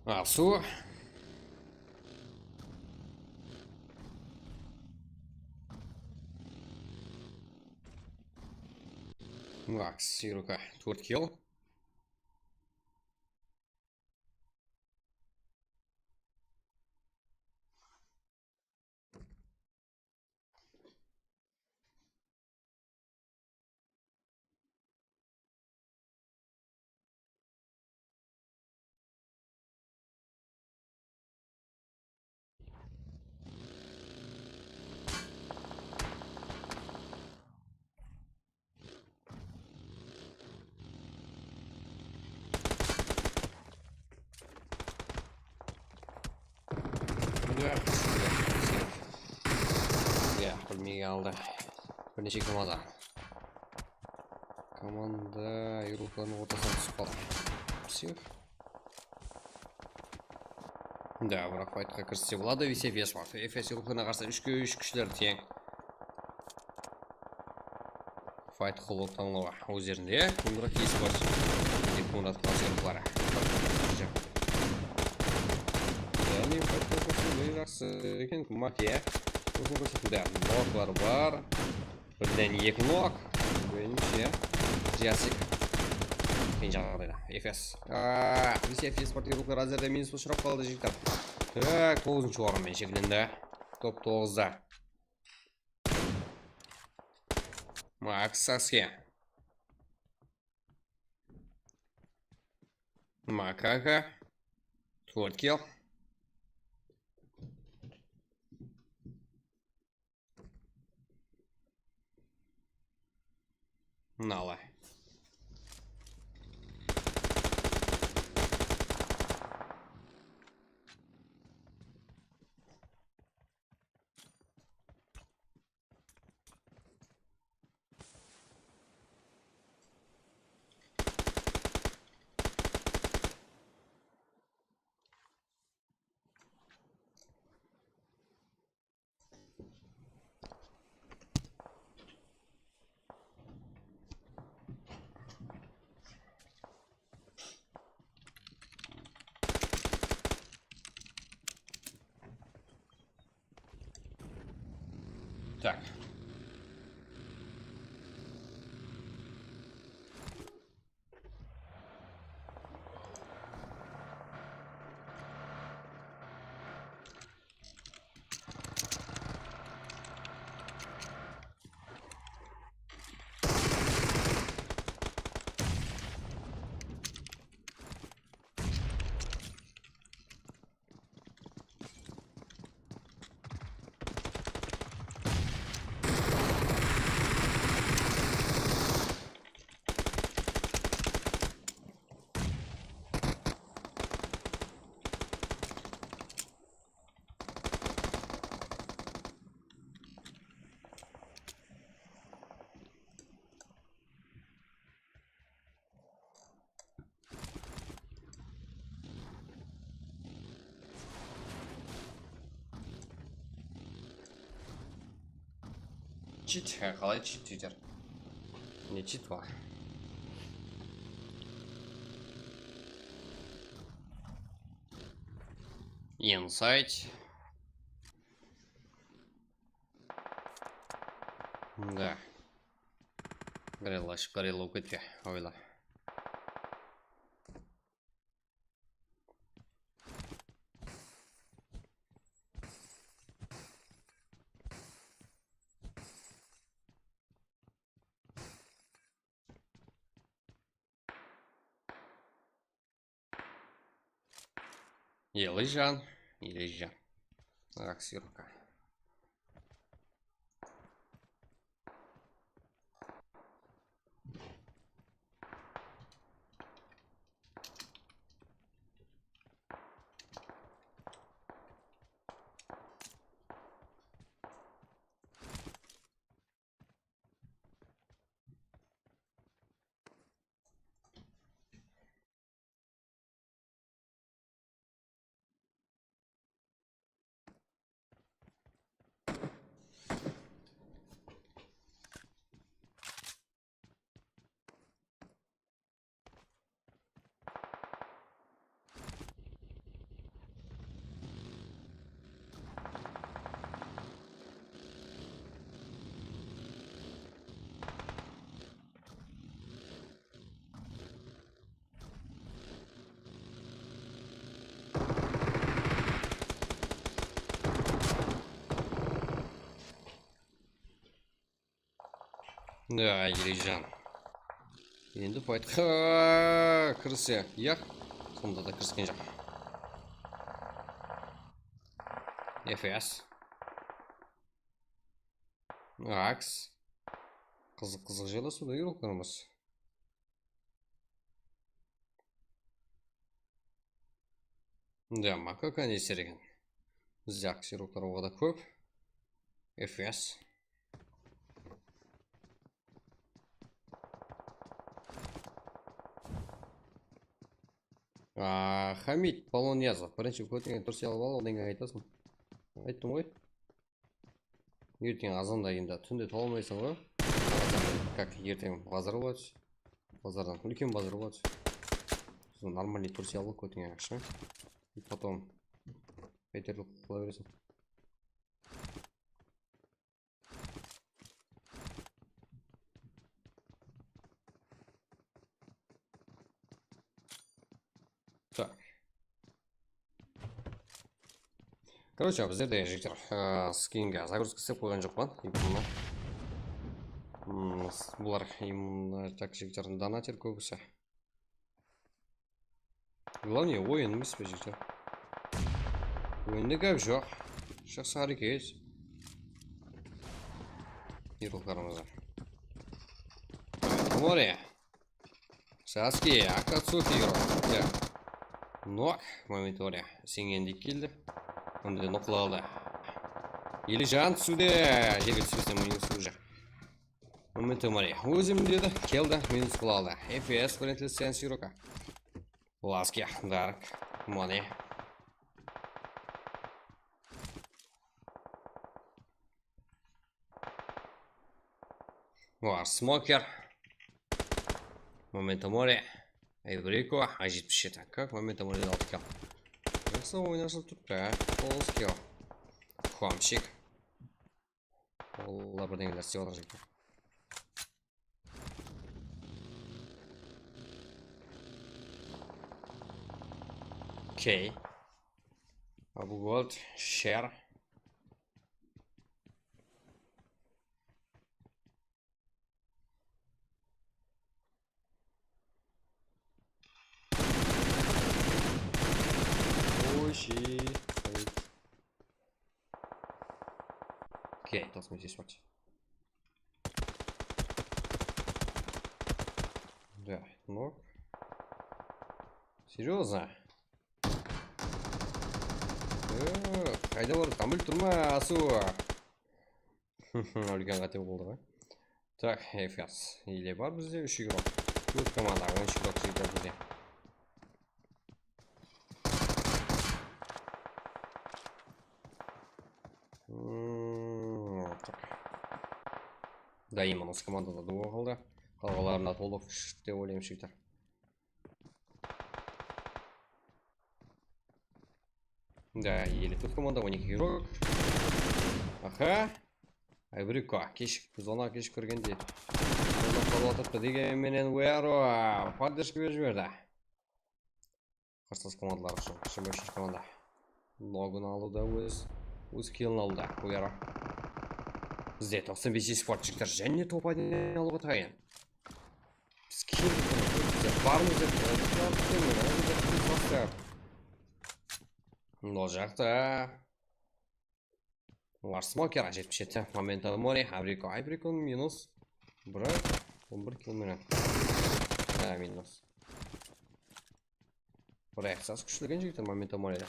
Asıw. Max, Siruka, tórt kill. Ya, bilmegen aldı. Bir neshe komanda. Komanda yurıqlarınıń ortasına túsip qaldı. Psix. Da, biraq faytqa kirisse boladı, F S var. F S yurıqlarına qarsı úshke úsh kúshleri teń. Fayt qılıw tańlawı ózlerinde. Kundra Esports. Eki Murat Qasırovlar. Yaǵnıy, faytqa kirse jaqsı eken, Make. Ózin kórsetindi. Bloklar bar. Birden eki nok. Menimshe, Jasik. Qıyın jaǵdayda. F S. Aa, F S Esports yurıqlar házirde minus ushırap qaldı, jigitler. Tak, toǵızınshı orın menen sheklendi. Top toǵızda. Max Sasuke. Makaka. Tórt kill. Nala. Так. Чит, há, qalay чит, читер? Ne чит bar? Inside. Da. Горелла, горелла, kete, oyla. Elijan, Elijan. Aksirka. Ya, Elijan. Endi faytqa kirise, yaq. Sonda da kirisken joq. F S. Aks. Qızıq, qızıq jerler sonda yurip atırmız. Da, makaka ne ister eken? Bizde aksiroklar oǵada kóp. F S. Aa, Hamid Polonyazov, birinshi kótingen tursiya alıp al, odan keyin aytasın. Ayttım ǵoy. Erteń azanda endi, túnde tawalmaysań ǵoy. Как erteń bazar boladı. Bazardan, úlken bazar boladı. Soń нормальный tursiya alıp al, kótingen aqsha. И потом пятерку qıla bereseń. Так. Короче, bizlerde, jigitler, e, skinge загрузка islep qoyǵan joqpan. Immunına. Hmm, bular immunına, так, jigitler, donater kóbisi. Главное, oyın emes pe, jigitler? Oyında gáp joq. Jaqsı háreket. Hero qaramaza. Mori. Sasuke, Akatsuki hero. Ya. Nok, Momitori. Sen endi keldi. Onda da noqla aldı. Elijan túsiwde. Jerge túspesen, minus уже. Momitori. Ózim dedi, keldi, minus qıla aldı. F S, Friendly Sense, Hiroka. Laske, Dark, Mone. Var Smoker. Momento Mori. Evriko, A jetpis jeti. Как Momento Mori alıp kel. Jaqsı oynasıp turıptı, a. Qol skill. Xomchik. Olar birdeńeler islep atır eken. Okey. Abu Gold, Sher. Oy, shit. Okey, tasma здесь вот. Да, ну. Серьёзно? Э, qayda barıp, Kamil turma, asıwa. Úlken qáte boldı ǵoy. Так, F S. Ele bar bizde úsh игрок. Tórt komanda, on úsh игрок jigitler bizde. Hmm, так. Dayımın usı komandada duo qaldı. Qalǵanlarına tolıq shıqtı dep oylayman, jigitler. Да, елу tórt komanda, on eki игрок. Aha. Abriko, keshik, biz onı keshik kirgendey. Onı qalıp atırıptı degen menen Uero podderjka berip jiberdi. Qarsılas komandalar ushın, jigirma úshinshi komanda. Nogın alıwda óz, óz killin aldı, Uero. Bizde toqsan bes esport jigitler, jáne top aydan alıwǵa tayın. Biz kim? Biz barmız dep, biz barmız dep, biz barmız dep. Mına jaqta. Var smoker, jetpis jeti. Momento mori, Abriko, Abriko minus. Bırak, on bir kill menen. Ha, minus. Reakciyası kúshli eken jigitler Momento moride.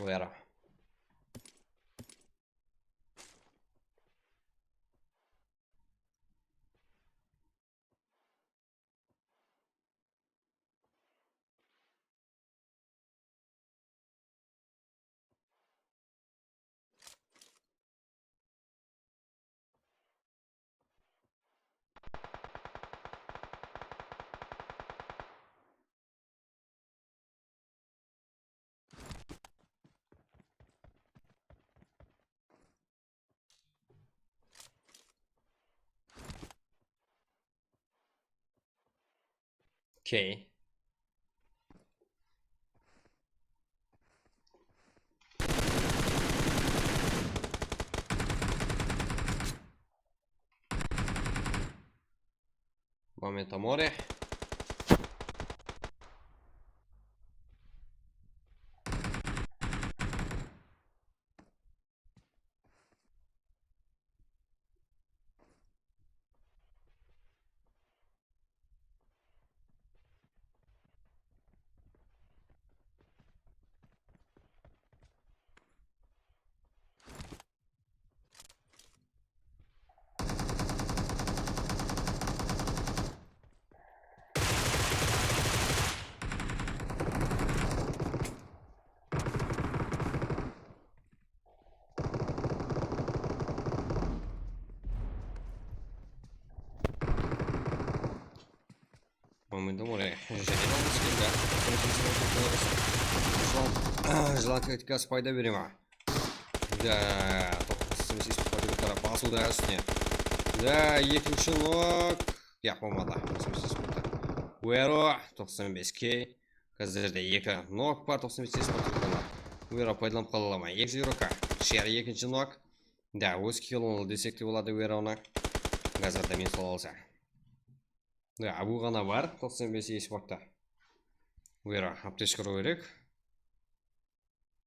Uero. Okey. Momento mori. Momento mori. Jáne alǵıs keldi. Jılan, jılan taktikası payda bere ma? Da, toqsan segiz patriottara basıldı ústine. Da, ekinshi nok. Yaq, bolmadı. Toqsan segiz patriot. Uero, toqsan bes K. Házirde eki nok bar, toqsan bes patriottan. Uero paydalanıp qala ma? Eki júz euro ka. Shar ekinshi nok. Da, óz killin desek te boladı Ueronı. Házirde minus ala alsa. Da, bu ǵana bar, toqsan bes esportta. Uero aptechka urıw kerek.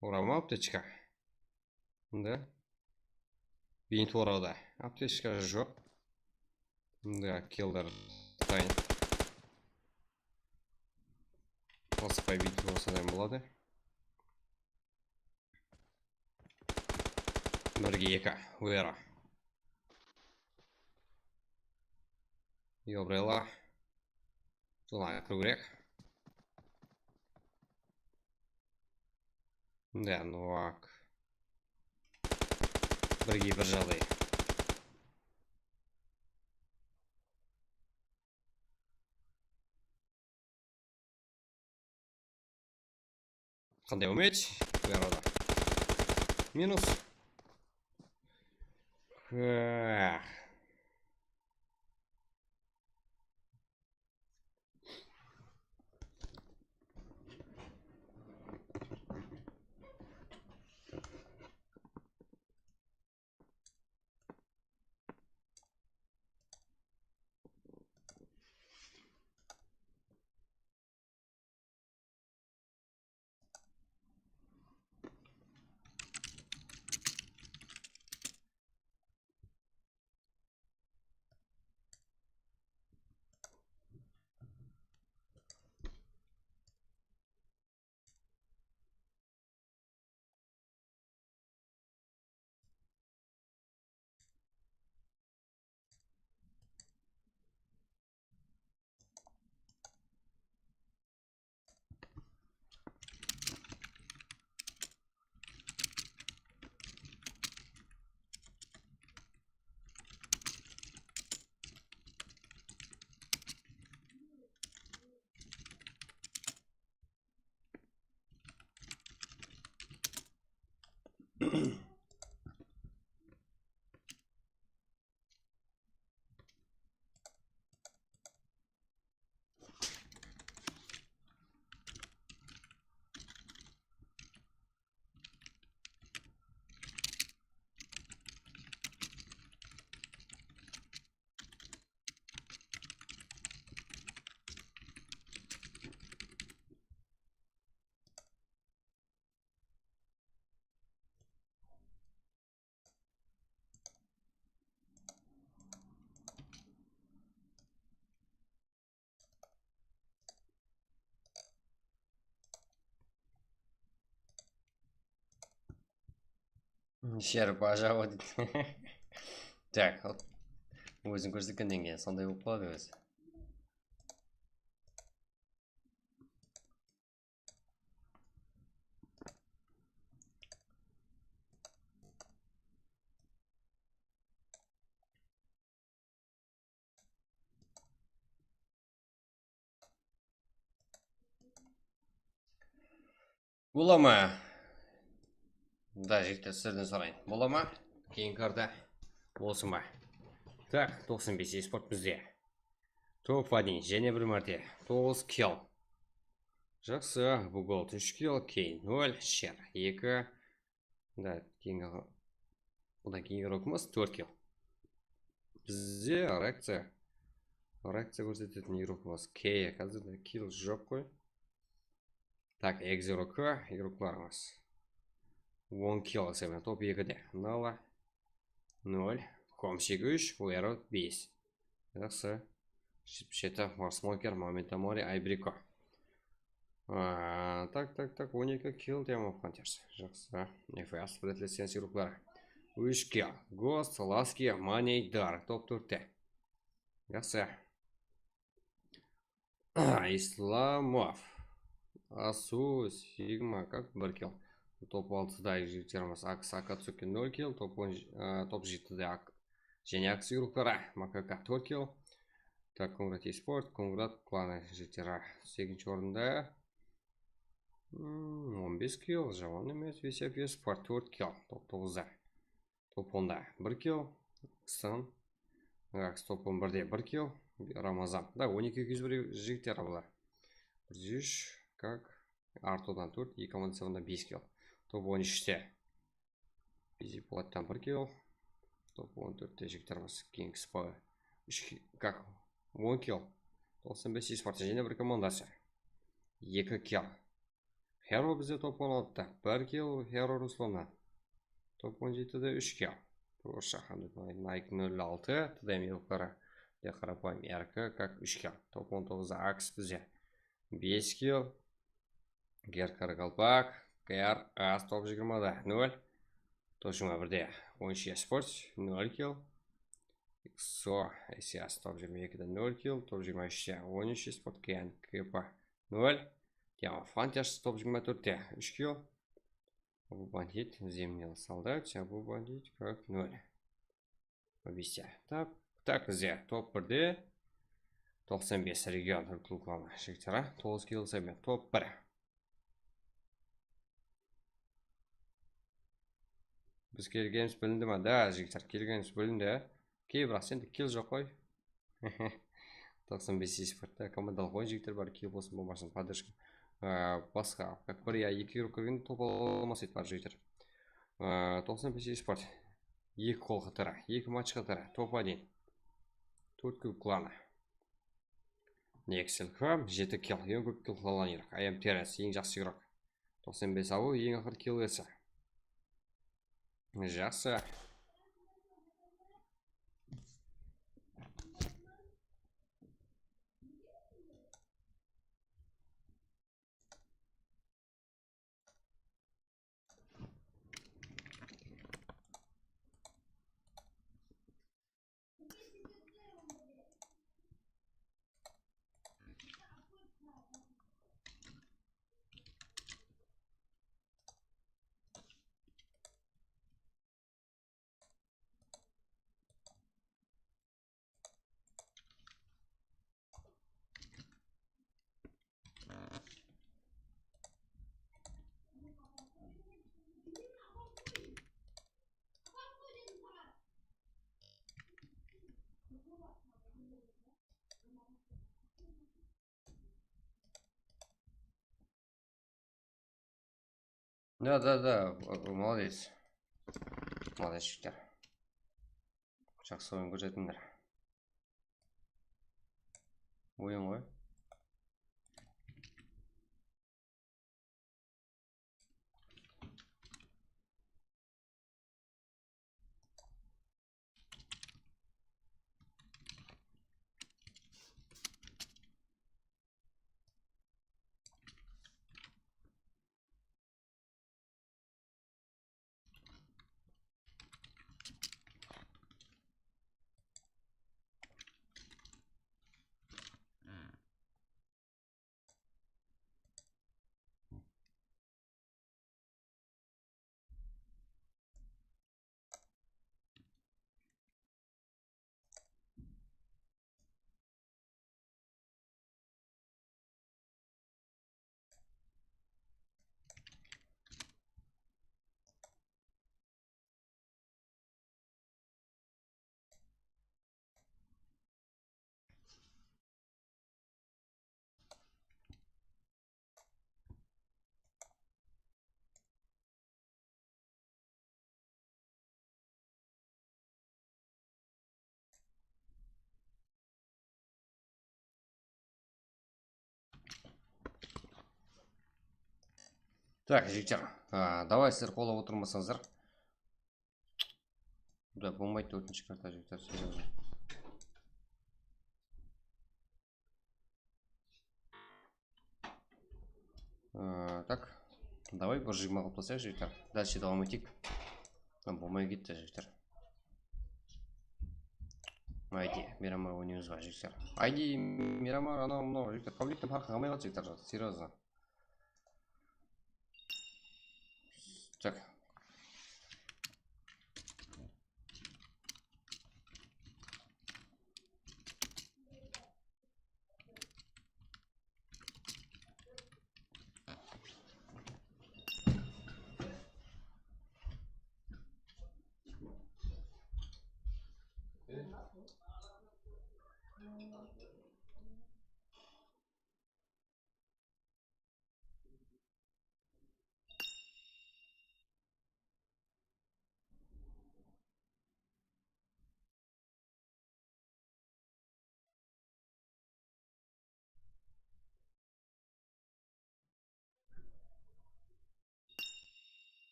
Urama aptechka. Da. Bint orada. Aptechka joq. Da, killer tayın. Asıqpay bint orsa da boladı. Birge eki, Uero. Yobrela. Solar kiriw kerek. Da, nok. Birge bir jaǵday. Qanday úmit? Bu arada. Minus. Eh. Sher bajawa deydi. Tak, ózin kórsetkennen keyin sonday bolıp qaladı ózi. Bola ma? Da, jigitler, sizlerden sorayın. Bola ma? Keyingi karta bolsın ba? Tak, toqsan bes esport bizde. Top один, jáne bir márte. Toǵız kill. Jaqsı, bu gol úsh kill, keyin nol, sher eki. Da, keyingi, odan keyingi urokımız tórt kill. Bizde reakciya, reakciya kórsetetin urokımız. Key, házir de kill joq qoy. Tak, egzi urokı, uroklarımız. On kill esabında top ekide. Nala. Nol. Komsik úsh, Fuero bes. Jaqsı. Jetpis jeti, Marsmoker, Momento Mori, Aybriko. A, tak, tak, tak, on eki kill Team of Hunters. Jaqsı. F S, Bretlesken sıyruqları. Úsh kill. Ghost, Laski, Money, Dark. Top tórtte. Jaqsı. Islamov. Asu, Sigma, kak, bir kill. Top altıda jigitlerimiz Aks, Akatsuki, nol kill. Top on, e, top jetide Ak-, jáne Aks sıyruqları. Makaka, tórt kill. Tak, Kongrat Esport, Kongrat klanı jigitleri segizinshi orında. Hmm, on bes kill, jaman emes, Vesep Esport, tórt kill, top toǵızda. Top onda bir kill, Stan. Aks top on birde bir kill, Ramazan. Da, on eki, eki júz bir jigitler bular. Bir júz úsh, kak, Artodan tórt, eki komanda esabında bes kill. Top on úshte. Bizi Polattan bir kill. Top on tórtte jigitlerimiz Kings Power. Úsh ki-, kak, on kill. Toqsan bes Esport jáne bir komandası. Eki kill. Hero bizde top on altıda. Bir kill Hero Ruslannan. Top on jetide úsh kill. Prosta, Nike nol altı, T D M yurıqları. De, qarapayım, R K, kak, úsh kill. Top on toǵızda Aks bizde. Bes kill. Ger Qaraqalpaq, Ger As top jigirmada, nol. Top jigirma birde, on úsh Esport, nol kill. Xo, S S top jigirma ekide, nol kill. Top jigirma úshte, on úsh Esport, K N K P, nol. Team of Hunters top jigirma tórtte, úsh kill. Bu bandit, Zimnel Soldat, bu bandit, kak, nol. Obisya. Tak, tak, bizde top birde. Toqsan bes region, Úlken Klanı jigitleri. Toǵız kill esabında top bir. Biz kelgenimiz bilindi ma? Da, jigitler, kelgenimiz bilindi. Key, biraq sende kill joq qoy. Toqsan bes Esport, komandalıq oyın, jigitler, bar, kill bolsın, bolmasın, podderjka. Á, basqa, kak, bir ya eki yurıp kirgende top alamas edi, bar, jigitler. Á, toqsan bes Esport. Eki gol qatara, eki match qatara, top один. Tórt kill klanı. Nexel Kram, jeti kill, eń kóp kill alan yurıq. I M Terrace, eń jaqsı yurıq. Toqsan bes alıw, eń aqır kill esi. Jaqsı. Да, да, да, молодец. Молодец, jigitler. Jaqsı oyın kórsetińler. Oyın ǵoy. Так, jigitler, a, davay, sizler qolap otırmasańızlar. Da bolmaydı, tórtinshi karta, jigitler, seryoznıy. A, tak, davay, bir jigirma qılıp taslayıq, jigitler. Dalshe dawam eteyik. A, bolmay ketti, jigitler. Ayde, Miramar oynaymiz ba, jigitler? Ayde, Miramar, anaw, mınaw, jigitler. Publikten parqı qalmay qaldı, jigitler, seryoznıy. Так.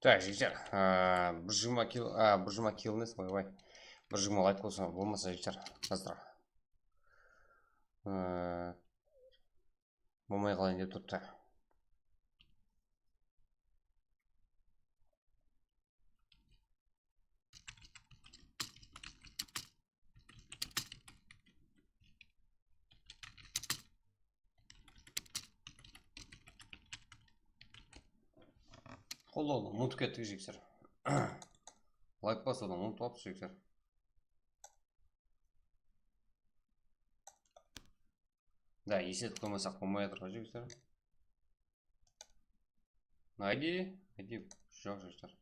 Tak, jigitler, a, bir jigirma kill, a, bir jigirma kill emes, oy, oy. Bir jigirma layk bolsa, bolmasa, jigitler, házir. A, bolmay qalayın dep turıptı. Qollawdı umıtıp kettik, jigitler. Layk basıwdı umıtıp alıpsız, jigitler. Da, esletip qoymasaq bolmay atır ǵoy, jigitler. Найди, найди, joq, jigitler.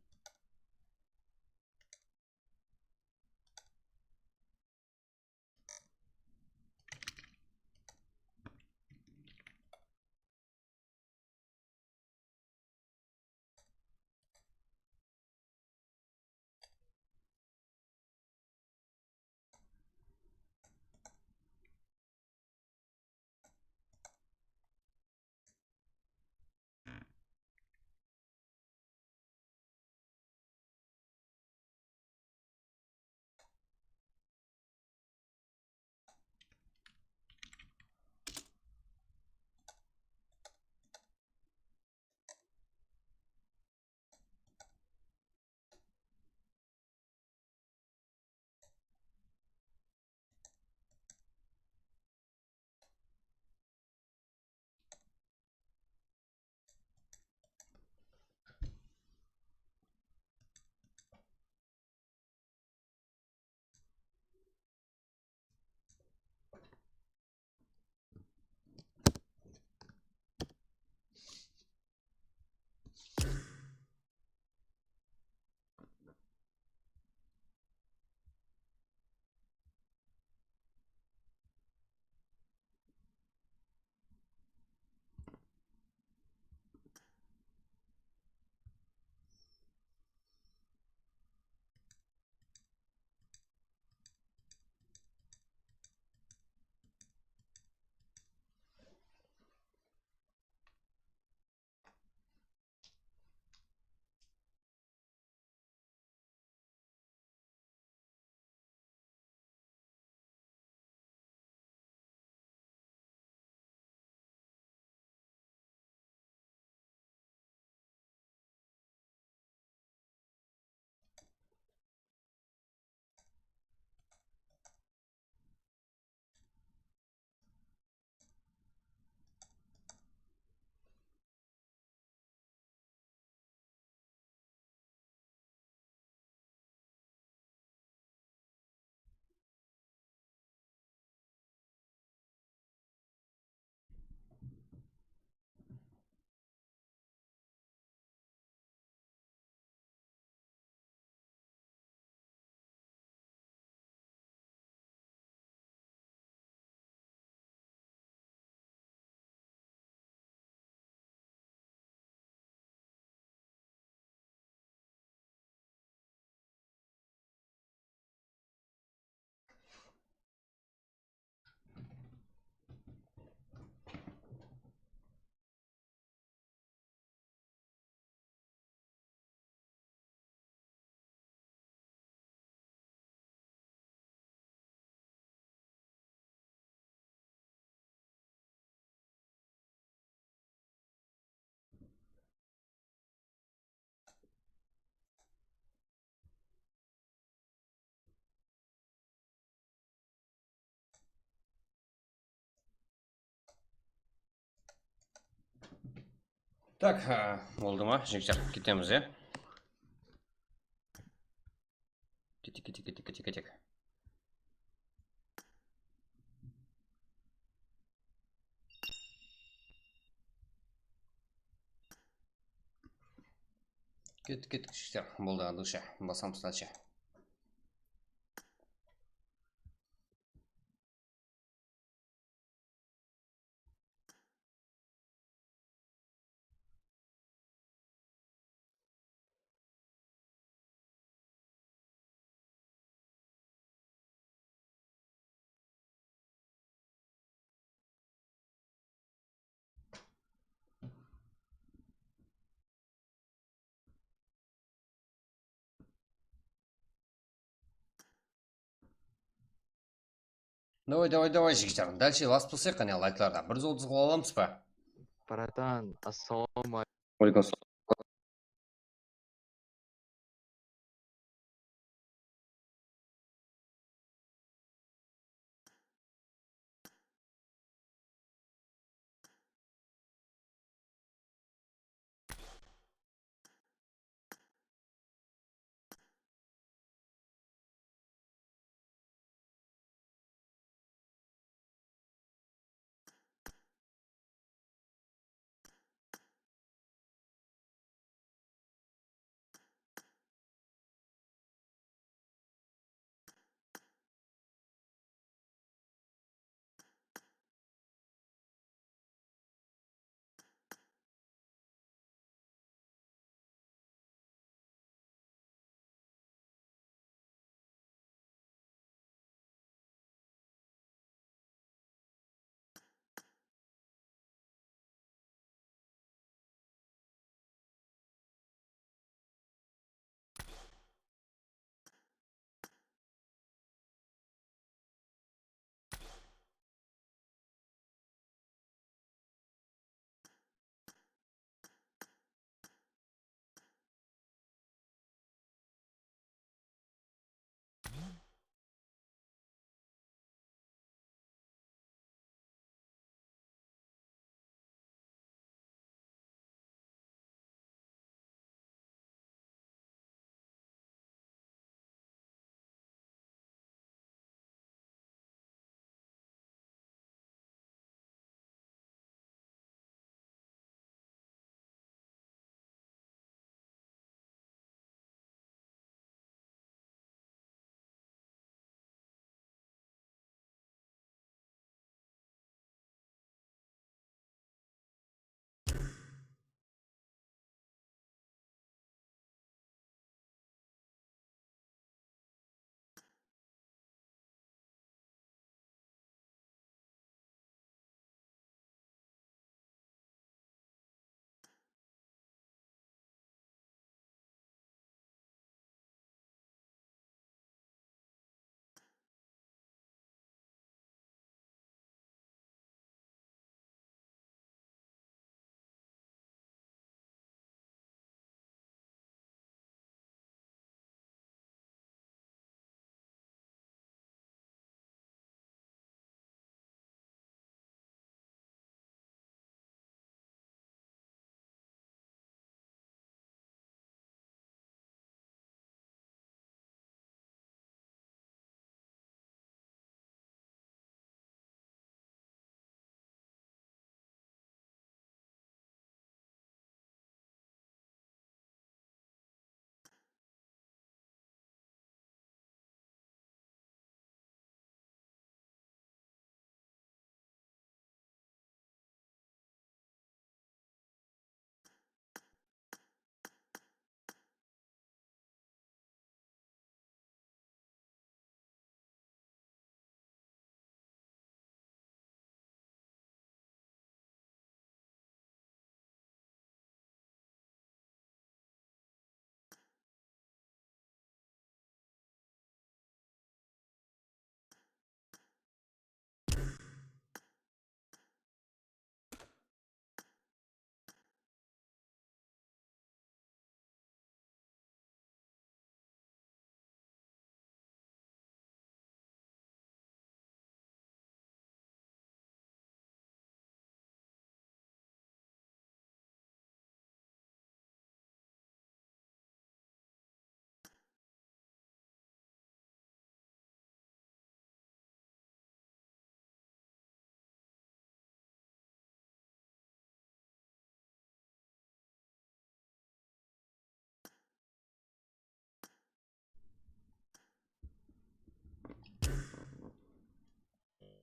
Tak, ha, boldı ma, jigitler? Ketemiz, ya. Ketek, ketek, ketek, ketek, ketek. Kettik, kettik, jigitler. Boldı, dusha. Basamız dalshe. Davay, davay, davay, jigitlerim. Dálshe basıp tursaq, qáne, layklardan bir juldız qıla alamız ba? Bratan, assalamu Aleykum assalam.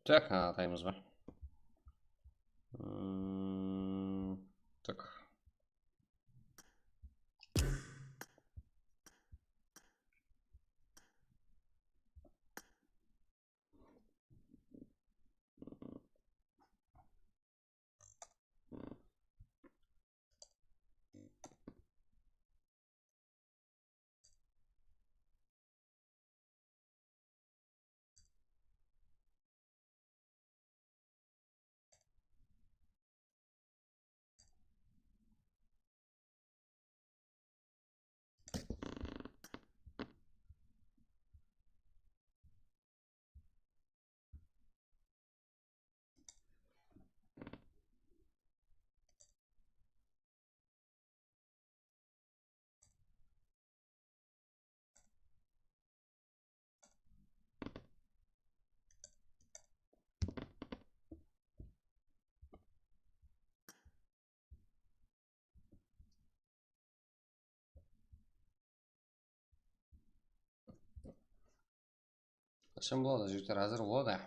Tak, ha, ataymız ba? Hmm, tak. Qashan boladı, jigitler, házir boladı.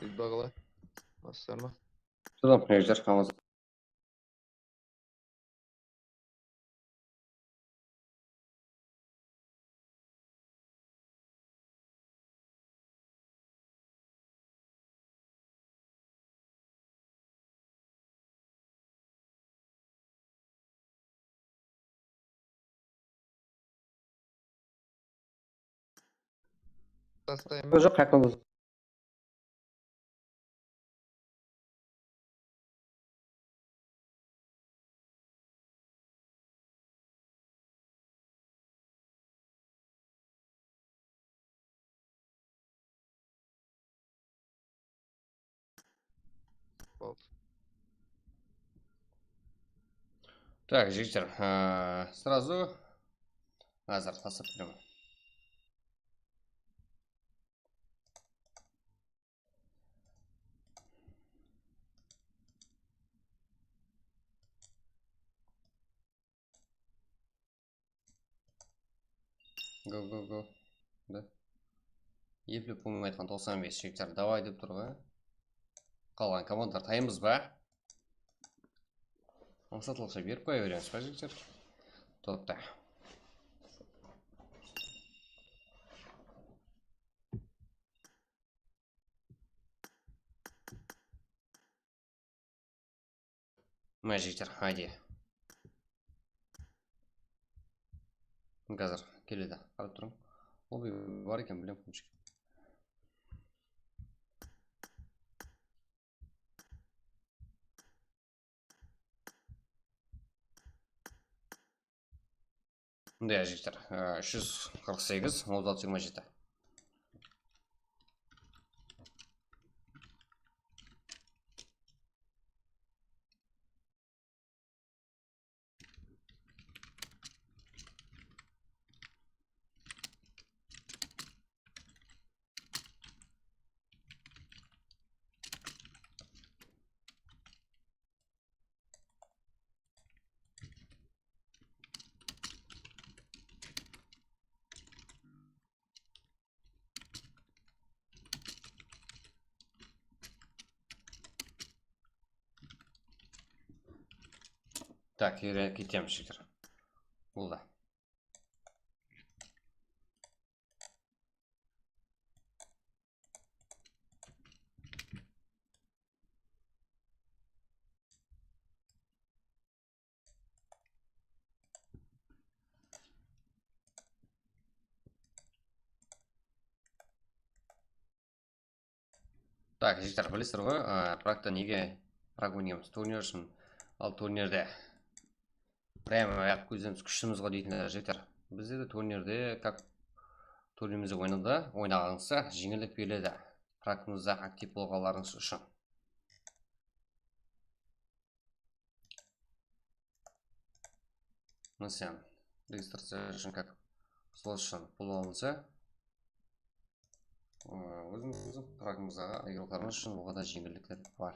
Úyde qalay? Baslarma? Salam, jigitler, hammasına. Tastayman. Joq, qayaqqa bolsın. Boldı. Так, jigitler, aa, сразу házir taslap beremen. Go, go, go. Da. Eplep bolmay atqan toqsan bes jigitler, davay dep tur ǵoy. Qalǵan komandalar tayaymız ba? Ańsatlıqsha berip qoya beremiz ba, jigitler? Toqta. Mına jigitler, haydi. Házir keledi, qarap turıń. Lobby bar eken, bilem, qunshik. Mınday, jigitler, e, úsh júz qırq segiz, otız altı, jigirma jeti. Так, ketemiz, jigitler. Boldı. Так, jigitler, bilesizler ǵoy, a, Pragta nege Prag oynaymiz? Turnir ushın. Al, turnirde прямо ayaq kózemiz, kúshimiz ǵoy deytinler, jigitler. Bizde de turnirde, как turnirimizde oynadı, oynaǵanıńızda jeńillik beriledi. Pragımızda aktiv bolǵanlarıńız ushın. Mınalı, registraciya ushın, как, slot ushın pul alınsa, ı, ózimizdiń pragımızdaǵı igroklarımız ushın oǵada jeńillikler bar.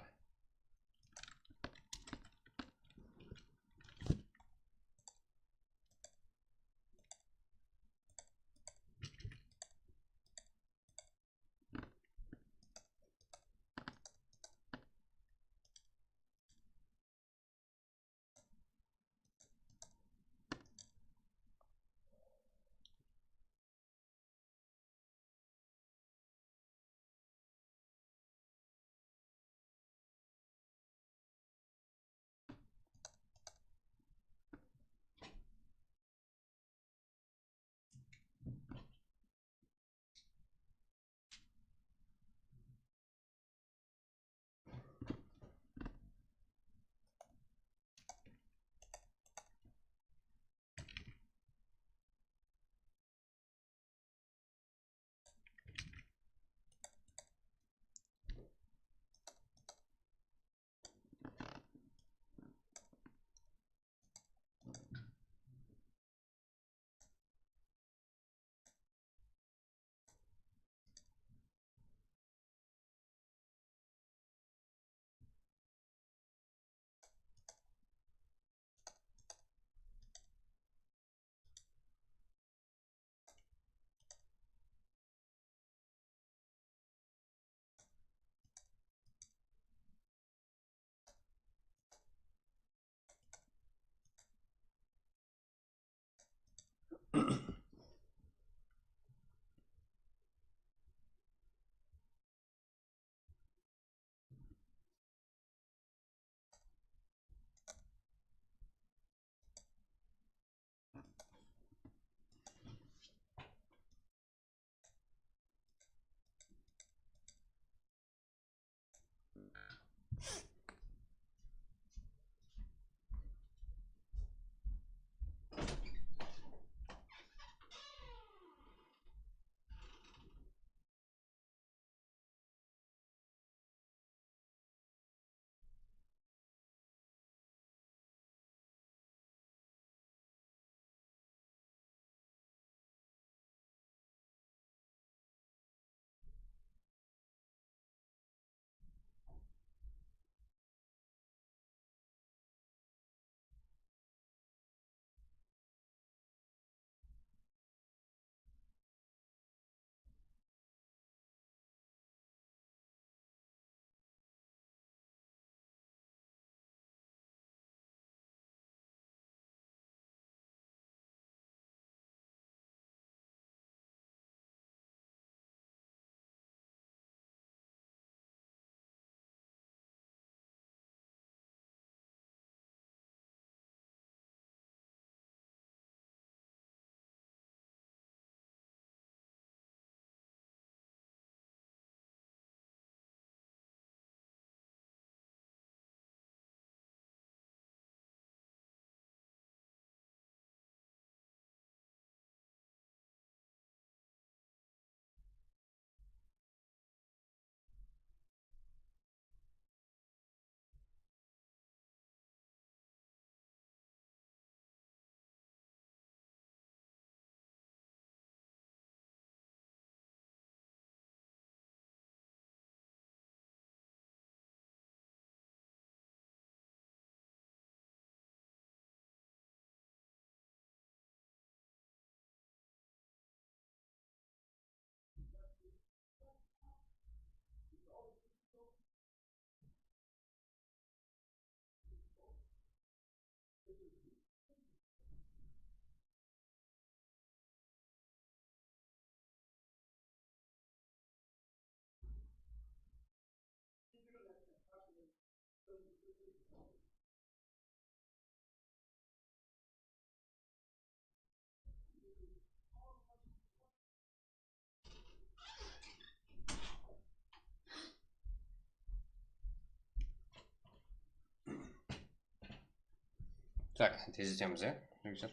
Tak, tezletemiz, ya. Gençler.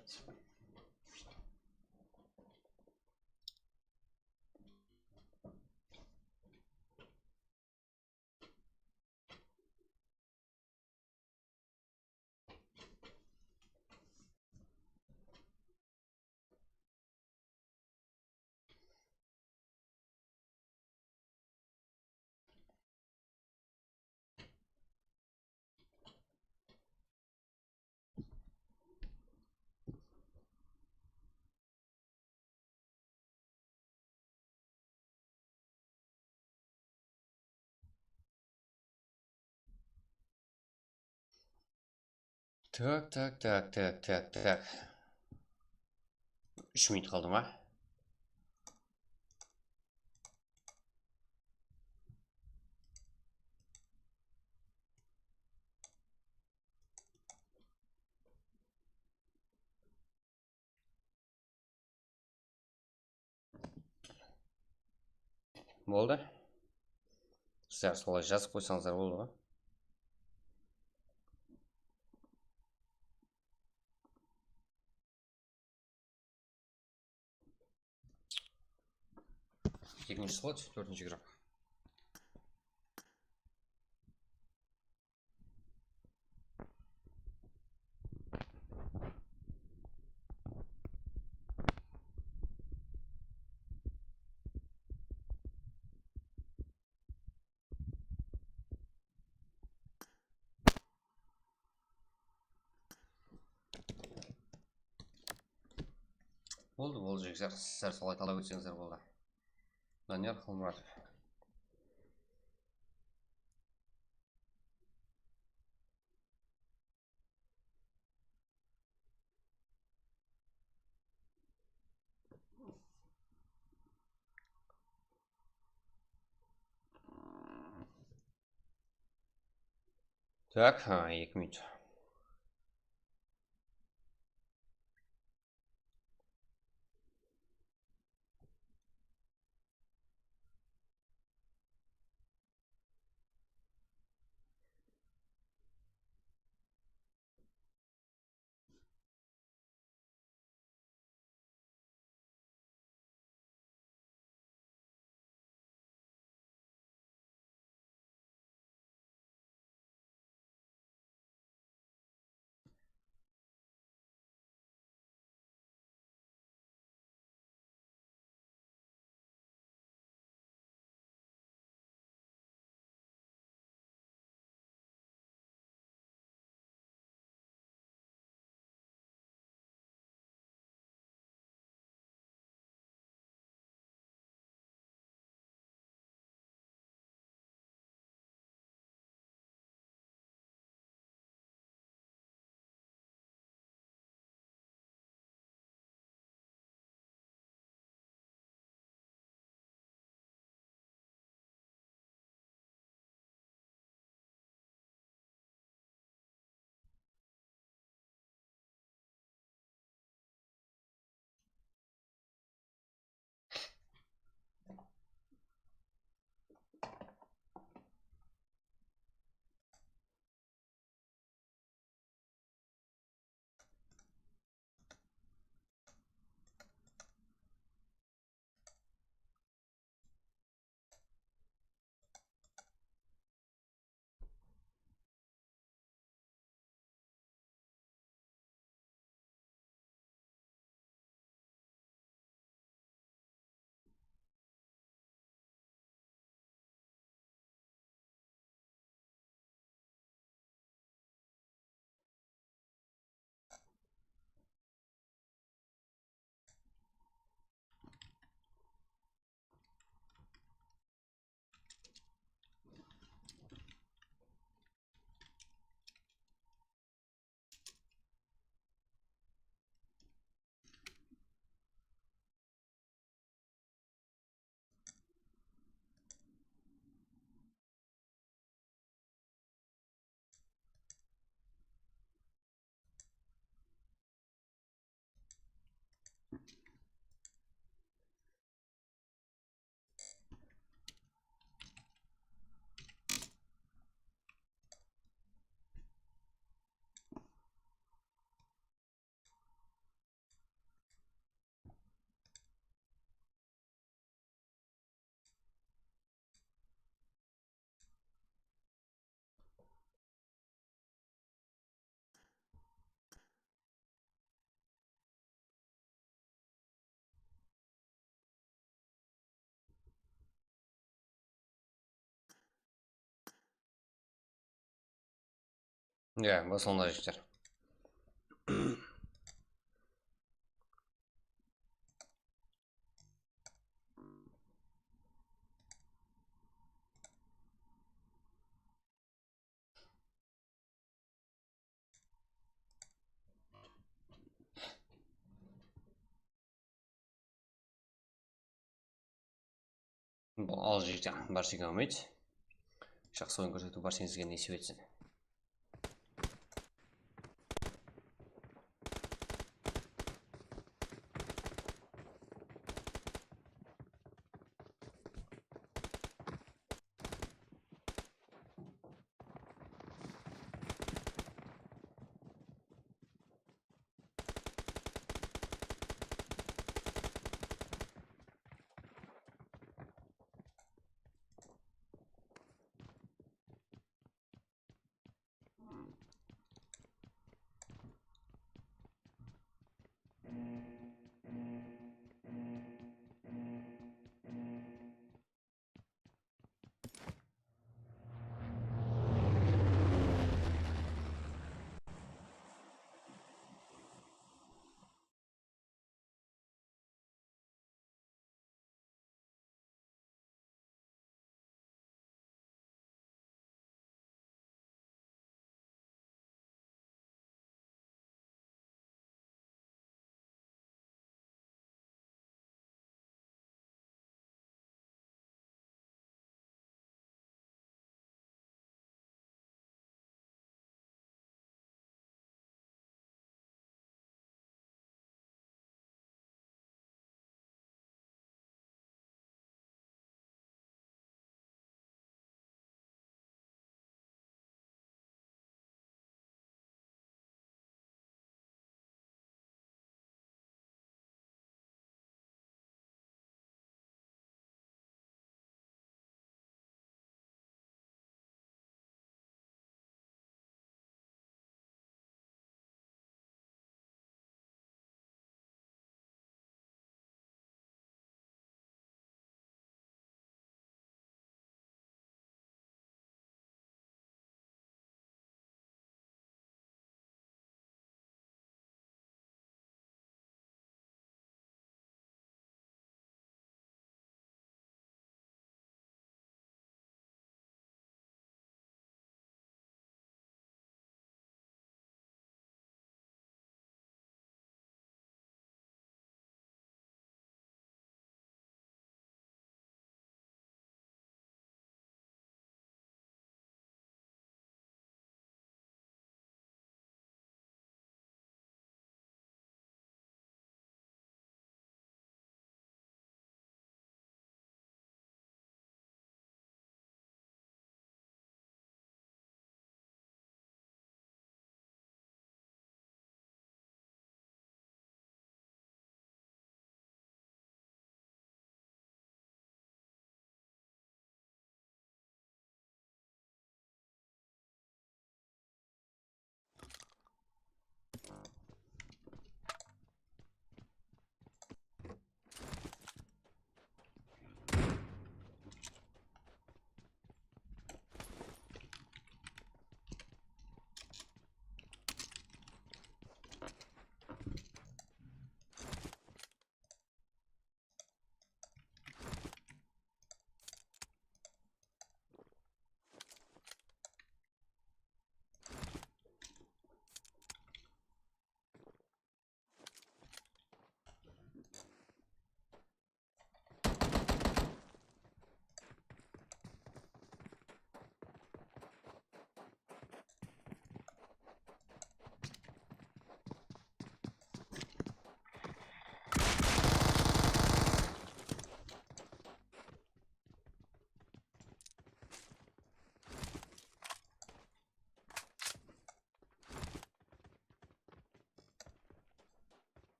Tak, tak, tak, tak, tak, tak. Úsh minut qaldı ma? Boldı. Sizler solay jazıp qoysańızlar boldı ǵoy. Ekinshi slot, tórtinshi igrok. Boldı, boldı, jigitler, sizler solay talap etseńizler boldı. Daniyar Xalmuratov. Tak, ha, eki minut. Ya, baslandı, jigitler. Bul al jigitler, bárshege úmit. Jaqsı oyın kórsetiw bárshemizge nesip etsin.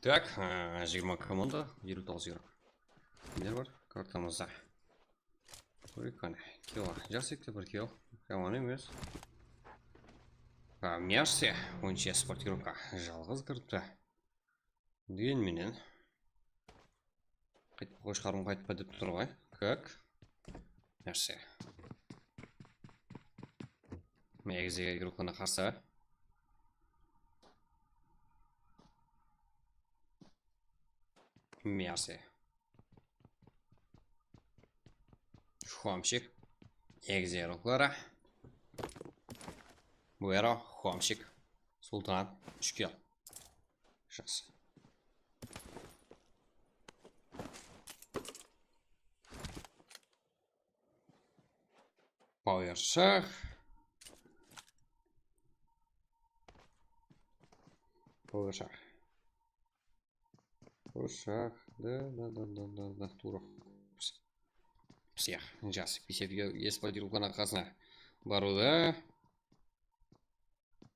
Tak, e, jigirma komanda, eliw toǵız euro. Kimler bar? Kartamızda. Kóreyik qáne. Kill. Jaqsı ekte bir kill. Yaman emes. A, Myashse, onca sport gruppa. Jalǵız kiripti. Degen menen. Qaytpa, qoshqarım qaytpa dep tur ǵoy. Kak. Nárse. Egizek igrukanı qarsa. Mersi. Xomshik. Egizek igrukanı. Buero, Xomshik. Sultan. Úsh kill. Jaqsı. Power shaq. Power shaq. Power shaq. Da, da, da, da, da, da. Tuwrı. Psix. Jas. Pisepke espa dirukan arqasına. Barıwda.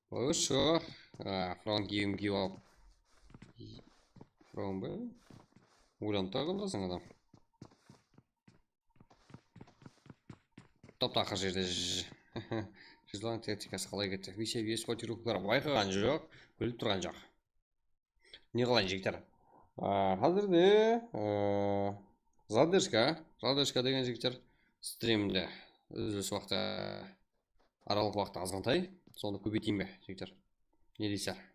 Power shaq. A, front kiyim kiyip al. From be? Oylanıp ta qalasań adam. Top-taqır jerde j-, Jizlan taktikası qalay ketti? Vise, vise, spotirovkalar bayqaǵan joq, bilip turǵan joq. Ne qılayın, jigitler? A, házirde, a, zadержка, zadержка degen jigitler strimde úzilis waqtı, aralıq waqtı azǵantay, sonı kóbeyteyin be, jigitler? Ne deysizler?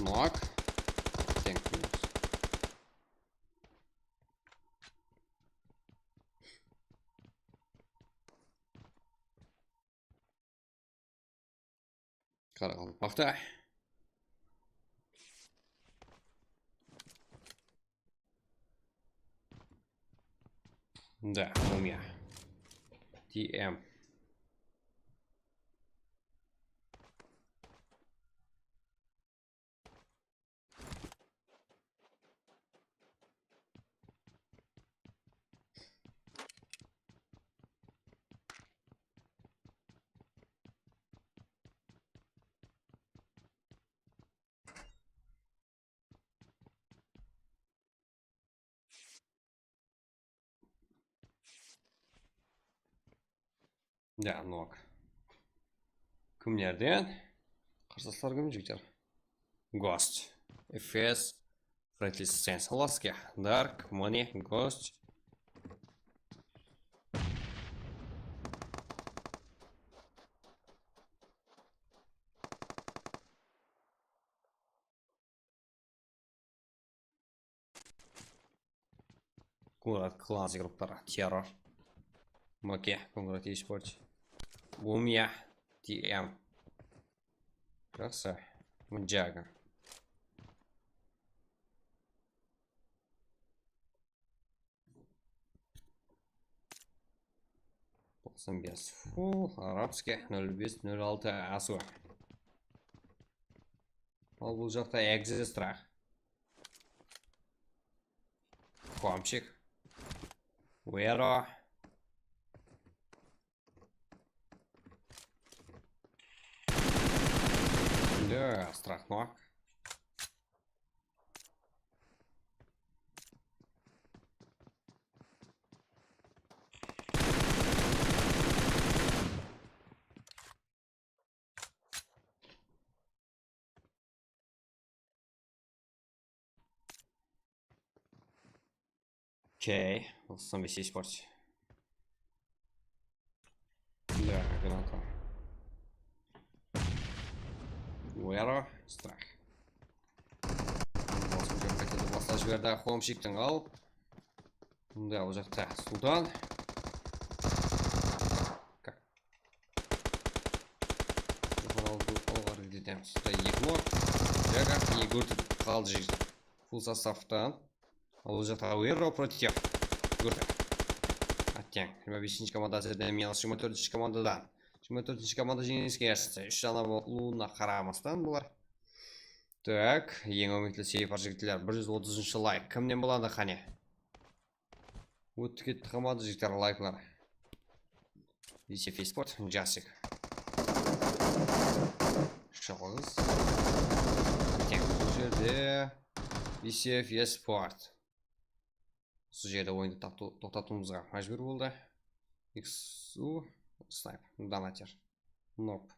Nok. Thank you. Qaraqalpaqta. Да, у меня. T M. Да, nok. Kimlerden? Qarsılaslar kim, jigitler? Ghost. Efes. Friendly Sense. Alaska. Dark. Money. Ghost. Город Класс группалары. Terror. Маке. Конрад Esports. Бумия. T M. Жақсы. Джага. Тоқсан бес. Фу, арабский. Ноль бес, ноль алты, Асу. Ал, бул жақта Экзистрах. Хомчик. Уэро. Да, страхнок. Окей, тоқсан бес Esports. Да, граната. Уэро, страх. Basqıshı qaytadan baslap jiberdi, Xomshiktiń al. Mında, bul jaqta Sultan. Как? Sultan al, al, al, eki mor. Jaga, ne górdi, qaldı jigit. Full sostavtan. Al, bul jaqta Aguero против. Górdi. Atyań. Jigirma besinshi komanda házirden, minus jigirma tórtinshi komandadan. Jigirma tórtinshi komanda jeńiliske erishti. Úsh dana bol-, ulıwına qaramastan bular. Tak, eń úmitli seyfer jigitler, bir júz otızınshı layk. Kimnen boladı, qáne? Ótti ketti qamadı, jigitler, layklar. Vise Fesport, Jasik. Shalıs. Tek bul jerde Vise Fesport. Usı jerde oyındı toqta-, toqtatıwımızǵa májbúr boldı. X U, snipe, donater. Nope.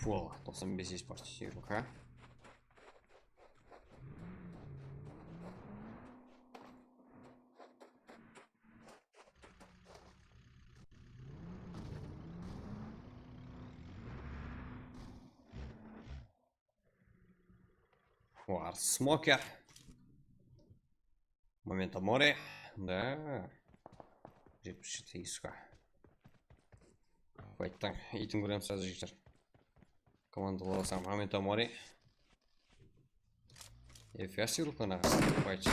Fol, toqsan bes S P S, ha? Var smoker. Momento mori. Da. Jetpis jeti iska. Fayttań itin kóremiz házir, jigitler. Komandalar alsam, Momento mori. F S yurıqtan aǵası. Fayt.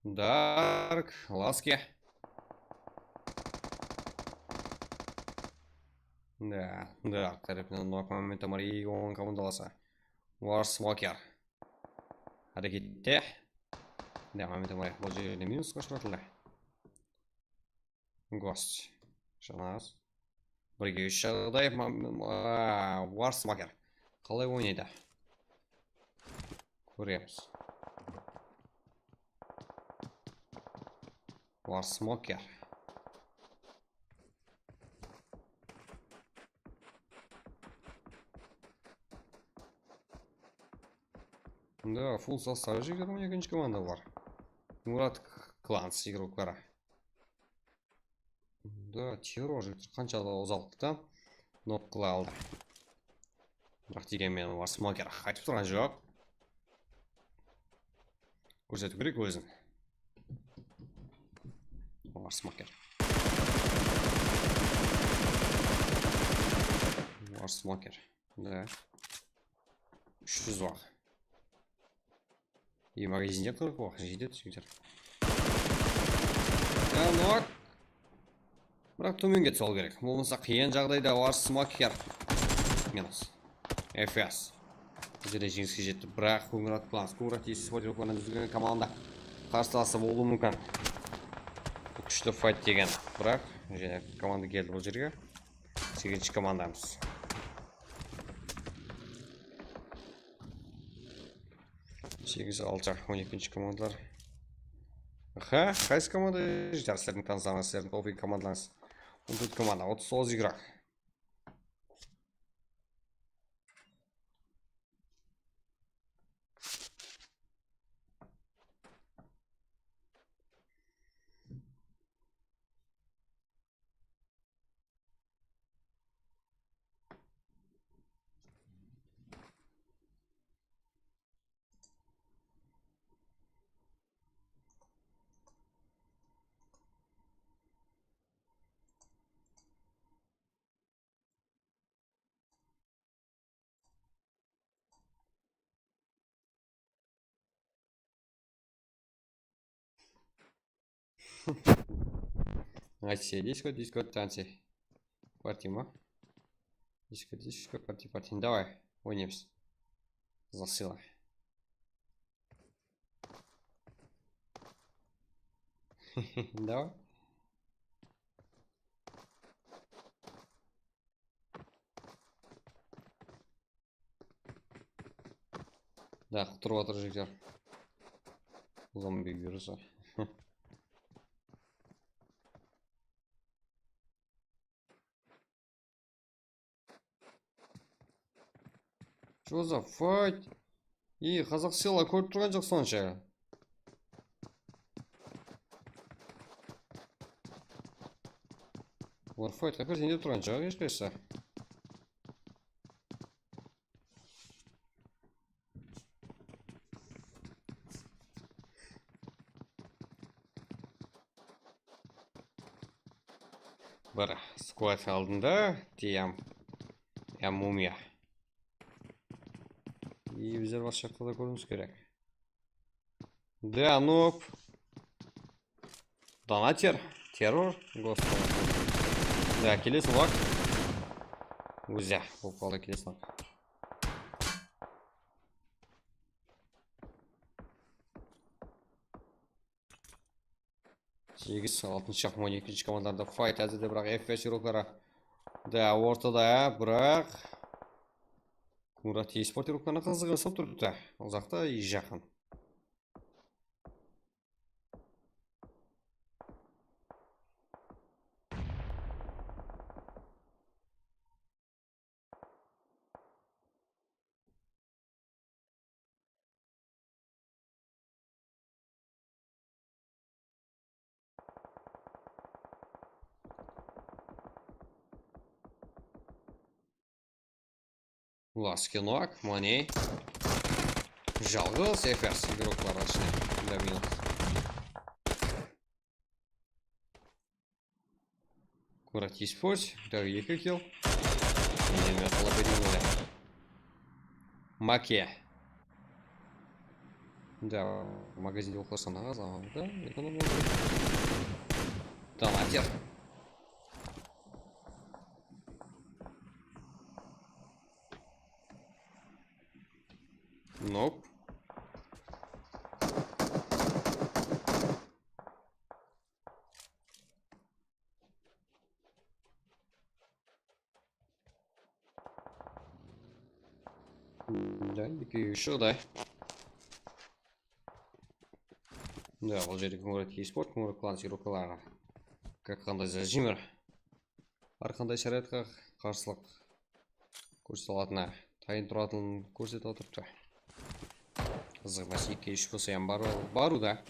Dark, Laski. Da, Dark tárepinen Noak, Momento mori, on komandalasa. War smoker. Hárekette. Da, Momento mori. Bul jerde minus qoshıp atırlar. Ghost. Janaz. Birge úsh jaǵday, ma-, ma-, War smoker. Qalay oynaydı? Kóremiz. War smoker. Da, full sostav jigitler, on ekinshi komanda bar. Murat K-, Clans igrokları. Da, terror jigitler, qansha da uzaqlıqta nok qıla aldı. Biraq degen menen War smoker qaytıp turǵan joq. Kórsetiw kerek ózin. War smoker. War smoker. Da. Úsh júz bar. E, magazinde qırq bar, jetedi, jigitler. Ya, Noak. Biraq tómenge túse al kerek. Bolmasa qıyın jaǵdayda War smoker. Minus. F S. Bizde de jeńiske jetti. Biraq Kóńirat Plans, Kóńirat Esispatirov, Kóńirat Úzgen komanda qarsı talasta bolıwı múmkin. Kúshli fayt degen. Biraq jáne komanda keldi bul jerge. Segizinshi komandamız. Segiz altı, on ekinshi komandalar. Aha, qaysı komanda? Jigitler, sizlerdiń tanıslarıńız, sizlerdiń tawfıyıq komandalaryńız. On tórt komanda, otız toǵız igrok. Aytsa, disko, disko, tanci. Parti ma? Disko, disko, parti, parti. Davay, oynaymız. Zasıla. Davay. Da, qutırıp atır, jigitler. Zombi virusı. Jozef, fayt. Ey, Qazaq Sela kórip turǵan joq sonsha. Warfight, qáper, sende turǵan joq, hesh qaysı. Bir squad aldında, T M, ya, mumiya. Ey, bizler basqa jaqta da kóriwimiz kerek. Da, noob. Donater. Terror. Gosto. Da, kelesi lak. Ózi, bolıp qaldı kelesi lak. Segiz, altınshı shaqım, on ekinshi komandada fayt házirde, biraq F P S yurıqları da ortada, biraq Murat Esport yurıqlarına qızıǵınsıp turıptı. Uzaqta, jaqın. Ulas Kenok, mane. Jalǵız F S igroklar ishine. Da, minus. Kurat Esport, da, eki kill. Mine, men ala bereyim ele. Make. Da, magazinde oqlasam, az aldı. Tamam, yer. Nope. Da, eki, úsh da. Da, bul jerde Kungrat Esport, Kungrat Klan yurıqları. Qanday zajimir. Hár qanday sharayatqa qarsılıq kórsete alatını, tayın turatının kórsetip atırıptı. Qızıq, bas, eki úsh bolsa hám barı, barı da.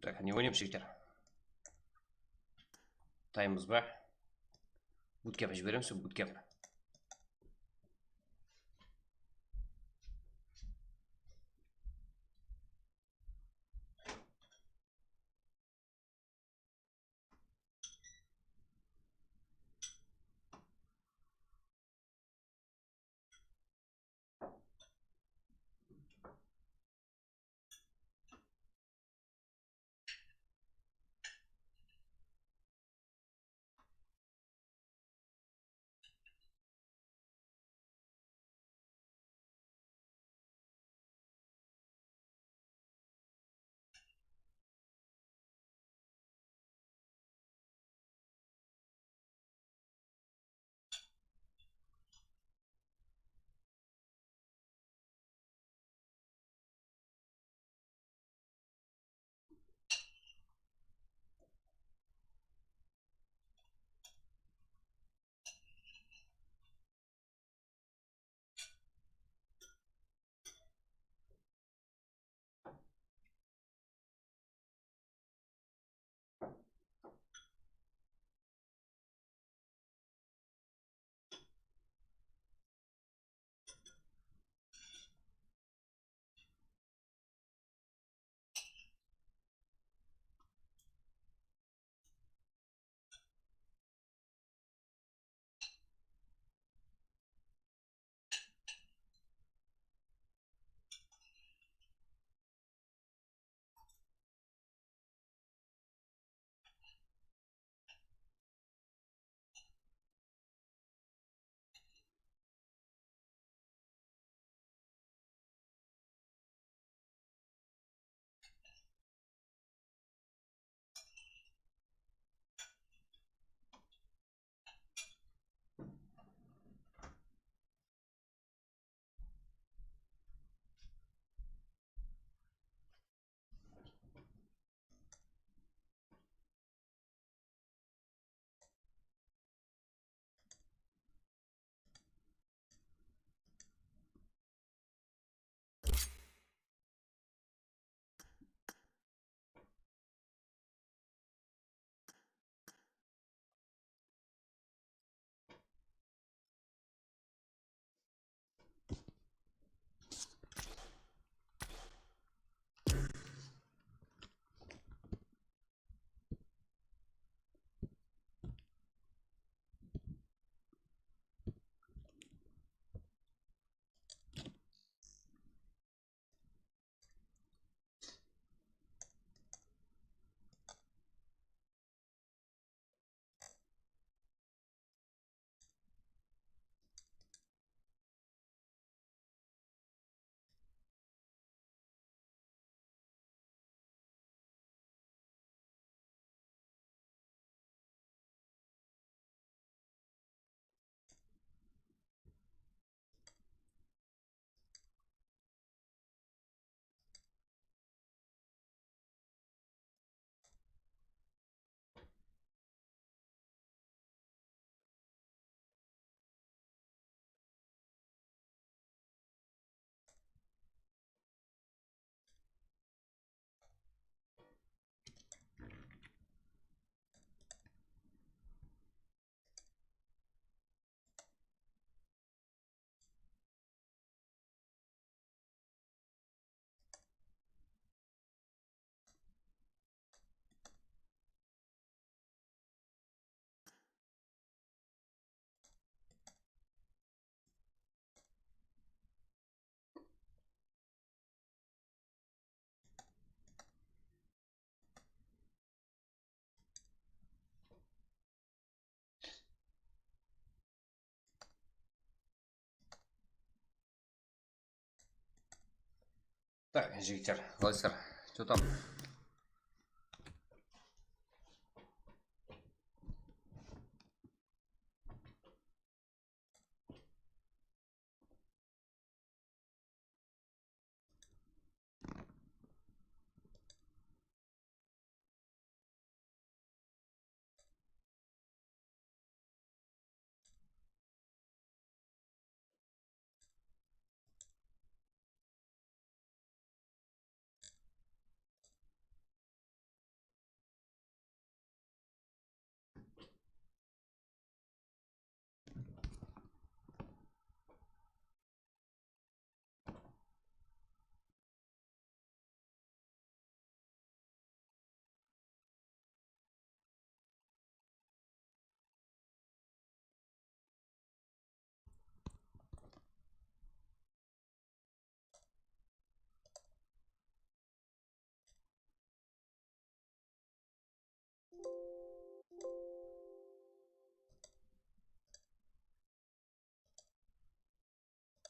Tak, ne oynaymız, jigitler? Taymız ba? Bootcamp jiberemiz, bootcamp. Так, jigitler, qalaysızlar? Что там?